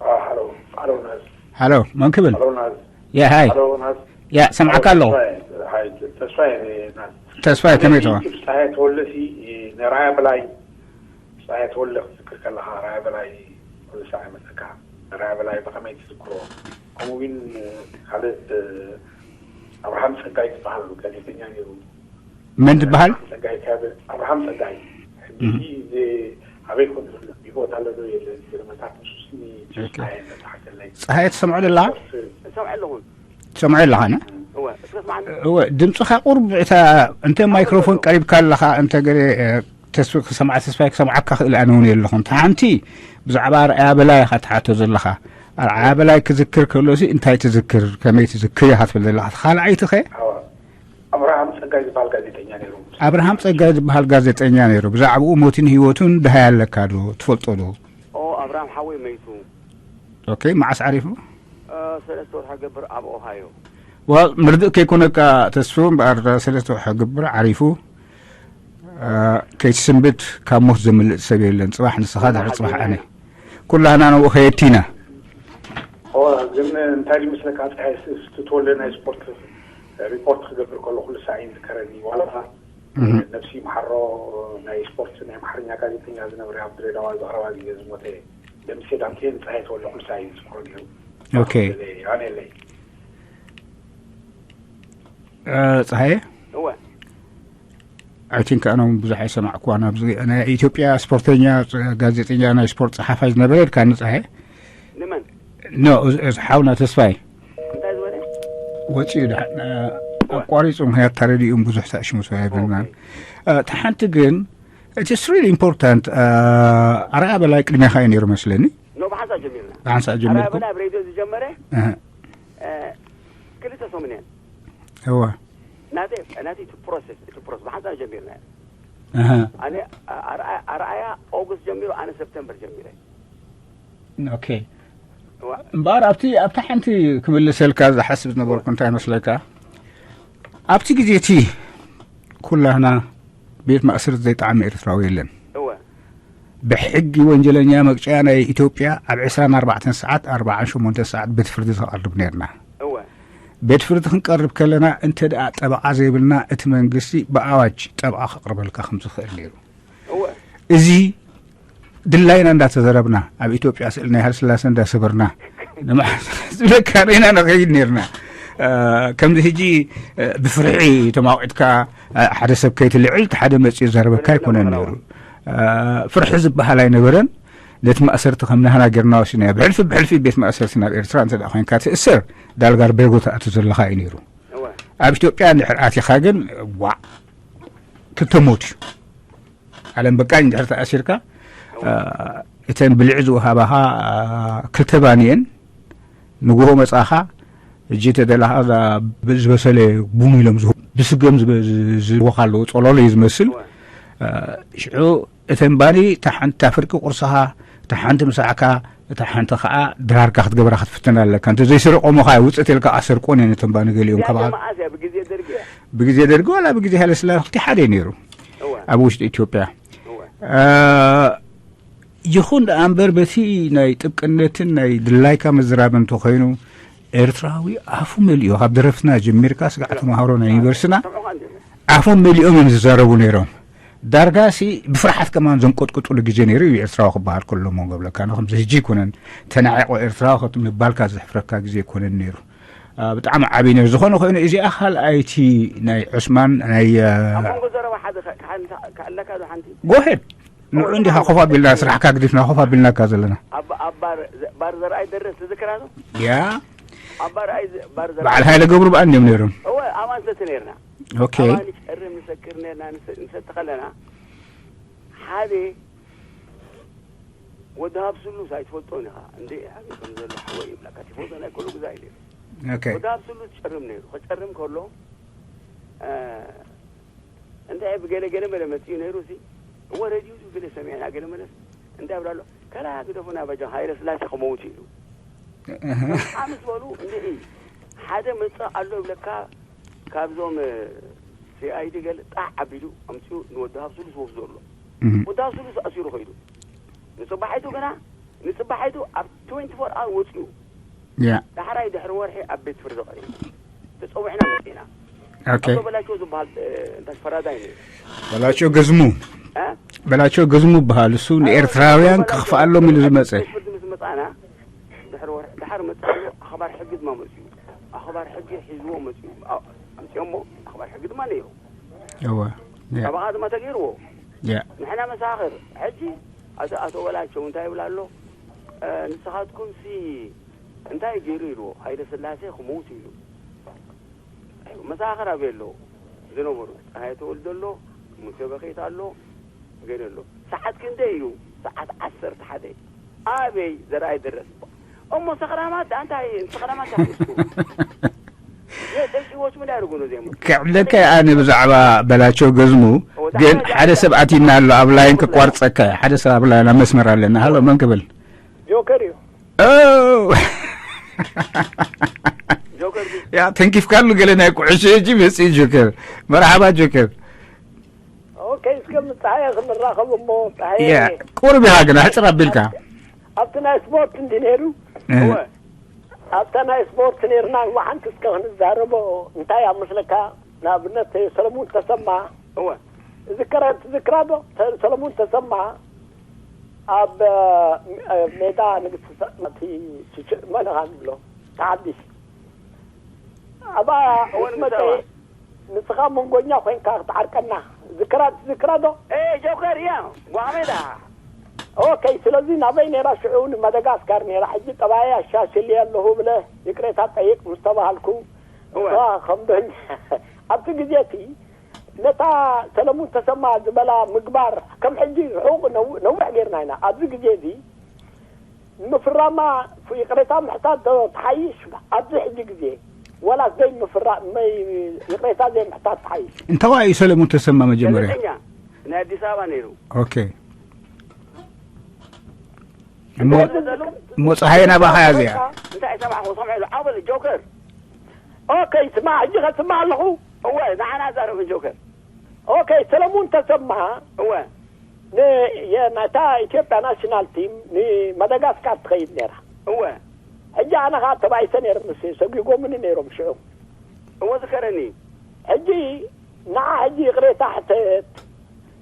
አ፣ ሃሎ፣ ሃሎ፣ ናዝ። ሃሎ፣ መን ክብል? ሃሎ፣ ናዝ። ያ፣ ሃይ። ሃሎ፣ ናዝ። ያ፣ ሰምዓካ ሃሎ፣ ኣለኹ። ተስፋዬ፣ ሃይ፣ ተስፋዬ፣ ናዝ። ተስፋዬ፣ ከመይ ተዋ? ዩቱብ ፀሃየ ተወለሲ፣ ንራያ ብላይ፣ ፀሃየ ተወለ ክትዝክር ከለኻ፣ ራያ ብላይ ኩሉ ሳዕ ይመፀካ። ራያ ብላይ ብኸመይ ትዝክሮ? ከምኡ እውን ካልእ፣ እ፣ ኣብርሃም ጸጋይ ዝበሃል ጋዜጠኛ ነይሩ። መን ዝበሃል? ኣብርሃም ጸጋይ ካብ፣ ኣብርሃም ጸጋይ። ሕጂ እህ። እዚ ኣበይ ኮን ዘሎ? ብህይወት ኣሎ ዶ የለን? ገለመታት ንሱስ ኒ-፣ ኦኬ። ጸሓየ መጽሓፈለይ። ጸሓየ ትሰምዖ ደለኻ? ስፖርት ትሰምዖ ኣለኹን? ትሰምዖ ኣለኻ፣ ነ? እወ፣ እስከ ስማዕኒ። እወ፣ ድምፅኻ ቁሩብ እታ፣ እንተ ማይክሮፎን ቀሪብካ ኣለኻ፣ እንተ ገለ፣ እ፣ ተስፋ ክሰምዓ፣ ተስፋይ ክሰምዓካ ክእል ኣነ እውን የለኹን። እታ ሓንቲ ብዛዕባ ኣርኣያ በላይ ኢኻ ትሓቶ ዘለኻ። ኣርኣያ በላይ ክዝክር ከሎሲ እንታይ ትዝክር፣ ከመይ ትዝክር ኢኻ ትብል ዘለኻ። እታ ካልኣይቲ ኸ? ኣዋ፣ ኣብርሃም ጸጋይ ዝበሃል ጋዜጠኛ ነይሩ። ኣብርሃም ጸጋይ ዝበሃል ጋዜጠኛ ነይሩ። ብዛዕባኡ ሞትን ህይወቱን ደሃይ ኣለካ ዶ? ትፈልጦ ዶ? ኦ፣ ኣብርሃም ሓወይ መይቱ። ኦኬ፣ መዓስ ዓሪፉ? እ፣ ሰለስተ ወርሒ ገብር ኣብ ኦሃዮ። ዋ፣ ምርድእ ከይኮነካ ተስፉ፣ እምበኣር ሰለስተ ወርሒ ገብር ዓሪፉ። እ፣ ከይትስንብድ ካብ ሞት ዘምልጥ ሰብ የለን። ጽባሕ ንስኻ፣ ድሕሪ ጽባሕ ኣነ። ኩላህና ንኡ ከየድቲ ኢና። ኦ፣ ግን እንታይ ድዩ መስለካ፣ ፀሓይ ስ-፣ ስትትወለ ናይ ስፖርት ሪፖርት ክገብር ከሎ ኩሉ ሳዕ እዩ ዝዝከረኒ። ዋላ እህ። ነብሲ መሓሮ ናይ ስፖርት ናይ ኣምሓርኛ ጋዜጠኛ ዝነበረ ኣብ ድሬዳዋ ዝቐረባ ግዜ ዝሞተ ደምሴ ዳምሴ ንፀሓይ ተወለ ኩሉ ሳዕ እዩ ዝዝክሮ ነይሩ። ኦኬ። ኣነ የለይ። እ፣ ፀሃየ? እወ። I think ኣነ እውን ብዙሕ ኣይሰማዕኩዋን። ኣብዚ ናይ ኢትዮጵያ ስፖርተኛ፣ ጋዜጠኛ፣ ናይ ስፖርት ጸሓፋይ ዝነበረ ኢልካኒ፣ ጸሃየ? ንመን? ኖ፣ እዚ፣ እዚ ሓውና ተስፋይ። እንታይ ዝበለ? ወጺኡ ደሓን፣ እ፣ እወ። ኣቋሪጹ፣ ምኽንያት ተረዲኡ ብዙሕ ሳእሽሙ ሰው ኣይብልናን። ኦኬ። እ፣ እቲ ሓንቲ ግን፣ it is really important፣ እ፣ ኣርኣያ በላይ ቅድሚያኻ እዩ ነይሩ መስለኒ። ኖ፣ ብሓንሳእ ጀሚርና። ብሓንሳእ ኣርኣያ ጀሚርኩም? በላይ ኣብ ሬድዮ ዝጀመረ፣ እህ። እ፣ ክልተ ሰሙን እየን። እወ። ናተይ፣ ናተይ እቲ ፕሮሰስ፣ እቲ ፕሮሰስ ብሓንሳብ ጀሚርና። ኣሃ። ኣነ ኣርኣያ፣ ኣርኣያ ኦገስት ጀሚሩ፣ ኣነ ሰፕተምበር ጀሚረ። ኦኬ። እዋ። እምበኣር ኣብቲ፣ ኣብታ ሓንቲ ክምልሰልካ ዝሓስብ ዝነበርኩ እንታይ መስለካ? ኣብቲ ግዜ እቲ ኩላህና ቤት ማእሰርቲ ዘይጠዓመ ኤርትራዊ የለን። እወ። ብሕጊ ወንጀለኛ መቅጫ ናይ ኢትዮጵያ ኣብ ዕስራን ኣርባዕተን ሰዓት፣ ኣርባዓን ሸሞንተን ሰዓት ቤት ፍርዲ ተቐርብ ነርና። እወ። ቤት ፍርዲ ክንቀርብ ከለና እንተ ደኣ ጠበቓ ዘይብልና፣ እቲ መንግስቲ ብኣዋጅ ጠበቓ ከቕርበልካ ከም ዝኽእል ነይሩ። እወ። እዚ ድላይና እንዳተዘረብና፣ ኣብ ኢትዮጵያ ስእሊ ናይ ሃይለስላሴ እንዳሰበርና፣ ንመሓ-፣ ዝብለካ ርኢና ንኸይድ ነርና። እ፣ ከምዚ ሕጂ፣ እ፣ ብፍርሒ ተማቒጥካ፣ እ፣ ሓደ ሰብ ከይትልዕል፣ እቲ ሓደ መጺኡ ዘረበካ ኣይኮነን ነይሩ። እ፣ ፍርሒ ዝበሃል ኣይነበረን። ነቲ ማእሰርቲ ከም ናህና ጌርና ወሲድናዮ። ብሕልፊ፣ ብሕልፊ ቤት ማእሰርቲ ናብ ኤርትራ እንተ ደኣ ኮይንካ ትእሰር፣ ዳልጋ ኣርቤጎ ትኣቱ ዘለኻ እዩ ነይሩ። እወ። ኣብ ኢትዮጵያ እንድሕር ኣቲኻ ግን፣ ዋዕ፣ ክልተ ሞት እዩ። ዓለም በቃኝ እንድሕር ተኣሲርካ፣ እወ። እ፣ እተን ብልዒ ዝወሃባኻ፣ እ፣ ክልተ ባኒ እየን። ንግሆ መጻኻ፣ እጂ ተደላኻ እዛ ዝበሰለ ቡን ኢሎም ዝህቡ፣ ብስገም ዝወካ ኣለዉ፣ ጸሎሎ እዩ ዝመስል። ሽዑ እተን ባኒ፣ እታ ሓንቲ፣ እታ ፍርቂ ቁርስኻ፣ እታ ሓንቲ ምሳዕካ፣ እታ ሓንቲ ከዓ ድራርካ ክትገብራ ክትፍትን ኣለካ። እንተ ዘይስርቆሞ ከዓ ውፅእ ኢልካ ኣሰርቆን እየን እተን ባኒ ገሊኦም። ካብኣ መዓስ እያ? ብግዜ ደርጊ እያ? ብግዜ ደርጊ ዋላ ብግዜ ሃይለ ስላሴ ክልቲኡ ሓደ እዩ ነይሩ። እወ። ኣብ ውሽጢ ኢትዮጵያ። እወ። እ፣ ይኹን ደኣ እምበር በቲ ናይ ጥብቅነትን ናይ ድላይካ ምዝራብ እንተኾይኑ፣ ኤርትራዊ ኣፉ መሊኡ፣ ካብ ደረፍትና ጀሚርካ ስጋዕ ተምሃሮ ናይ ዩኒቨርሲቲና ኣፎም መሊኦም እዮም ዝዛረቡ ነይሮም። ዳርጋሲ ብፍርሓት ከማን ዘንቆጥቁጥሉ ግዜ ነይሩ እዩ፣ ኤርትራዊ ክበሃል ከሎ። እሞ ገብለካ ንኸምዚ ህጂ ኣይኮነን፣ ተናዒቆ ኤርትራዊ ምባልካ ዘሕፍረካ ግዜ ኣይኮነን ነይሩ። አ፣ ብጣዕሚ ዓብዪ ነይሩ። ዝኾነ ኮይኑ እዚኣ ካልኣይቲ ናይ ዑስማን ናይ፣ አ፣ ኣብ መንጎ ዘረባ ሓደ ከ-፣ ከ-፣ ከ-፣ ከኣለካ ዶ ሓንቲ? ጎሄድ። ንዑ እንዲኻ ኮፍ ኣቢልና ስራሕካ ግዲፍና ኮፍ ኣቢልናካ ዘለና። ኣብ፣ ኣብ ባር ዘ-፣ ባር ዘርኣይ ደረስ ትዝክራ ዶ? ያ። ኣብ ባር ኣይ ዘ-፣ ባር ዘርኣይ በዓል ሃይለ ገብሩ በኣን እዮም ነይሮም። እወ፣ ኣብኣ ንሰቲ ነይርና። ኦኬ። ኣብኣ ንጨርም ንሰክር ነይርና፣ ንሰ-፣ ንሰቲ ከለና ሓደ ወዲ ሃብ ስሉስ ኣይትፈልጦን ኢኻ። እንዴ፣ ኣበይ ከም ዘሎ ሓወይ ይብላካ። ቲፎዞ ናይ ኩሉ ግዛ ኢለ። ኦኬ። ወዲ ሃብ ስሉስ ጨርም ነይሩ። ከጨርም ከሎ፣ እ፣ እንታይ ብገለ ገለ መለ መጺኡ ነይሩ ሲ፣ እወ፣ ሬድዮ ገለ ሰሚዕና፣ ገለ መለስ እንታይ ይብላ ኣሎ፣ "ከላ ግደፉና በጃ ሃይለ ስላሴ ክመውት ኢሉ." እህ። ከምኣ ምስ በሉ፣ እንዴ፣ ሓደ መጽእ ኣሎ ይብለካ፣ ካብዞም፣ እ፣ ሲ ኣይ ዲ ገለ ጣዕ ኣቢሉ ኣምጺኡ ንወዲ ሃብ ስሉስ ወስዶ ኣሎ። እህ። ወዲ ሃብ ስሉስ ኣሲሩ ኸይዱ። ንጽባሒቱ ግና፣ ንጽባሒቱ ኣብ ትዌንቲ ፎር ኣወር ወጺኡ። ያ። ዳሕራይ ድሕሪ ወርሒ ኣብ ቤት ፍርዲ ቀሪቡ። ተጸዊዕና መጺእና። ኦኬ። ኣቶ በላቸው ዝበሃል፣ እ፣ እንታይ ፈራዳይ ነይሩ። በላቸው ገዝሙ። እ? በላቸው ገዝሙ ይበሃል። እሱ ንኤርትራውያን ክኽፍኣሎም ኢሉ ዝመጸ። ቤት ፍርዲ ምስ መጻና፣ ድሕሪ ወርሒ፣ ድሓር መጺኡ ኣሎ፣ ኣኽባር ሕጊ ድማ መጺኡ። ኣኽባር ሕጊ ሒዝዎ መጺኡ። ኣ-፣ ኣምጺኦሞ፣ ኣኽባር ሕጊ ድማ ነይሩ። እወ። ያ። ጠበቓ ድማ ተገይርዎ። ያ። ንሕና መሳኽር፣ ሕጂ ኣቶ፣ ኣቶ በላቸው እንታይ ይብል ኣሎ? እ፣ ንስኻትኩምሲ እንታይ ገይሩ ኢልዎ? ሃይለ ስላሴ ክመውት ኢሉ። መሳኽር ኣበይ ኣለዉ ዝነበሩ? ፀሃየ ተወልደ ኣሎ፣ ሙሴ በኺት ኣሎ፣ ገለ ኣሎ። ሰዓት ክንደይ እዩ? ሰዓት ዓሰርተ ሓደ። ኣበይ? ዘርኣይ ደረስ። እሞ ሰኽራማት፣ ኣንታይ ሰኽራማት ኣሕሊፍኩ? የጠቂዎች ምን ያደርጉ ነው ዜማ? ክዕብለካ እየ ኣነ ብዛዕባ በላቸው ገዝሙ፣ ወደ ግን ሓደ ሓደ ሰብ ኣቲና ኣሎ ኣብ ላይን ክቋርጸካ እየ። ሓደ ሰብ ኣብ ላይን ኣብ መስመር ኣለና። ሃሎ፣ መን ክብል? ጆከር እዩ። ኦ! ጆከር እዩ። ያ፣ ተንኪፍካሉ ገለ ናይ ኩዕሾ እጂ መጽኡ ጆከር። መርሓባ ጆከር። ኦኬ፣ እስከ ምስ ጸሃየ ክንራኸብ እሞ፣ ጸሃየ። ያ፣ ቁሩብ ኢኻ ግን፣ ኣሕጽር ኣቢልካ። ኣብቲ ናይ ስፖርት እንዲ ነይሩ? እ። እወ። ኣብታ ናይ ስፖርት ነይርና፣ እዋ ሓንቲ እስከ ክንዛረቦ፣ እንታይ ኣብ መስለካ? ንኣብነት፣ ሰለሙን ተሰማ። እወ። ዝከረ-፣ ትዝክራ ዶ? ተ-፣ ሰለሙን ተሰማ ኣብ፣ እ፣ ሜዳ ንግስቲ ሰ-፣ እቲ ሽሽ-፣ መን ኢኻ ንብሎ? ተሓዲሽ። ኣብኣ እወ፣ ምስ መጸ፣ ንሰባ። ንስኻ መንጎኛ ኮይንካ ክትዓርቀና። ዝክራ-፣ ትዝክራ ዶ? ኤ፣ ጆከር፣ እያ። ጓሜዳ። ኦኬ፣ ስለዚ ናበይ ነይራ ሽዑ? ንማዳጋስካር ነይራ። ሕጂ ጠባይ ኣሻሽል ኣለኹ ብለ ይቅሬታ ጠይቅ ምስ ተባሃልኩ፣ እወ። እሷ ከም ዶኛ ኣብቲ ግዜ እቲ ነታ ሰለሙን ተሰማ ዝበላ ምግባር ከም ሕጂ ርሑቕ ነው-፣ ነዊሕ ጌርና ኢና። ኣብዚ ግዜ እዚ ምፍራማ ይቕሬታ ምሕታት ዶ ትሓይሽ ኣብዚ ሕጂ ግዜ? ወላስ ዘይምፍራ-፣ መይ-፣ ይቕሬታ ዘይምሕታት ትሓይሽ? እንተዋይ እዩ ሰለሙን ተሰማ መጀመርያ? ጋዜጠኛ ናይ ኣዲስ ኣበባ ነይሩ። ኦኬ። እሞ፣ እንታይ ይበሉ? እሞ ፀሃየ ናባኻ እያ እዚኣ። እንታይ ሰማዕኹ? ሰምዐ ኢሉ። ዓው በል፣ ጆከር። ኦኬ፣ ስማዕ፣ ሕጂ ከስማዕ ኣለኹ። እወ፣ ንዓና ዛረብ ጆከር። ኦኬ፣ ሰለሙን ተሰማ እወ። ን-፣ የ-፣ ናታ ኢትዮጵያ ናሽናል ቲም ንማዳጋስካር ትኸይድ ነይራ። እወ። ሕጂ ኣነ ኸዓ ተባኢሰ ነይረ፣ ምስ ሰጒጎምኒ ነይሮም ሽዑ። እወ፣ ዝከረኒ። ሕጂ ንዓ ሕጂ ይቕሬታ ሕተት።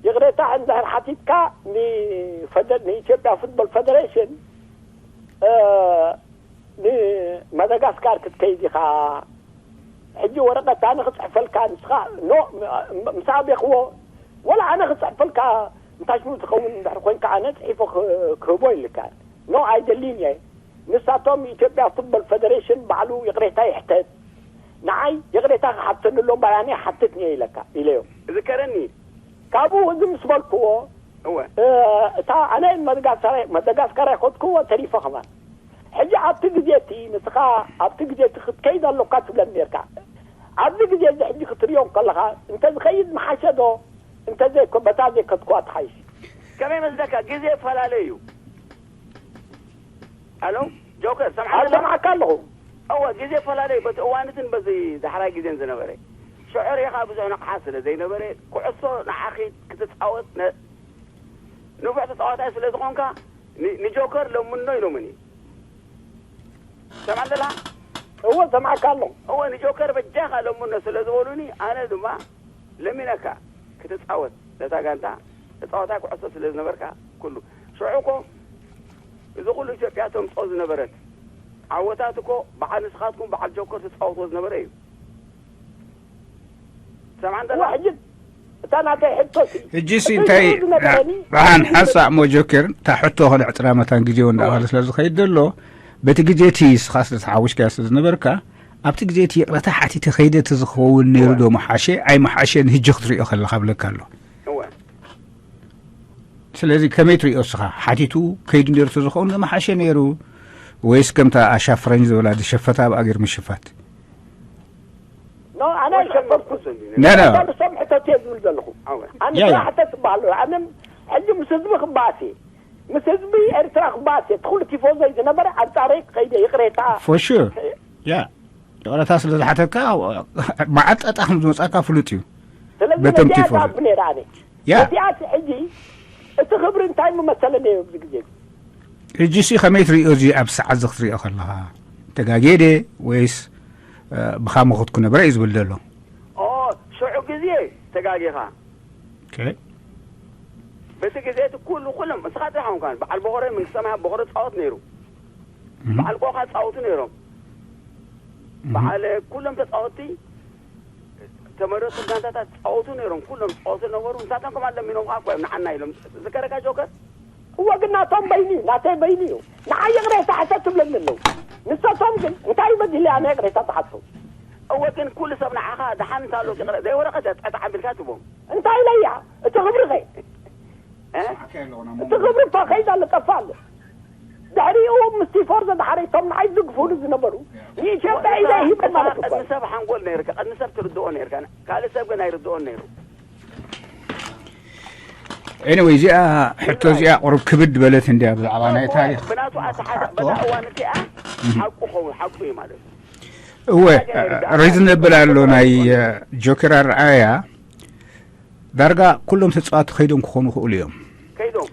ይቕሬታ እንድሕር ሓቲትካ ንፈደ-፣ ንኢትዮጵያ ፉትቦል ፌደሬሽን፣ እ፣ ንማዳጋስካር ክትከይድ ኢኻ። ሕጂ ወረቐት ኣነ ክጽሕፈልካ፣ ንስኻ ኖ፣ ም-፣ ምስ ኣቤኽዎ፣ ወላ ኣነ ክጽሕፈልካ፣ እንታይ ሽሙ ትኸውን እንድሕር ኮይንካ፣ ኣነ ጽሒፎ ክ-፣ ክህቦ ኢልካ። ኖ፣ ኣይደልይን እየ። ንሳቶም ኢትዮጵያ ፉትቦል ፌደሬሽን ባዕሉ ይቕሬታ ይሕተት። ንዓይ ይቕሬታ ክሓተኒ ኣሎ እምበር ኣነ ይሓትት እየ ኢለካ፣ ኢለዮም። ዝከረኒ። ካብኡ እዚ ምስ በልክዎ፣ እወ። እ፣ እታ ኣነ መደጋስካር-፣ መደጋስካር ኣይኮንኩዎ፣ ተሪፈ ከማን። ሕጂ ኣብቲ ግዜ እቲ ንስኻ ኣብቲ ግዜ እቲ ክትከይድ ኣሎካ ትብለኒ ነርካ። ኣብዚ ግዜ እዚ ሕጂ ክትሪኦ ከለኻ እንተ ዝኸይድ ምሓሸ ዶ እንተ ዘይኮ በታ ዘይከድኩዋ ትሓይሽ? ከመይ መስለካ? ግዜ ይፈላለ እዩ። ኣሎ ጆከር፣ ሰምዓኒ ኣለኻ? ሰምዓካ ኣለኹ። እወ፣ ግዜ ይፈላለ እዩ። በቲ እዋንትን በዚ ዳሕራይ ግዜን ዝነበረ ሽዑ ርኢኻ ብዙሕ ንቕሓት ስለ ዘይነበረ ኩዕሶ ንዓኺ ክትጻወት ነ- ንፉዕ ተጻዋታይ ስለ ዝኾንካ ን- ንጆከር ለምኖ ኢሎምኒ። ሰምዓኒ ኣለኻ? እወ፣ ሰምዓካ ኣለኹ። እወ፣ ንጆከር በጃኻ ለምኖ ስለ ዝበሉኒ ኣነ ድማ ለሚነካ ክትጻወት ነታ ጋንታ ተጻዋታይ ኩዕሶ ስለ ዝነበርካ ኩሉ ሽዑ እኮ እዚ ኩሉ ኢትዮጵያ ተምጽኦ ዝነበረት ዓወታት እኮ በዓል ንስኻትኩም በዓል ጆከር ትጻወትዎ ዝነበረ እዩ። ሰምዓኒ ኣለኻ? ሕጂ እታ ናተይ ሕቶ ሲ ሕጂ ሲ እቲ እንታይ ዝነበረኒ ደሓን ሓንሳእ ሞ ጆከር እታ ሕቶ ከነዕጥራ መታን ግዜ እውን እንዳባለ ስለ ዝኸይድ ዘሎ በቲ ግዜ እቲ ንስኻ ስለ ተሓዊስካዮ ስለ ዝነበርካ ኣብቲ ግዜ እቲ ይቕረታ ሓቲተ ከይደ ተዝኸውን ነይሩ ዶ ምሓሸ ኣይምሓሸን ህጂ ክትሪኦ ከለኻ ብለካ ኣሎ። እወ። ስለዚ ከመይ ትሪኦ እስኻ ሓቲቱ ከይዱ ነይሩ ተዝኸውን ምሓሸ ነይሩ ወይስ ከምታ ኣሻፍረኝ ዝበላ ዝሸፈታ ኣብኣ ገይሩ ምሽፋት? ኖ ኣነ ኣይሸፈርኩ። ነነ እሶም ሕተት እየ ዝብል ዘለኹ። ኣነ ያ፣ ያ። ስራሕ ሕተት ትበሃል ኣነ ሕጂ ምስ ህዝቢ ክበኣስ እየ ምስ ህዝቢ ኤርትራ ክበኣስ እየ ትኩሉ ቲፎዞይ ዝነበረ ኣንጻረይ ክኸይደ ይቕሬታ for sure ያ ይቕረታ ስለ ዝሓተካ መዓት ጣጣ ከም ዝመጻካ ፍሉጥ እዩ። ስለዚ በቶም ነዚኣ ቲፎዞ። ዝኣብ ነይረ ኣነ ያ ነዚኣስ ሕጂ እቲ ክብሪ እንታይ ምመሰለኒ ኣብዚ ግዜ እዚ? ሕጂ ሲ ከመይ ትርእዮ እዚ ኣብ ሰዓት እዚ ክትርእዮ ከለኻ ተጋግየ ድየ ወይስ እ፣ ብኻ ምኹት ክነብረ እዩ ዝብል ዘሎ። ኦ ሽዑ ግዜ ተጋጊኻ። ኦኬ። በቲ ግዜ እቲ ኩሉ ኩሎም እስኻ ጥራሕ ኾንካን በዓል ቦኸረ መንግስተ ሰማያት ቦኸረ ፃወት ነይሩ። እም። በዓል ቆኻ ፃወቱ ነይሮም። እም። በዓል ኩሎም ተፃወትቲ ተመረፅቲ ጋንታታት ፃወቱ ነይሮም። ኩሎም ፃወቱ ነበሩ። ንሳቶም ከማን ለሚኖም ኸዓ እኮ እዮም ንዓና ኢሎም። ዝከረካ ጆከር? እወ ግን ናቶም በይኑ እዩ፣ ናተይ በይኑ እዩ። ንዓይ ይቕሬታ ሕተት ትብለኒ ኣለዉ። ንሳቶም ግን እንታይ በዲለ ኣነ ይቕሬታ ትሓቶም? እወ ግን ኩሉ ሰብ ንዓኻ ደሓን እንታሎ ይቕረ ዘይወረቐት እያ ጸጥዓ ኣቢልካ ትቦም። እንታይ ኢለያ? እቲ ክብሪ ኸ? እ? እቲ ክብሪ እኮ ከይዳ ልጠፋ ኣሎ። ድሕሪኡ ምስ ቲፎዞ ድሓረይቶም ንዓይ ዝግፉሉ ዝነበሩ ንኢትዮጵያ ኢደ ሂቦም ማለት እኮ ቅድሚ እዩ። ሰብ ሓንጎል ነይርካ፣ ቅድሚ ሰብ ትርድኦ ነይርካ። ካልእ ሰብ ግን ኣይርድኦን ነይሩ። Anyway እዚኣ ሕቶ እዚኣ ቁሩብ ክብድ በለት እንድያ ብዛዕባ ናይ ታሪኽ ብናቱ ኣተሓሳ ሓቶ። በታ እዋን እቲኣ ሓቁ ኸውን ሓቁ እዩ ማለት እዩ። እወ ሪዝነብል ኣሎ ናይ እ፣ ጆከር ኣርኣያ ዳርጋ ኩሎም ተፃዋቲ ከይዶም ክኾኑ ይኽእሉ እዮም። ከይዶም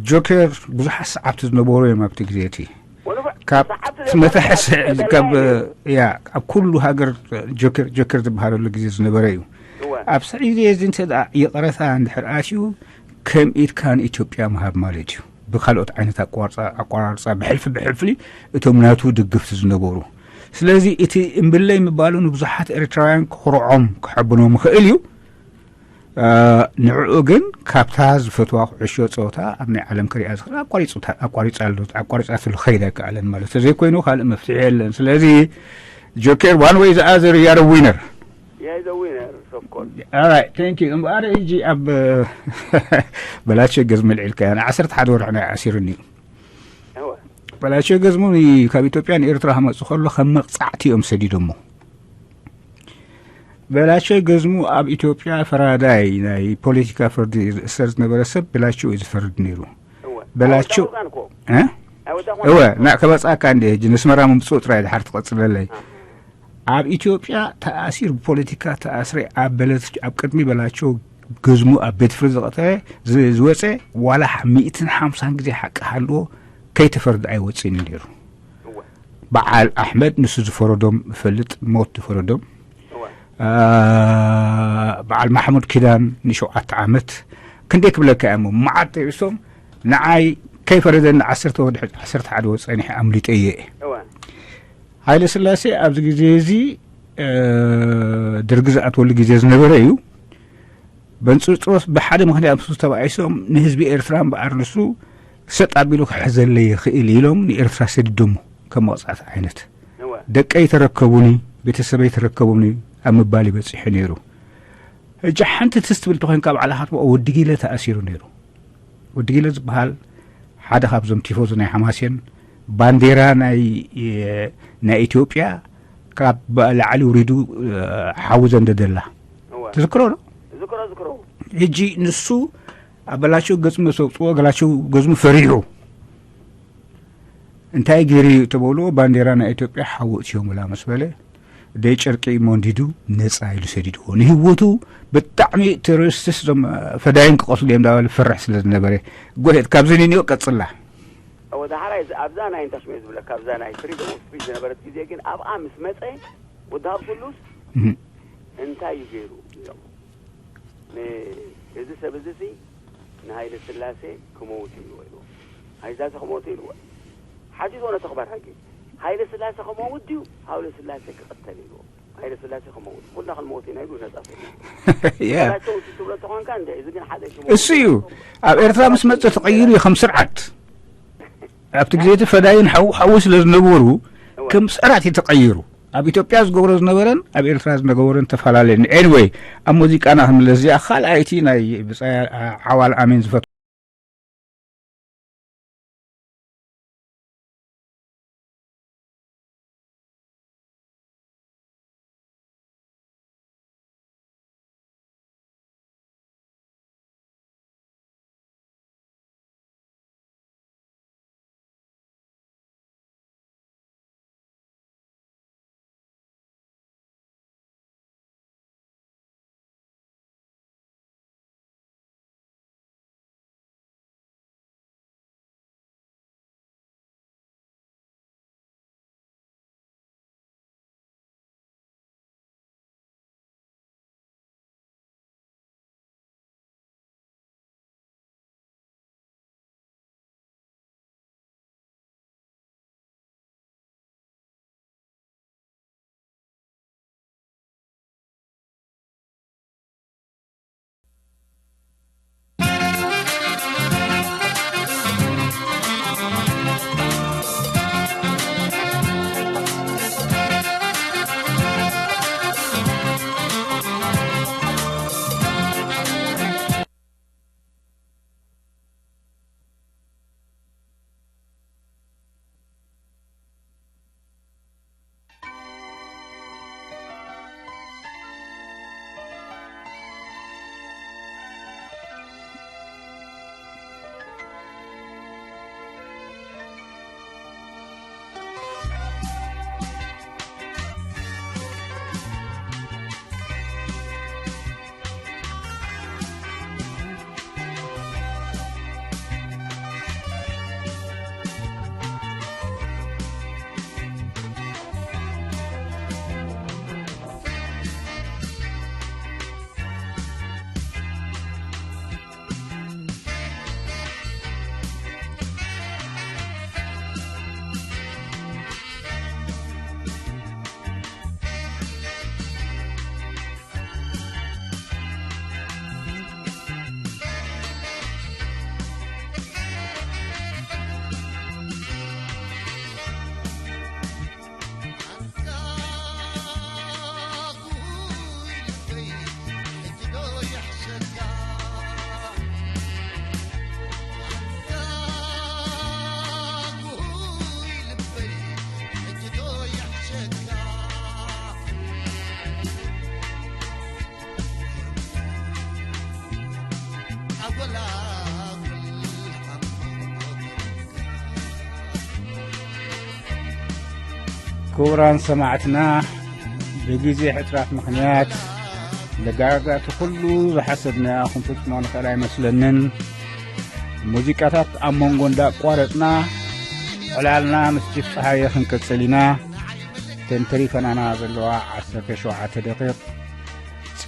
ጆከር ብዙሓት ሰዓብቲ ዝነበሩ እዮም ኣብቲ ግዜ እቲ ወንፍ- ካብ ሰዓብቲ እቲ መታሕስ ዘይኮነ ካብ ያ ኣብ ኩሉ ሃገር ጆከር ጆከር ዝበሃለሉ ግዜ ዝነበረ እዩ። እወ ኣብ ስዒ ግዜ እዚ እንተ ደኣ ይቕረታ እንድሕር ኣትዩ ከም ኢድካ ንኢትዮጵያ ምሃብ ማለት እዩ። ብካልኦት ዓይነት ኣቋርፃ ኣቋራርፃ ብሕልፊ ብሕልፊ እቶም ናቱ ደገፍቲ ዝነበሩ ስለዚ እቲ እምብለይ ምባሉ ንብዙሓት ኤርትራውያን ክኹርዖም ክሕብኖም ይኽእል እዩ። ንዕኡ ግን ካብታ ዝፈትዋ ኩዕሾ ጸወታ ኣብ ናይ ዓለም ክሪኣ ዝኽእል ኣቋሪጻትሉ ከይድ ኣይከኣለን ማለት ተዘይኮይኑ ካልእ መፍትሒ የለን። ስለዚ ጆኬር one way the other you are a winner. Yeah, he's a winner, of course. All right, thank you. እምበኣር ሕጂ ኣብ በላቸው ገዝሙ ልዒልካዮ ንዓሰርተ ሓደ ወርሒ ናይ ኣሲሩኒ እዩ። እወ። በላቸው ገዝሙ ኒ- ካብ ኢትዮጵያ ንኤርትራ ክመጽእ ከሎ ከም መቕጻዕቲ እዮም ሰዲዶሞ። በላቸው ገዝሙ ኣብ ኢትዮጵያ ፈራዳይ ናይ ፖለቲካ ፍርዲ ዝእሰር ዝነበረ ሰብ በላቸው እዩ ዝፈርድ ነይሩ። እወ። በላቸው ኣወዳቑ እኮ። እ? ኣወዳቑ እወ እኮ። ና ከመጻካ እንደ ሕጂ ንስመራ ምምጽኡ ጥራይ ድሓር ትቐጽለለይ። ኣብ ኢትዮጵያ ተኣሲር ብፖለቲካ ተኣስረ ኣብ በለት ኣብ ቅድሚ በላቸው ገዝሙ ኣብ ቤት ፍርዲ ዝቐጠረ ዝ- ዝወፀ ዋላ ሚእትን ሓምሳን ግዜ ሓቂ ሃልዎ ከይተፈርደ ኣይወፅእን ነይሩ። እወ። በዓል ኣሕመድ ንሱ ዝፈረዶም እፈልጥ ሞት ዝፈረዶም እወ። አ፣ በዓል ማሕሙድ ኪዳን ንሸውዓተ ዓመት ክንደይ ክብለካ እሞ መዓት ተይሶም ንዓይ ከይፈረደኒ ዓሰርተ ወድሐ ዓሰርተ ሓደ ወፀ ጸኒሐ ኣምሊጠ እየ። እወ። ሃይለ ስላሴ ኣብዚ ግዜ እዚ እ፣ ደርጊ ዝኣትወሉ ግዜ ዝነበረ እዩ። በንፅርፅሮስ ብሓደ ምክንያት ምስ ተባኢሶም ንህዝቢ ኤርትራ እምበኣር ንሱ ሰጥ ኣቢሉ ክሕዘለይ ይኽእል ኢሎም ንኤርትራ ሰዲዶሞ ከም መቕፃዕቲ ዓይነት እወ። ደቀይ ተረከቡኒ ቤተሰበይ ተረከቡኒ ኣብ ምባል ይበፂሑ ነይሩ። ሕጂ ሓንቲ ትስ ትብል ተኮይንካ ባዕልካ ትብኦ ወዲ ጊለ ተኣሲሩ ነይሩ። ወዲ ጊለ ዝበሃል ሓደ ካብዞም ቲፎዞ ናይ ሓማሴን ባንዴራ ናይ፣ እ፣ ናይ ኢትዮጵያ ካብ ላዕሊ ውሪዱ፣ እ፣ ሓዊ ዘንደደላ። እወ። ትዝክሮ ዶ? ዝክሮ፣ ዝክሮ። ሕጂ ንሱ ኣብ በላቸው ገጽሙ ሰውጽዎ፣ ገላቸው ገጽሙ ፈሪሑ። እንታይ ገይሩ እዩ ተበልዎ፣ ባንዴራ ናይ ኢትዮጵያ ሓዊ እትዮምላ ምስ በለ፣ ደይ ጨርቂ ሞንዲዱ ነጻ ኢሉ ሰዲድዎ። ንህይወቱ ብጣዕሚ ቴሮሪስትስ ዞም ፈዳይን ክቐትሉ እዮም እንዳበለ ፈርሕ ስለ ዝነበረ፣ ጎሄድ ካብዚ ንንዮ ቀጽላ። እወ፣ ዳሕራይ እዚ ኣብዛ ናይ እንታይ ሽመ ዝብለካ፣ ኣብዛ ናይ ፍሪደም ኦፍ ስፒች ዝነበረት ግዜ ግን ኣብኣ ምስ መጸ፣ ወዲ ሃብቱሉስ እህ። እንታይ እዩ ገይሩ ኢሎም፣ ን-፣ እዚ ሰብ እዚ ሲ ንሃይለ ስላሴ ክመውት እዩ ኢልዎ። ሃይለ ስላሴ ክመውት ኢልዎ። ሓቲትዎ ነቲ ክባር ሕጊ። ሃይለ ስላሴ ክመውት ድዩ? ሃይለ ስላሴ ክቕተል ኢልዎ። ሃይለ ስላሴ ክመውት። ኩልና ክንመውት ኢና ኢሉ ነጻ ሰብ። ያ። ናቸው ትብሎ ተኾንካ እንደ፣ እዚ ግን ሓደ ሽሙ እሱ እዩ። ኣብ ኤርትራ ምስ መጸ ተቐይሩ እዩ ከም ስርዓት። ኣብቲ ግዜ እቲ ፈዳይን ሓው-፣ ሓዊ ስለ ዝነበሩ እወ። ከም ስርዓት እዩ ተቐይሩ። ኣብ ኢትዮጵያ ዝገብሮ ዝነበረን ኣብ ኤርትራ ዝነበረን ተፈላለየ። ኤኒወይ፣ ኣብ ሙዚቃና ክንምለስ፣ እዚኣ ካልኣይቲ ናይ ብጻይ ዓዋል ኣሜን ዝፈትዋ። ክቡራን ሰማዕትና፣ ብግዜ ሕጽራት ምኽንያት ለጋጋቲ ኩሉ ዝሓሰብናዮ ክንፍጽሞ ንኽእል ኣይመስለንን። ሙዚቃታት ኣብ መንጎ እንዳቋረጽና ዕላልና ምስ ጂፍ ጸሃየ ክንቅጽል ኢና። እተን ተሪፈናና ዘለዋ ዓሰርተ ሸውዓተ ደቂቕ፣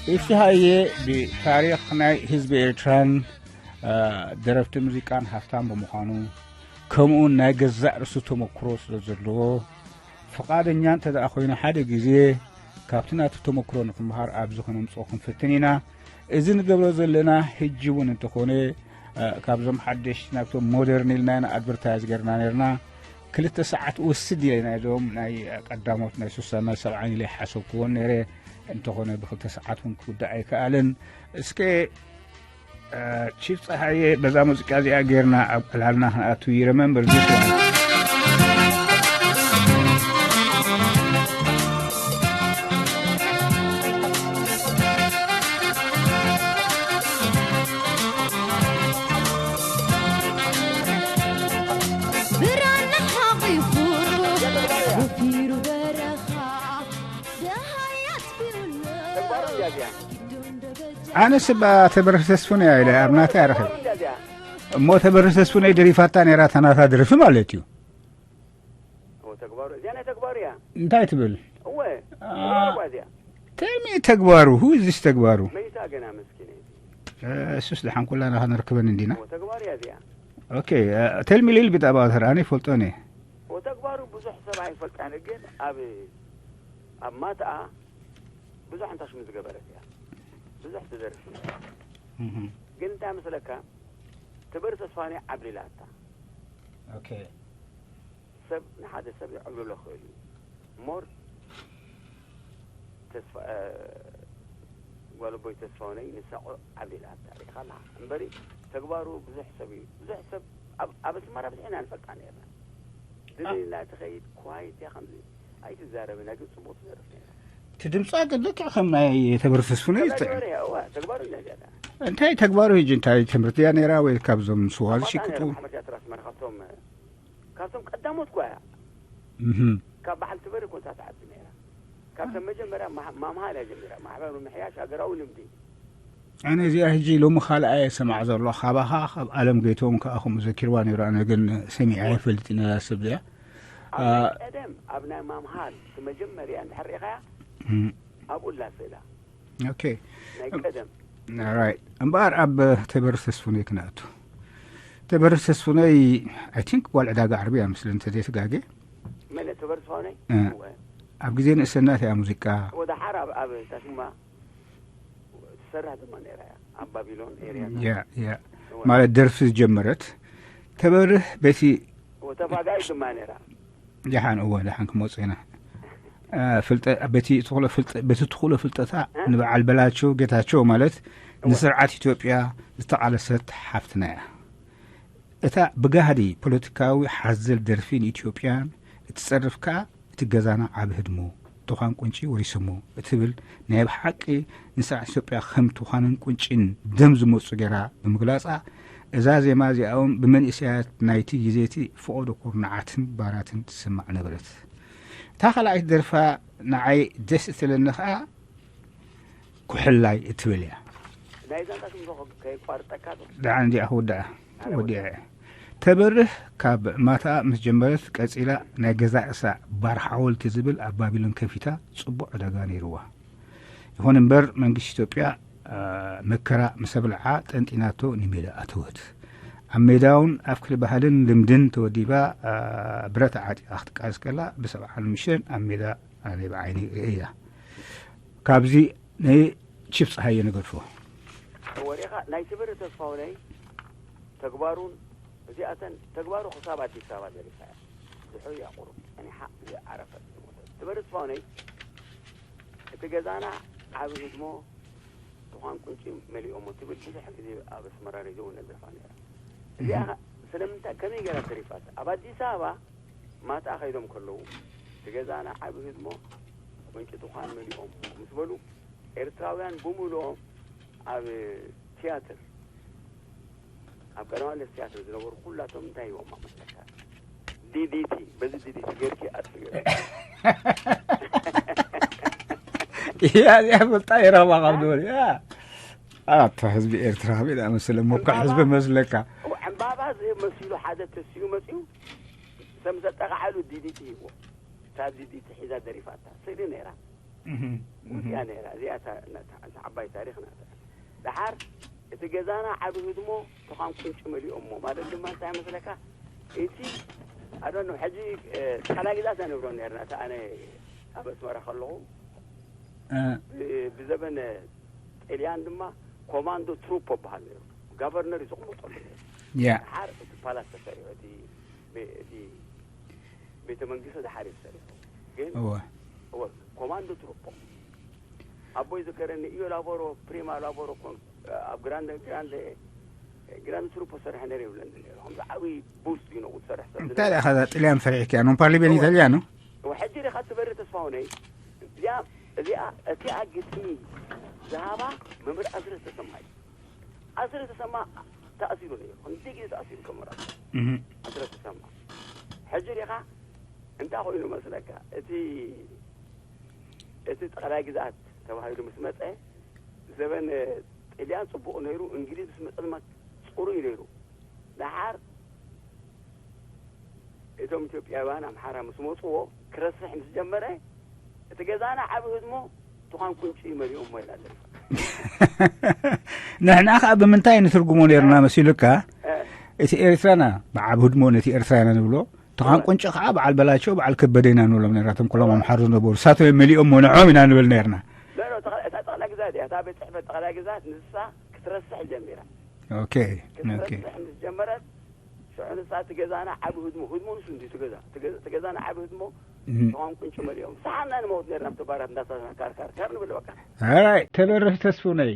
ጺፍ ሃየ ብታሪኽ ናይ ህዝቢ ኤርትራን፣ እ፣ ደረፍቲ ሙዚቃን ሃፍታም ብምዃኑ፣ ከምኡውን ናይ ገዛእ ርእሱ ተመክሮ ስለ ዘለዎ፣ ፍቓደኛ እንተ ደኣ ኮይኑ፣ ሓደ ግዜ ካብቲ ናቱ ተመክሮ ንኽምሃር ኣብዚ ኸነምጽኦ ክንፍትን ኢና። እዚ ንገብሮ ዘለና ሕጂ እውን እንተኾነ፣ እ፣ ካብዞም ሓደሽቲ ናብቶም ሞደርን ኢልና ኢና ኣድቨርታይዝ ጌርና ኔርና። ክልተ ሰዓት ወስድ ኢለ ናይዞም ናይ ቀዳሞት ናይ ሱሳን ናይ ሰብዓን ኢለ ይሓሰብክዎን ነይረ። እንተኾነ ብክልተ ሰዓት እውን ክውዳእ ኣይከኣልን። እስከ፣ እ፣ ቺፍ ጸሃየ በዛ ሙዚቃ እዚኣ ጌርና ኣብ ዕላልና ክንኣቱ። You remember this one? ኣነስ እባ ተበርህ ተስፉን እያ ኢለ ኣብ ናተይ ኣረኺብ። እሞ ተበርህ ተስፉን እያ ደሪፋታ ነይራ፣ እታ ናታ ደርፊ ማለት እዩ። ተግባሩ እዚኣ ናይ ተግባሩ እያ። እንታይ ትብል? እወ ተግባሩ እዚኣ። ተሚ ተግባሩ፣ who is this ተግባሩ? መይታ ገና መስኪነይ። እሱስ ደሓን ኩላና ከነርክበን እንዲና። ተግባሩ እያ እዚኣ። Okay, tell me little bit about her. ኣነ ይፈልጦ እኔ። ተግባሩ ብዙሕ ሰብ ኣይፈልጣን፣ ግን ኣብ ኣብ ማትኣ ብዙሕ እንታይ ሽሙ ዝገበረት እያ። ብዙሕ ትደርፍ እያ። ግን እንታይ መስለካ፣ ትበሪ ተስፋኔ ዓብሊላታ። Okay. ሰብ ንሓደ ሰብ ይዕብልሎ ክእል እዩ። ሞር ተስፋ ጓል ኣቦይ ተስፋውነይ ንሳቆ ዓብሊላታ ሪኢኻ ኣለኻ። እምበሪ ተግባሩ ብዙሕ ሰብ እዩ። ብዙሕ ሰብ ኣብ ኣስመራ ብዙሕ ኢና ንፈልጣ ነርና። ድልላ ትኸይድ ኳይት እያ ከምዚ ኣይትዛረብን፣ ግን ፅቡቅ ትደርፍ ነይራ። እቲ ድምፃ ግን ልክዕ ከም ናይ ተበሪ ተስፉነይ ይጥዕም። እዋ ተግባሩ እንታይ ዚያዳ እንታይ ተግባሩ ሕጂ እንታይ ትምህርቲ እያ ነይራ ወይ ካብዞም ስዋ ዝሽቅጡ? ሓመድ ትያትር ኣስመራ ካብቶም ካብቶም ቀዳሞት ኳ እያ። ካብ በዓል ትበሪ ኮንታ ትዓቢ ነይራ። ካብቶም መጀመርያ ማምሃል እያ ጀሚራ። ማሕበር ምምሕያሽ ሃገራዊ ልምዲ። ኣነ እዚኣ ሕጂ ሎሚ ካልኣ እየ ሰማዕ ዘሎ ካባኻ ካብ ኣለም ገይቶም ከዓ ከምኡ ዘኪርዋ ነይሩ። ኣነ ግን ሰሚዐ ኣይፈልጥ ኢና ሰብ እዚኣ። ኣብ ናይ ቀደም ኣብ ናይ ማምሃል እቲ መጀመርያ እንድሕር ሪኢኻያ ኣብኡ ላስእላ Okay. ናይ ቀደም Right. እምበኣር ኣብ ተበሪ ተስፉነይ ክነእቱ። ተበሪ ተስፉነይ I think ጓል ዕዳጋ ዓርቢ እያ ምስለ እንተዘይተጋጌ። መለ ተበሪ ዝኾነ ኣብ ግዜ ንእሰነት እያ ሙዚቃ ወደ ሓር ኣብ ኣብ ታሽማ ትሰርሕ ድማ ነይራ እያ ኣብ ባቢሎን ኤርያ ያ ያ ማለት ደርፊ ዝጀመረት ተበርህ በቲ ተፋጋይ ድማ ነይራ ደሓን እወ ደሓን ክመፁ ኢና። ፍልጠ በቲ ትኽእሎ ፍልጠ በቲ ትኽእሎ ፍልጠታ ንበዓል በላቸው ጌታቸው ማለት ንስርዓት ኢትዮጵያ ዝተቓለሰት ሓፍትና እያ። እታ ብጋህዲ ፖለቲካዊ ሓዘል ደርፊ ንኢትዮጵያን እትጸርፍ ከኣ እቲ ገዛና ዓቢ ህድሞ፣ ቱዃን ቁንጪ ወይ ስሞ እትብል ናይ ብሓቂ ንስርዓት ኢትዮጵያ ከም ቱዃንን ቁንጪን ደም ዝመጹ ገይራ ብምግላጻ፣ እዛ ዜማ እዚኣ እውን ብመንእሰያት ናይቲ ግዜ እቲ ፈቐዶ ኩርናዓትን ባራትን ትስማዕ ነበረት። እታ ካልኣይቲ ደርፋ ንዓይ ደስ እትብለኒ ከኣ ኩሕላይ እትብል እያ። ናይ ዛንታ ሽም ከይቋርጠካ ዶ? ደሓን እንዲኣ ክውድኣ ወዲዐ። ተበርህ ካብ ማታ ምስ ጀመረት ቀጺላ ናይ ገዛ እሳ ባር ሓወልቲ ዝብል ኣብ ባቢሎን ከፊታ ጽቡቕ ዕዳጋ ነይርዋ። ይኹን እምበር መንግስቲ ኢትዮጵያ መከራ ምስ ኣብልዓ ጠንጢናቶ ንሜዳ ኣተወት። ኣብ ሜዳ እውን ኣብ ክሊ ባህልን ልምድን ተወዲባ ብረት ዓጢቓ ክትቃለስ ከላ ብሰብዓ ንምሸን ኣብ ሜዳ ኣነ ብዓይነይ ርእየያ። ካብዚ ንቺፍ ፀሃየ ንገድፎ። ወሬኻ ናይ ትብሪ ተስፋውነይ ተግባሩን እዚኣተን ተግባሩ ክሳብ ኣዲስ ኣበባ ደሪሳ እያ። ድሕሪ እያ ቁሩብ ጸኒሓ እያ ዓረፈት ዝሞተት። ትብሪ ተስፋውነይ እቲ ገዛና ዓቢ ህድሞ ድዃን ቁንጪ መሊኦሞ ትብል ብዙሕ ግዜ ኣብ ኣስመራ ሬድዮ እውን ነግረፋ ነይራ። እዚኣ ስለምንታይ ከመይ ገይራ ተሪፋት? ኣብ ኣዲስ ኣበባ ማትኣ ከይዶም ከለዉ እቲ ገዛና ዓቢ ህድሞ ቁንጪ ድዃን መሊኦም ምስ በሉ ኤርትራውያን ብምሉኦም ኣብ ትያትር ኣብ ቀዳማት ትያትር ዝነበሩ ኩላቶም እንታይ ይቦማ መስለካ? ዲዲቲ በዚ ዲዲቲ ገርኪ ኣጥፍዮ። እያ እዚኣ ፈልጣ የራባ ካብ ድበል እያ ኣታ ህዝቢ ኤርትራ ቤላ መስለ ሞካ ህዝቢ መስለካ ዕምባባ ዝህብ መሲሉ ሓደ ተሲኡ መፂኡ ከም ዘጠቃዓሉ ዲዲቲ ይቦ እታ ዲዲቲ ሒዛ ደሪፋታ ስእሊ ነይራ። እዚኣ ነይራ እዚኣ ዓባይ ታሪክ ናት። ደሓር እቲ ገዛና ዓቢ ህድሞ ተዃን ቁንጭ መሊኦሞ ማለት ድማ እንታይ መስለካ? እቲ ኣዶኖ ሕጂ ጠላ ግዛት ነብሮ ነርና እቲ ኣነ ኣብ ኣስመራ ከለኹ ብዘበነ ጥልያን ድማ ኮማንዶ ትሩፖ በሃል ነሩ። ጋቨርነር እዩ ዝቕመጠሉ ነሩ። ያ ደሓር እቲ ፓላስ ተሰሪሑ እቲ ቤተ መንግስቲ ደሓር እዩ ተሰሪሑ። ግን እወ እወ ኮማንዶ ትሩፖ ኣቦይ ዝከረኒ ኢዮ ላቦሮ ፕሪማ ላቦሮ ኮን ኣብ ግራንደ ግራንደ ግራንደ ትሩፖ ሰርሐ ነር ይብለኒ ነሩ። ከምዚ ዓብዪ ቡስ እዩ ነቑ ዝሰርሕ ሰብ እንታይ ደኣ ኸዛ ጥልያን ፈሪሕክያ non parli bene italiano? ሕጂ ዲኻ ትበሪ ተስፋሁነይ እዚኣ እዚኣ እቲኣ ግጥሚ ዝሃባ መምህር ኣስረስ ተሰማ እዩ። ኣስረስ ተሰማ ተኣሲሩ ነይሩ። ክንደይ ግዜ ተኣሲሩ ከመራ ኣስረስ ተሰማ። ሕጂ ዲኻ እንታይ ኮይኑ መስለካ እቲ እቲ ጠቕላይ ግዝኣት ተባሂሉ ምስ መጸ፣ ዘበን ጥልያን ጽቡቕ ነይሩ፣ እንግሊዝ ምስ መጸ ድማ ጽሩይ ነይሩ። ደሓር እቶም ኢትዮጵያውያን ኣምሓራ ምስ መጽዎ፣ ክረስሕ ምስ ጀመረ፣ እቲ ገዛና ዓቢ ህድሞ ትዃን ቁንጪ መሊኦሞ ኢላ ደሪፋ። ንሕና ከዓ ብምንታይ ንትርጉሞ ነርና መሲሉካ? እቲ ኤርትራና ብዓብ ህድሞ ነቲ ኤርትራ ኢና ንብሎ። ትዃን ቁንጪ ከዓ በዓል በላቸው በዓል ከበደ ኢና ንብሎም ነርና። እቶም ኩሎም ኣምሓሩ ዝነበሩ ሳቶም መሊኦሞ ንዖም ኢና ንብል ነርና። እታ ጠቕላይ ግዛት እያ፣ እታ ቤት ጽሕፈት ጠቕላይ ግዛት ንሳ ክትረስሕ ጀሚራ። ኦኬ ኦኬ። ክትረስሕ ምስ ጀመረት፣ ሽዑ ንሳ እቲ ገዛና ዓቢ ህድሞ፣ ህድሞ ንሱ እንዲ ትገዛ ትገዛና ዓቢ ህድሞ፣ ትኾን ቁንጭ መሊኦም ሰሓና ንመውት ነርና። ብቲ ባራት እንዳሳና ካርካር ካር ንብል በቃ። ኣራይ ተበርህ ተስፉነይ።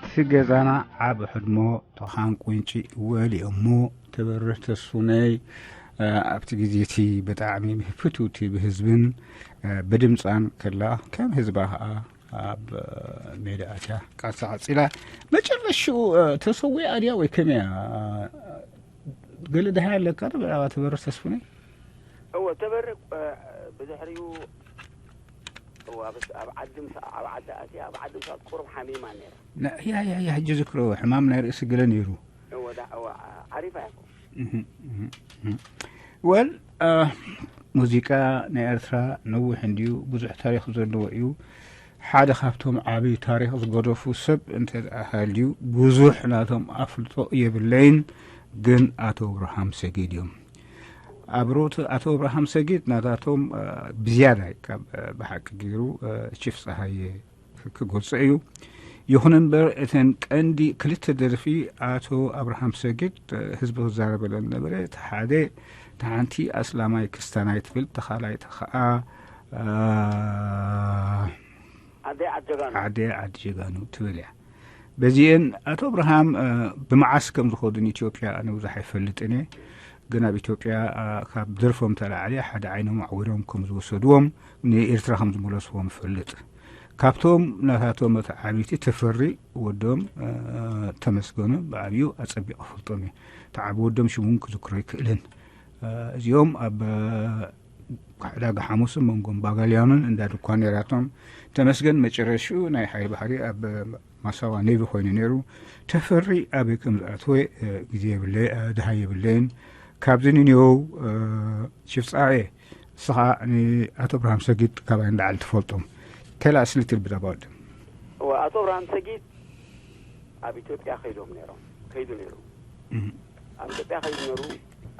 እቲ ገዛና ዓብ ሕድሞ ተኻን ቁንጪ ወሊኦሞ። ተበርህ ተስፉነይ ኣብቲ ግዜ እቲ ብጣዕሚ ፍትውቲ ብህዝብን ብድምፃን ከላ ከም ህዝባ ከዓ ኣብ ሜዳ ኣትያ ቃልሳ ዓፂላ። መጨረሽኡ ተሰዊኣ ድያ ወይ ከመያ? ገለ ደሃይ ኣለካ ብዛዕባ ተበርህ ተስፉነይ? እወ ተበርህ ብድሕሪኡ እወ ኣብ ዓዲ ምሳ ኣብ ዓዲ ኣትያ ኣብ ዓዲ ምሳ ቁሩብ ሓሚማ ነይራ። ያ ያ ያ ሕጂ ዝክሮ ሕማም ናይ ርእሲ ገለ ነይሩ። እወ ዓሪፋ ያኮ። ወል ሙዚቃ ናይ ኤርትራ ነዊሕ እንድዩ፣ ብዙሕ ታሪኽ ዘለዎ እዩ። ሓደ ካብቶም ዓብዪ ታሪኽ ዝገደፉ ሰብ እንተ ደኣ ሃልዩ ብዙሕ ናቶም ኣፍልጦ የብለይን፣ ግን ኣቶ ኣብርሃም ሰጊድ እዮም። ኣብሮት ኣቶ ኣብርሃም ሰጊድ ናታቶም ብዝያዳ ካብ ብሓቂ ገይሩ ቺፍ ፀሃየ ክገልጾ እዩ። ይኹን እምበር እተን ቀንዲ ክልተ ደርፊ ኣቶ ኣብርሃም ሰጊድ ህዝቢ ክዛረበለን ነበረ። እቲ ሓደ እታ ሓንቲ ኣስላማይ ክስታናይ ትብል፣ እታ ካልኣይቲ ኸዓ ዓደይ ዓዲ ጀጋኑ ዓዲ ጀጋኑ ትብል እያ። በዚአን ኣቶ ኣብርሃም ብመዓስ ከም ዝኸዱ ንኢትዮጵያ ኣነ ብዙሕ ኣይፈልጥን እየ። ግን ኣብ ኢትዮጵያ ካብ ደርፎም ተላዕሊ ሓደ ዓይኖም ኣዕዊሮም ከም ዝወሰድዎም ንኤርትራ ከም ዝመለስዎም እፈልጥ። ካብቶም ናታቶም እቲ ዓብይቲ ተፈሪ ወዶም ተመስገኑ ብዓብዩ ኣጸቢቕ ፈልጦም እየ። እቲ ዓቢ ወዶም ሽሙን ክዝክሮ ይክእልን። እዚኦም ኣብ ዕዳጋ ሓሙስ መንጎም ባጋልያኑን እንዳ ድኳን ነራቶም። ተመስገን መጨረሽኡ ናይ ሓይሊ ባሕሪ ኣብ ማሳዋ ኔቪ ኮይኑ ነይሩ። ተፈሪ ኣበይ ከም ዝኣተወ ግዜ የብለይ ድሃ የብለይን። ካብዚ ንንዮው ሽፍፃኤ ንስኻ ንኣቶ ኣብርሃም ሰጊድ ካባይ ንላዕሊ ትፈልጦም። Tell us little bit about them። እወ ኣቶ ኣብርሃም ሰጊድ ኣብ ኢትዮጵያ ከይዶም ነይሮም ከይዱ ነይሩ። ኣብ ኢትዮጵያ ከይዱ ነይሩ።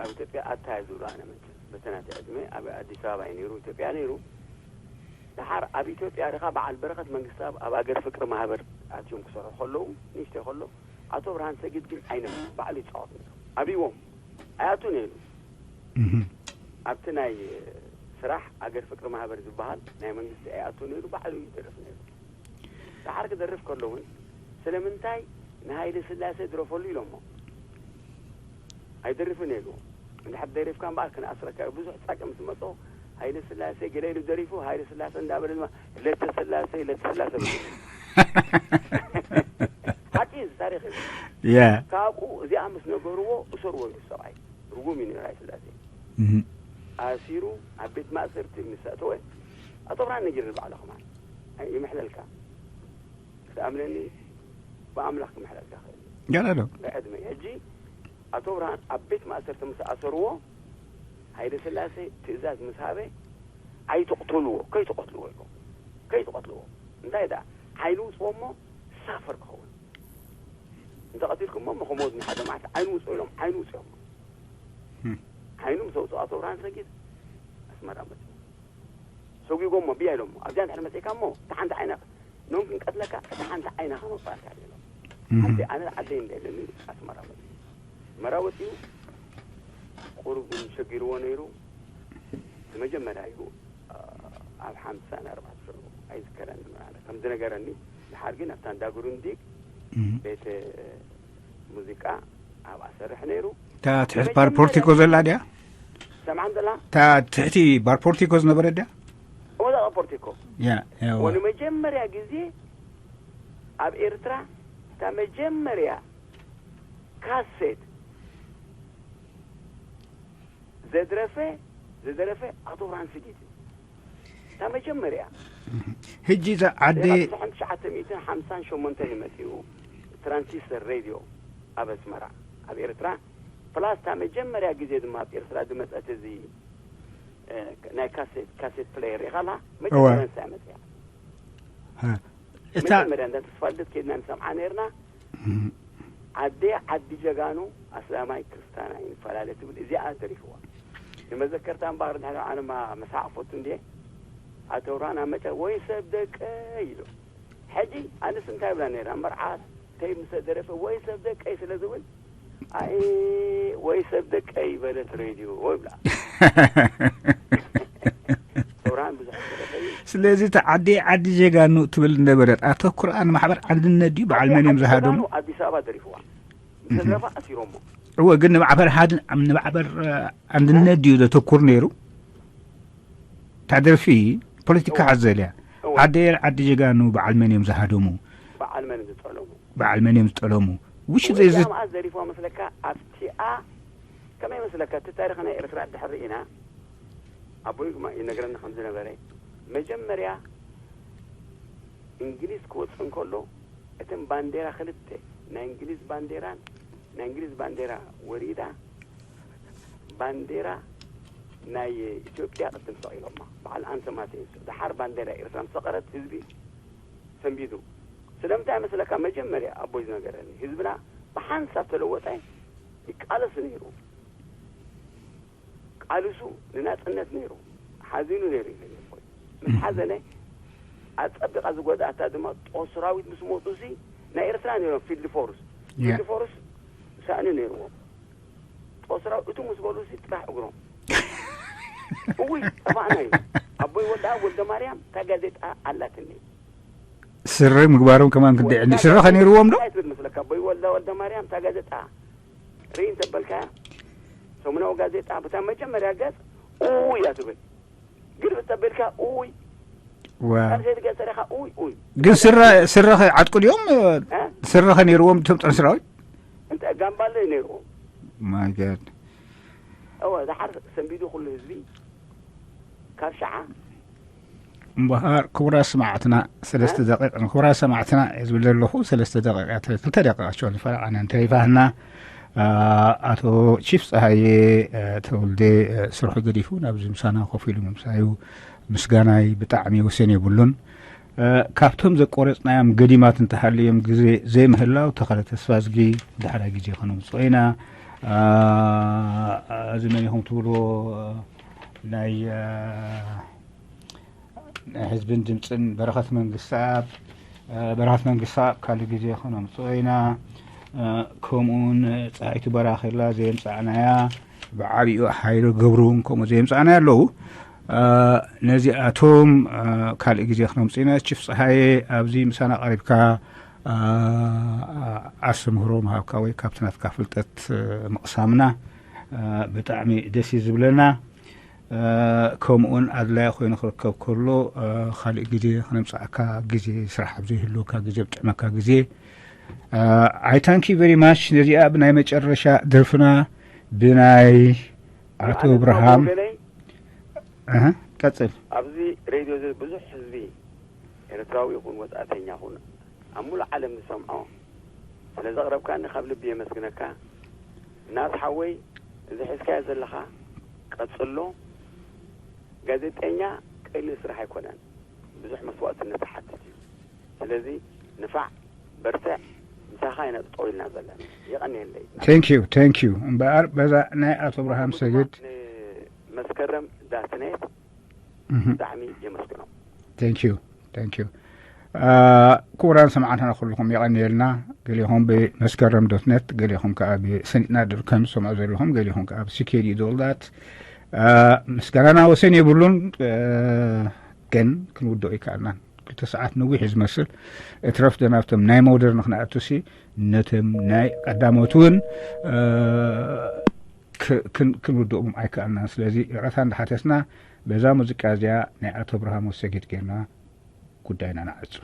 ኣብ ኢትዮጵያ ኣታ ዝብሉ ኣነ መቸም በተናተ ዕድመ ኣብ ኣዲስ ኣበባ እዩ ነይሩ ኢትዮጵያ ነይሩ። ደሓር ኣብ ኢትዮጵያ ድኻ በዓል በረኸት መንግስታብ ኣብ ኣገር ፍቅሪ ማህበር ኣትዮም ክሰርሑ ከለዉ ንእሽተይ ከሎ ኣቶ ኣብርሃም ሰጊድ ግን ኣይነበረን። ባዕሉ ይፃወት ነይሩ። ኣብይዎም ኣይኣቱን ኢሉ ኣብቲ ናይ ስራሕ ኣገር ፍቅሪ ማህበር ዝበሃል ናይ መንግስቲ ኣይኣቱን ኢሉ ባዕሉ ይደርፍ ነይሩ። ደሓር ክደርፍ ከሎ እውን ስለምንታይ ንሃይለ ስላሴ ድረፈሉ ኢሎሞ ኣይደርፍን ኢሉ። እንድሕር ደሪፍካ እምበኣር ክንኣስረካ እዩ። ብዙሕ ፀቅም ዝመፆ ሃይለ ስላሴ ገለ ኢሉ ደሪፉ፣ ሃይለ ስላሴ እንዳበለ ድማ ለተ ስላሴ፣ ለተ ስላሴ በለ። ሓቂ እዩ፣ ታሪኽ እዩ። ያ ካብኡ እዚኣ ምስ ነገርዎ እሰርዎ ኢሉ ሰብኣይ ርጉም እዩ ነይሩ ሃይለ ስላሴ። እህ። ኣሲሩ ኣብ ቤት ማእሰርቲ ምስ ኣተወ ኣቶ ብርሃን ነጊር ንባዕሉ ከማን ይምሕለልካ፣ ክትኣምነኒ ብኣምላኽ ክምሕለልካ ክእል እዩ። ገለ ዶ ብዕድመ ሕጂ ኣቶ ብርሃን ኣብ ቤት ማእሰርቲ ምስ ኣሰርዎ ሃይለ ስላሴ ትእዛዝ ምስ ሃበ ኣይትቕትልዎ፣ ከይትቐትልዎ ኢልኩም ከይትቐትልዎ እንታይ ደኣ ሓይሊ ውፅዎ እሞ ሳፈር ክኸውን እንተቐቲልኩሞ መኸሞት ንሓደ መዓልቲ ዓይኑ ውፅኡ ኢሎም ዓይኑ ውፅኦም እም። ዓይኑ ምስ ኣውፅኡ ኣቶ ብርሃን ሰጊድ ኣስመራ መፅኡ ሰጒጎሞ ብያ ኢሎሞ ኣብዚኣ እንድሕር መፅእካ እሞ እታ ሓንቲ ዓይና ኖም ክንቀትለካ እታ ሓንቲ ዓይና ከመባልካ ኢሎም እህ። ዓዲ ኣነ ዓደይ እንደለኒ ኣስመራ መፅኡ ኣስመራ ወፂኡ ቁሩብ ግን ሸጊርዎ ነይሩ እቲ መጀመርያ እዩ ኣብ ሓምሳን ኣርባዕተ ሽዑ ኣይዝከረኒ ምናለ ከም ዝነገረኒ ድሓር ግን ኣብታ እንዳ ግሩንዲግ እህ። ቤት ሙዚቃ ኣብኣ ሰርሕ ነይሩ እታ ትሕቲ ባር ፖርቲኮ ዘላ ድያ ሰምዓን ዘላ እታ ትሕቲ ባር ፖርቲኮ ዝነበረ ድያ ወዛ ፖርቲኮ ያ ያዋ ንመጀመርያ ግዜ ኣብ ኤርትራ እታ መጀመርያ ካሴት ዘድረፈ ዝደረፈ ኣቶ ብርሃን ስጊት እዩ። እታ መጀመርያ ሕጂ እዛ ዓዲ ትሽዓተ ሚእትን ሓምሳን ሸሞንተን እዩ መፂኡ ትራንሲስተር ሬድዮ ኣብ ኣስመራ ኣብ ኤርትራ ፕላስ እታ መጀመርያ ግዜ ድማ ኣብ ኤርትራ ዝመፀት እዚ እ፣ ናይ ካሴት ካሴት ፕሌየር ኢኻላ እወ። መጀመርያ ንሳ እያ መፅያ እታ መጀመርያ እንዳ ተስፋልደት ከድና ንሰምዓ ነርና ዓደይ ዓዲ ጀጋኑ ኣስላማይ ክርስታና ይፈላለ ትብል እዚኣ ደሪፍዋ ንመዘከርታ እምበኣር ድሕሪ ኣነማ መሳዕፎት እንድየ ኣተውራን ኣብ መጨ ወይ ሰብ ደቀ ኢሉ ሕጂ ኣንስ እንታይ ብላ ነራ መርዓ ተይ ምስ ደረፈ ወይ ሰብ ደቀይ ስለ ዝብል ኣይ ወይ ሰብ ደቀይ በለት ሬድዮ ይብላ ተውራን ብዙሕ ደረፈ እዩ ስለዚ እቲ ዓዲ ዓዲ ጀጋኑ ትብል ነበረት ኣተኩርኣ ንማሕበር ዓንድነት ድዩ በዓል መን እዮም ዝሃደሙ ኣዲስ ኣበባ ደሪፍዋ ምስ ደረፋ ኣሲሮሞ እወ ግን ንማዕበር ሃድ ንማዕበር ኣንድነት ድዩ ዘተኩር ነይሩ እታ ደርፊ ፖለቲካ ሓዘል እያ ዓዲ ዓዲ ጀጋኑ በዓል መን እዮም ዝሃደሙ በዓል መን ዝጠለሙ በዓል መን እዮም ዝጠለሙ ውሽ ዘይዝ ኣ ዘሪፎ መስለካ ኣብቲኣ ከመይ መስለካ እቲ ታሪክ ናይ ኤርትራ ድሕሪ ኢና ኣቦይ ድማ ይነግረኒ ከም ዝነበረ መጀመርያ እንግሊዝ ክወፅእ እንከሎ እተን ባንዴራ ክልተ ናይ እንግሊዝ ባንዴራን ናይ እንግሊዝ ባንዴራ ወሪዳ ባንዴራ ናይ ኢትዮጵያ ቅድም ሰቒሎማ በዓል ኣንተ ማቴዎስ ደሓር ባንዴራ ኤርትራ ምስ ሰቐረት ህዝቢ ሰንቢዱ ስለምንታይ መስለካ መጀመርያ ኣቦይ ዝነገረኒ ህዝብና ብሓንሳብ ተለወጠ ይቃለስ ነይሩ ቃልሱ ንናፅነት ነይሩ ሓዚኑ ነይሩ ይብል ኣቦይ ምስ ሓዘነ ኣፀቢቓ ዝጎዳእታ ድማ ጦር ሰራዊት ምስ መፁ ሲ ናይ ኤርትራ ነይሮም ፊልድ ፎርስ ፊልድ ፎርስ ሳእኒ ነይርዎም ጦር ሰራዊት እቱ ምስ በሉ ሲ ጥራሕ እግሮም እውይ ጠፋእና እዩ ኣቦይ ወልደኣብ ወልደ ማርያም እታ ጋዜጣ ኣላትኒ ስረ ምግባሮም ከማን ክንደይ ዕድል ስረ ከነይርዎም ዶ እንታይ ትብል መስለካ ኣቦይ ወልደ ወልደ ማርያም እታ ጋዜጣ ርኢ እንተበልካያ ሰሙናዊ ጋዜጣ ብታ መጀመርያ ገፅ ኡይ እያ ትብል ግልብጥ ተቢልካ ኡይ ዋ ኣብ ዘይትገፅ ሪኻ ኡይ ኡይ ግን ስረ ስረ ከ ዓጥቁ ድዮም እ? ስረ ከነይርዎም እቶም ጦር ሰራዊት እንተ ጋምባለ ነይርዎም ማይ ጋድ እወ ድሓር ሰንቢዱ ኩሉ ህዝቢ ካብ ሸዓ እምበሃር ክቡራት ሰማዕትና ሰለስተ ደቂቕ ንክቡራት ሰማዕትና እየ ዝብል ዘለኹ ሰለስተ ደቂቕ እያ ትብል ክልተ ደቂቕ ኣክቹዋሊ ፈረቓና እንተሪፋህና ኣ፣ ኣቶ ቺፍ ፀሃየ እ፣ ተወልደ እ፣ ስርሑ ገዲፉ ናብዚ ምሳና ኮፍ ኢሉ ምምሳዩ ምስጋናይ ብጣዕሚ ወሰን የብሉን እ፣ ካብቶም ዘቆረፅናዮም ገዲማት እንተሃልዮም ግዜ ዘይምህላው ተኸለ ተስፋዝጊ ዳሕራይ ግዜ ከነምፅኦ ኢና እ፣ እዚ መን ኢኹም ትብልዎ እ፣ ናይ እ፣ ናይ ህዝብን ድምፅን በረኸት መንግስተኣብ በረኸት መንግስተኣብ ካልእ ግዜ ከነምፅኦ ኢና ከምኡውን ፀሃይቱ በራኺላ ዘየምፃእናያ ብዓብኡ ሓይሎ ገብሩ እውን ከምኡ ዘየምፃእናያ ኣለዉ ነዚኣቶም ካልእ ግዜ ክነምፅእ ኢና ችፍ ፀሃየ ኣብዚ ምሳና ቀሪብካ ኣስተምህሮ ምሃብካ ወይ ካብቲ ናትካ ፍልጠት ምቕሳምና ብጣዕሚ ደስ እዩ ዝብለና ከምኡውን ኣድላይ ኮይኑ ክርከብ ከሎ ካልእ ግዜ ክነምፅኣካ፣ ግዜ ስራሕ ኣብ ዘይህልወካ ግዜ፣ ኣብ ጥዕመካ ግዜ። I thank you very much። ነዚኣ ብናይ መጨረሻ ደርፍና ብናይ ኣቶ እብርሃም ቀፅል። ኣብዚ ሬድዮ እዚ ብዙሕ ህዝቢ ኤርትራዊ ይኹን ወፃእተኛ ይኹን ኣብ ሙሉእ ዓለም ዝሰምዖ ስለ ዘቕረብካኒ ካብ ልቢ የመስግነካ። ናት ሓወይ፣ እዚ ሒዝካዮ ዘለኻ ቀጽሎ። ጋዜጠኛ ቀሊል ስራሕ ኣይኮነን፣ ብዙሕ መስዋእትነት ዝሓትት እዩ። ስለዚ ንፋዕ፣ በርትዕ፣ ምሳኻ ኢና ጠጠው ኢልና ዘለና። የቐንየለይ። Thank you, thank you። እምበኣር በዛ ናይ ኣቶ እብርሃም ሰጊድ መስከረም ዳትኔት ብጣዕሚ የመስግኖም። Thank you, thank you። ክቡራን ሰማዕትና ኩልኹም የቐንየልና። ገሊኹም ብመስከረም ዶት ነት፣ ገሊኹም ከዓ ብሰኒጥና ዶት ኮም ዝሰምዑ ዘለኹም፣ ገሊኹም ከዓ ብሲኬዲ ዶልዳት። ምስጋናና ወሰን የብሉን። ግን ክንውድኦ ይከኣልናን። ክልተ ሰዓት ነዊሕ እዩ ዝመስል። እትረፍ ዶ ናብቶም ናይ ሞደርን ክንኣቱ ሲ፣ ነቶም ናይ ቀዳሞት እውን ክንውድኦም ኣይከኣልናን። ስለዚ ይቕረታ እንዳሓተትና በዛ ሙዚቃ እዚኣ ናይ ኣቶ ብርሃም ወሰጊድ ጌርና ጉዳይና ንዓጹ።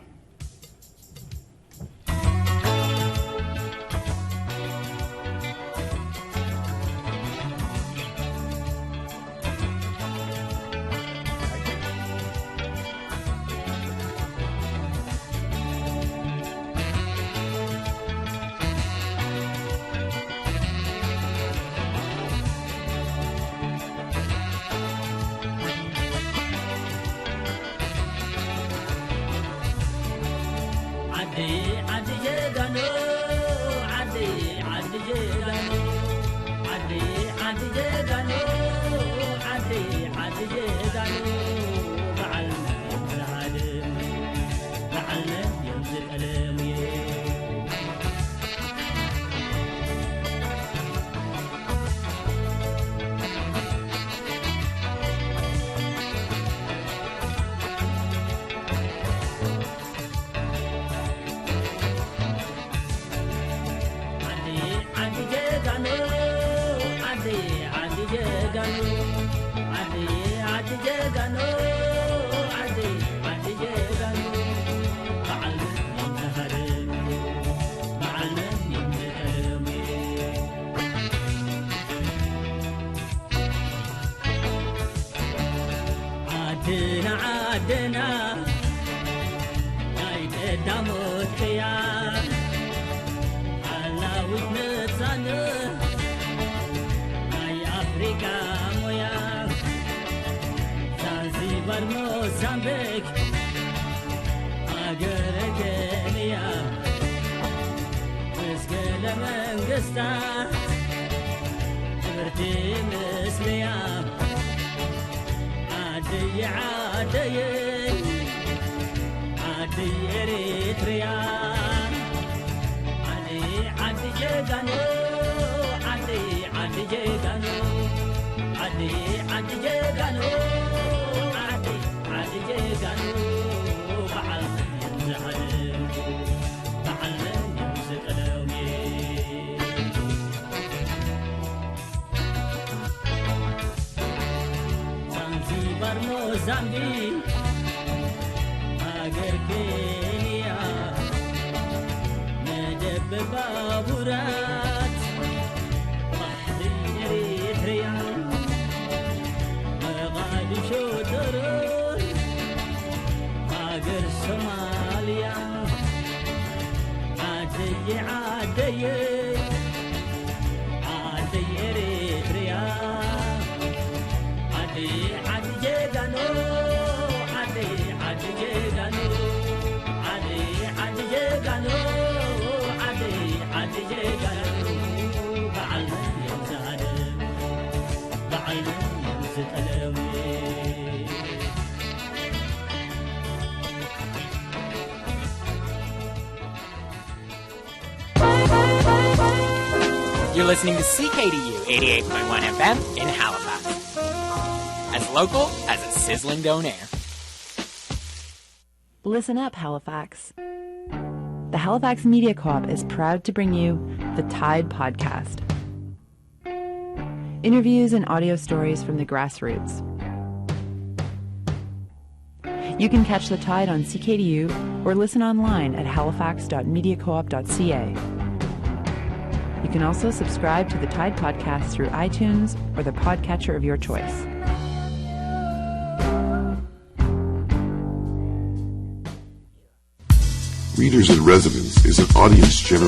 ዓድና ዓድና ናይ ቀዳሞት ቅያ፣ ሓላዊት ነፃነት ናይ ኣፍሪቃ ሞያ። ዛንዚባር ሞዛምቢክ ሃገረ ኬንያ፣ ምስ ገለ መንግስታት ክብርቲ ምስለያ። ዓደየ ዓደየ ዓደይ ኤሪትርያ፣ ዓደይ ዓዲ ጀጋኑ፣ ዓደይ ዓዲ ጀጋኑ፣ ዓደይ ዓዲ ጀጋኑ፣ ዓደይ ዓዲ ጀጋኑ፣ በዓል ዝዓለሙ፣ በዓል ዝቀለሙ። ዛንዚባር ሞዛምቢክ፣ ሃገር ኬንያ፣ መደበር ባቡራት ባሕሪ ኤሪትርያ፣ መቓዲሾ ደሮን ሃገር ሶማልያ። ዓደየ ዓደየ ዓደይ ኤሪትርያ፣ ዓደይ ዓዲ ጀጋኑ፣ ዓደይ ዓዲ ጀጋኑ፣ ዓደይ ዓዲ ጀጋኑ፣ ዓደይ ዓዲ ጀጋኑ፣ በዓል መን እዮም ዝሃደሙ፣ በዓል መን እዮም ዝጠለሙ። You're listening to C K D U eighty-eight point one F M in Halifax. As local as a sizzling donair. Listen up, Halifax. The Halifax Media Co-op is proud to bring you the Tide Podcast. Interviews and audio stories from the grassroots, You can catch The Tide on C K D U or listen online at halifax dot mediacoop dot c a. You can also subscribe to The Tide podcast through iTunes or the podcatcher of your choice. Readers in Residence is an audience generated